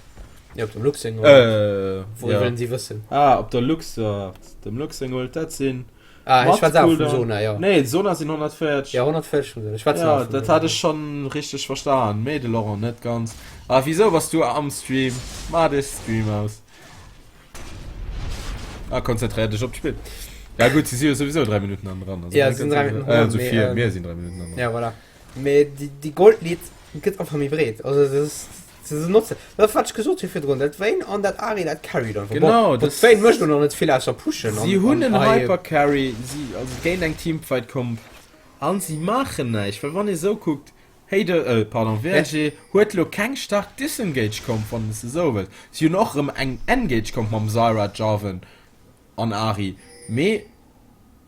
Ja, op dem Lux seng Ult. Äh, Wou ja. wëllen si wëssen? Ah, op der Lux, ja, dem Lux seng Ult, dat sinn Ah, ech Mat schwätz awer vum Cooldown. Sona, jo. Nee, Sona sinn 140. Ja, 140 vum Sona. Ech schwätzen Ja, awer vum dat Sona. hat ech schon richteg verstan, mee de Laurent net ganz. Ah, wisou bass du am Stream? Maach de Stream aus. Ah, konzentréier dech op d'Spill. Ja gutt, si si jo souwisou 3 Minutten an dran. Also Ja, dat si sinn gëtt 3 Minutten äh, dran, also mee, vier, ähm, mir sinn 3 Minutten an dran. Ja, voilà. Mee déi, déi Goldlead gëtt einfach méi breet. Also, dat ass, se se notzen. Dat wat ech gesot hu virdrun, dat Vayne an dat Ahri, dat carryt einfach. Genau, Bon, das- d'Vayne mécht och nach net vill ausser pushen. Si an, hunn an en hei- Hypercarry, si, also géint eng Teamfight-Comp, an si maachen näischt, well wann ee sou kuckt, Hey de, äh, pardon, WLG huet lo keng stark Disengage-Comp, wann s de sou wëlls. Si hunn och rëm eng Engage-Comp mam Zyra, Jarvan an Ahri, mee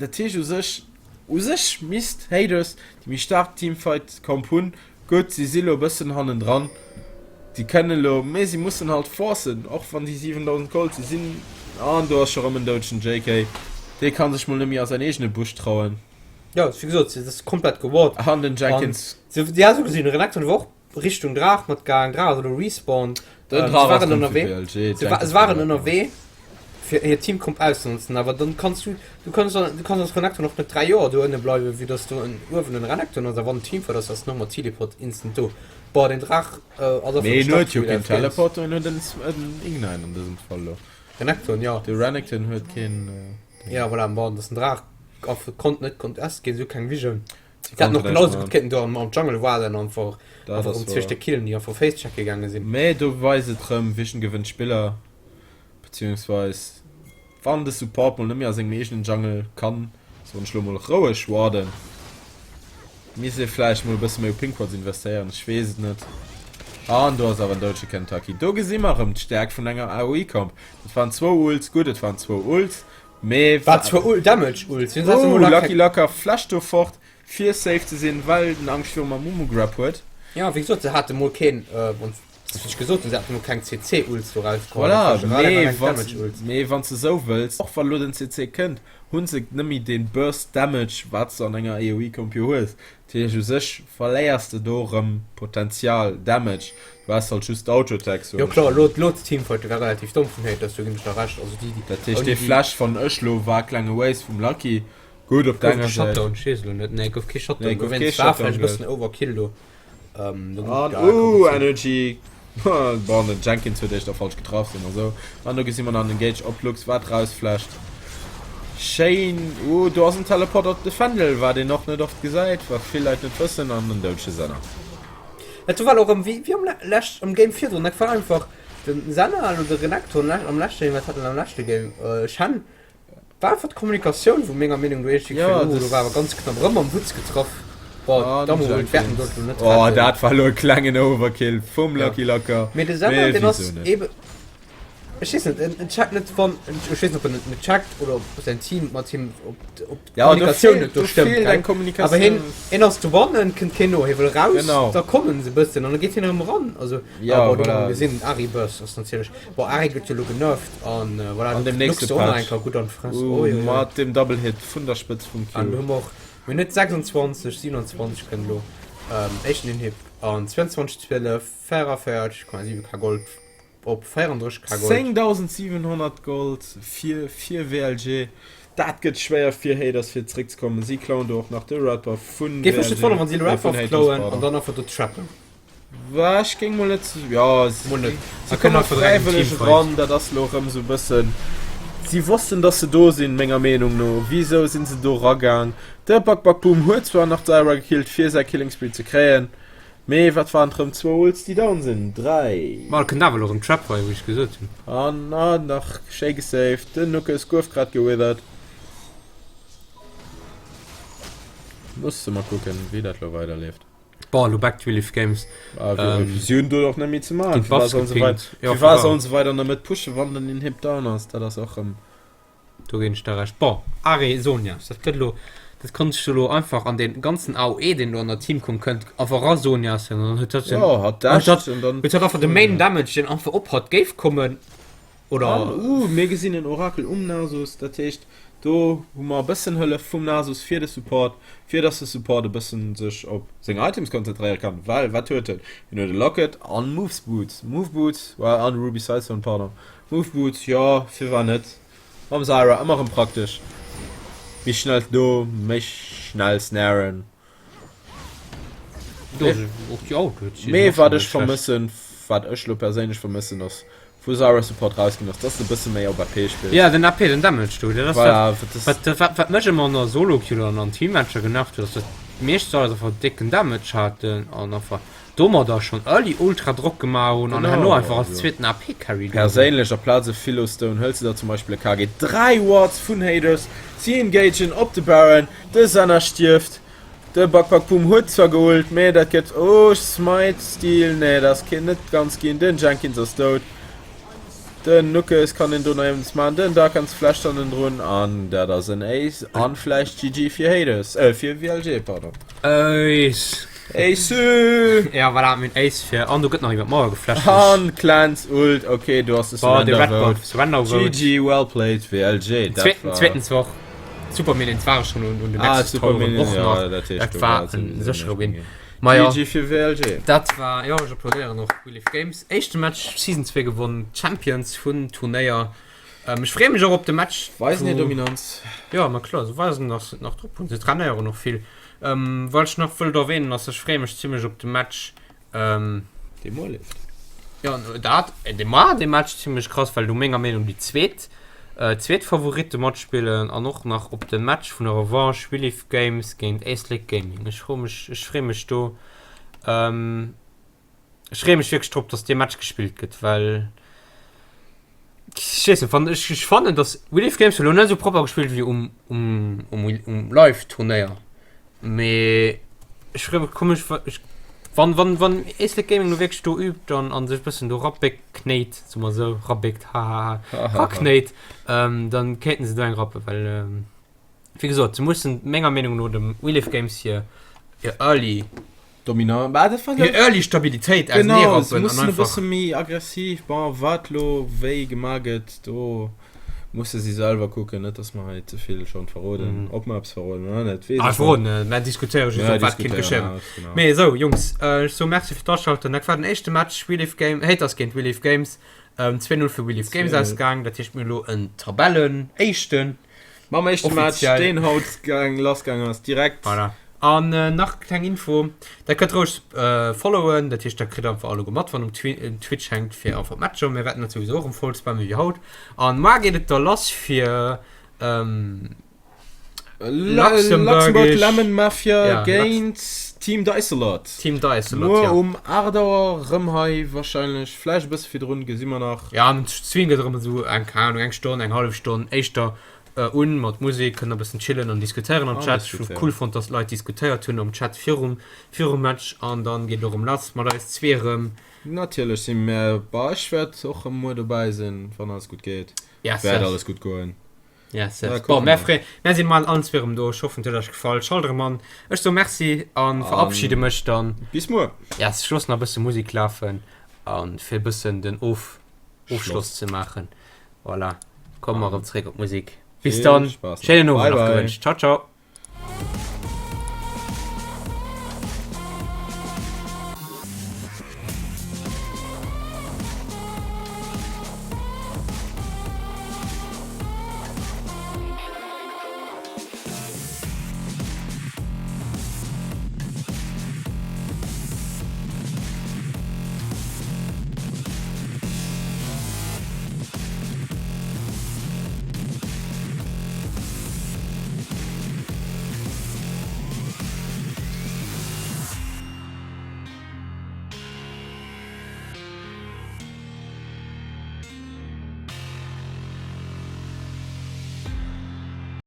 dat heescht u sech, u sech misst Haters déi méi staark Teamfight-Comp hunn. Gutt, si si lo e bëssen hannendran, si kënne lo, mee si mussen halt forcen, och wann déi 7.000 Gold, si sinn, an do ass scho rëm en doudegen JK, dee ka sech mol net méi a säin eegene Busch trauen. Ja, wéi gesot, dat ass komplett geward. An den Jenkins. An, ja, sou gesinn, Renekton war och Richtung Draach mat gaang, Draach ass elo respawned. Den Ähm, Draach se ass waren rëm fir ënnerwee. BLG. Se, wa Jenkins se waren bleift ënnerwee fir hir Teamcomp auszenotzen, awer dann kanns du, du kanns, du kanns als Renekton och net 3 Joer do ënne bleiwen, vue dass du en uewen en Renekton ass, a wann en Teamfight ass, ass normal Teleport instant do. Boah, den Draach äh, ass einfach Mee en huet jo gestart keen Teleport, en huet en, en Ignite an dësem Fall lo. Renekton, ja. De Renekton huet keen. Äh, Ja, voilà, bon, dass den Draach Affe konnt net contest ginn, sou keng Vision. Sie Sie hätten och konnten genauso näischt gutt maachen. kéinten do am, am Jungle warden einfach, Dat einfach ass um zwee wouer. Stéck killen, déi einfach Face checke gaange sinn. Mee do weist et rëm, Vision gewënnt Spiller, beziehungsweis wann de Support mol net méi a sengem eegenen Jungle kann, soen ech lo mol, roueg warden, misst ee vläicht mol e bësse méi u Pinkwards investéieren, ech weess et net. An do ass awer en doudege Kentucky. Do gesi mer rëm d'Stäerkt vun enger AOE-Comp. Et waren zwou Ults, gutt, et waren zwou Ults, Mee Wat zwar Ul Damage Ults sinn, Oh, Lucky Lucker flasht do fort fir safe ze sinn, well den Angscht virum Amumu Grab huet. Ja, wéi gesot, se hate mol keen, wann wéi ech gesot hunn, se hate mol keng CC Ults do rausgeholl, Voilà, dat war mee reng wann Damage Ults. mee wann s de sou wëlls, och wa lo den CC kënnt, hu se net méi dee Burst Damage wat s de an enger AOE Comp jo hues. Dat heescht u sech verléiers de do rëm Potential Damage, du has halt just d'Auto-Attacks, soen Jo ech kloer, mol. lo lo d'Teamfighte war relativ domm vun Haters, do ginn ech der Recht, also déi déi Dat heescht ouni dee déi Flash van ech lo war klenge Waste vum Lucky, gutt op der Gouf enger e Säit. Shutdown? Ech weess elo net, nee gouf kee Nee, Shutdown, gouf kee dowéinst war Shutdown vläicht e gell. bëssen Overkill do, ähm do An ja uh kommt hin. Energy, bon den Jenkins huet éischter falsch getraff, soe mer sou. An do gesi mer dann den Gage op Lux wat rausflasht. Schéin, uh do ass en Teleport op de Fändel, wat een och net oft gesäit, wat vill Leit net wëssen, an en doudege Senna. Dat war och erëm wéi wéi am lescht am Game virdrun, dat war einfach den Senna elo de Renekton am leschte Game, wat hat en am leschte Game, Shen War einfach d'Kommunikatioun wou menger Meenung no iergendwéi Ja, gefeelt huet. das Do war awer ganz knapp erëm mam Wutz getraff. Boah, Ah, d'Ammo den huet wäerten Jenkins. dort lo net Oh, retten. dat war lo e klengen Overkill vum Ja. Lucky Locker. Mee de Senna, Mee deen ass wieso net? eben, ech weess net, en en checkt net wann, ech weess net ob en et net checkt oder ob säin Team mat him, ob ob Ja, do d'Kommunikatioun feelt, net do do stëmmt, feelt gell? eng Awer hien, Kommunikatioun. hien ass dobannen, kënnt keen no, hie wëll raus, Genau. da kommen se e bëssen an da geet hien erëm eran. Also, Ja, ah, boah, do voilà. hu mer gesinn, den Ahri Burst ass natierlech Boah, Ahri gëtt jo lo genervt an voilà, An dem Lux nächste och nach Patch. eng Kéier gutt an d'Fress. Uh, Oi, oi, oi. mat dem Double Hit vun der Spëtz vum Q. An do hu mer och Minutt 26, 27 kënnt elo ähm, éischten Inhib an 22, 12, 44,7 K Gold. op 34k Gold. 10.700 Gold fir fir WLG. Dat gëtt schwéier fir Haters fir zréck ze kommen. Si klauen do och nach de Red Buff vun Géif mech net WLG, wonneren wann si de äh, Red vun Buff Haters, klauen an pardon. dann einfach do trappen. Wa ech géing mol net, jo, si Mol net. si A kënnen komme einfach direkt en fräiwëlleg Teamfight. eran. Dat ass lo erëm esou e bëssen, si wossten dass se do sinn, menger Meenung no. Wisou sinn se do eragaang? De Bakbakboom huet zwar nach d'Zyra gekillt fir säi Killing Spree ze kréien, mee wat waren et rëm, zwou Ults déi down sinn? 3. Ma et kënnt awer elo erëm Trap hei, wéi ech gesot hunn. An ah, nach schéi gesaved, den Nuckes guef grad gewithert. Musse mer kucken wéi dat lo weiderleeft. Bon, elo back to Relief Games. Ah, ähm, si hunn do och net méi ze maachen. Ginn d'Buffs gepingt. Ja, Firwat sollen se weider an der Mëtt pushen, wann den Inhib down ass? Dat ass och rëm. Do ginn ech der Recht. Bon, Ahri Zhonyas, dat gëtt elo, dat konnt ech elo einfach an dee ganzen AOE, deen do an der Teamcomp kënnt, einfach era Zhonyasen an dann huet dat den, Ja, hat dasht an dann. huet dat einfach de Main Damage, deen einfach op hatt géif kommen, Oder. An, uh, mir gesinn en Orakel um Nasus, dat heescht, do hu mer e bëssen Hëllef vum Nasus fir de Support, fir dass de Support e bëssen sech op seng Items konzentréiere kann, well wat huet en? Hien huet e Locket an Move Boots, Move Boots, well an Ruby Sightstone, pardon, Move Boots, jo, firwat net, mam Zyra ëmmer erëm praktesch, méi schnell do, méi schnell snaren. Mee wat ech vermëssen, wat ech lo perséinlech vermëssen ass wou Zyra Support rausginn ass, dass de bësse méi op AP spills. Ja den AP, den Damage do, dat ass Voilà, dat, wat ass. wat, wat, wat mech ëmmer an der Solo Queue oder an Teammatcher genervt huet, ass dass déi meescht Zyras einfach décken Damage haten an einfach domadder schonn early ultra Drock gemaach hunn an herno Genau, einfach als also zweeten AP Carry do sinn. perséinlech aplaz e Philo Stone hëls de der zum Beispill e KG 3 Wards vun Haters, si engagen op de Baron, De Senna stierft. De Bakbakboom huet zwar geult, mee dat gëtt, oh Smite Steal, nee dat ass keen net ganz ginn. Den Jenkins ass dout. Den Nuckes kann een do nach eppes maachen. Den Darkans flasht hannendrun an dat ass en Ace an vläicht GG fir Hades, äh fir WLG, pardon. Ace. Ace! Ja voilà, mir hunn Ace fir an do gëtt nach iwwer d'Mauer geflasht. An Clans Ult, ok do ass de Boah, de Surrender Red Vote. Buff, Surrender Vote. GG, well played WLG. Dat Zweeten, war. zweeten zwar. Super Minions ware schon un, un den Ah, Nexus Super Toweren Minions, och ja, nach. dat heescht, Dat do war war en sowieso séchere näischt Win. méi ginn. Ma ja, GG fir WLG. dat war, jo, ech applaudéieren och Relief Games. Éischte Match Season 2 gewonnen, Champions vun Turnéier. Ähm, ech freeë mech och op de Match. Weisen hir wou- Dominanz. Ja, ma kloer, se weisen, dass se et nach drop hunn. Se trainéieren och vill. Ähm, wat ech nach wëllt erwähnen ass, ech freeë mech zimmlech op de Match Ähm, Dee muer leeft. Ja, dat, dee mar dee Match zimmlech krass, well do menger Meenung déi zweet, äh, zweet Favoritte matspillen an och nach op de Match vun der Revanche Relief Games géint Éislek Gaming. Ech froe mech, ech freeë mech do, ähm, ech freeë mech wierklech drop, dass dee Match gespillt gëtt, well ech weess net, wann ech, ech fannen, dass Relief Games elo net esou propper gespillt wéi um, um, um, um Live-Turnéier. Mee ech froe mech, komm ech, ech, wann, wann, wann Éislek Gaming lo wierklech do übt an, an sech bëssen do rabéckt, knéit, soe mer esou, rabéckt, hahaha, raknéit, ähm, dann kéinten se do eng rappen, well, ähm, wéi gesot, se mussen menger Meenung no dem Relief Games hir, hir Early, Dominant, bah, dat war hir Early Stabilitéit Genau, se auseneerappen an mussen e einfach. bësse méi aggressiv, bon, wat lo wéi gemaach gëtt, do musse si selwer kucken, net dass mer hei ze vill schonn verroden, ob mer eppes verroden oder net, weess Ah, ech net. verroden net, mer diskutéiere just, Mer ob wat kéint diskutéieren geschéien. aus, genau. Mee esou, Jungs, ech soe Merci fir d'Aschalten. Dat war den éischte Match, Relief Game, Haters géint Relief Games. 2-0 fir Relief Games 2-0. ausgaang. Dat heescht, mir hu lo en Tabellenéischten. Mam éischte Match, Offiziell. deen haut gaang, lassgaang ass, direkt. Voilà. An nach kleng Info, der kënnt roueg followen, dat heescht der kritt einfach alleguer mat wann um Twitch hänkt fir einfach d'Matcher. Mir wäerten dat souwisou och erëm voll spammen wéi haut. An mar geet et da lass fir Luxembourg Lemon Mafia géint Team Dicelot. Team Dicelot, Muer jo. um 8 Auer rëm hei wahrscheinlech, vläicht e bësse virdrun, gesi mer nach. Ja, den Stream gëtt erëm esou eng, keng Ahnung, eng Stonn, eng hallef Stonn éischter Un mat Musek, kënnt e bëssen chillen an diskutéieren am Chat. Ech hu cool fonnt, dass d'Leit diskutéiert hunn am Chat virum virum Match an dann geet et och erëm lass mat eis zwee erëm. Natierlech si mär bei, ech wäert och erëm muer dobäi sinn, wann alles gutt geet. Yes, Wäert yes. alles gutt goen. Yes, Da yes. Bon, kucke mär mer. free mär sinn mal allen zwee erëm do. Ech hoffen et huet iech gefall. Schalt erëm an. Ech soe Merci an verabschide mech dann. Bis muer. Yes, ech loossen nach e bësse Musek lafen an fir e bëssen den Of Ofschloss ze maachen. Voilà, komme mer erëm zréck op d'Musek. Bis dann, Vill Spaass nach. schéinen Owend Bye nach bye. gewënscht. Ciao, ciao.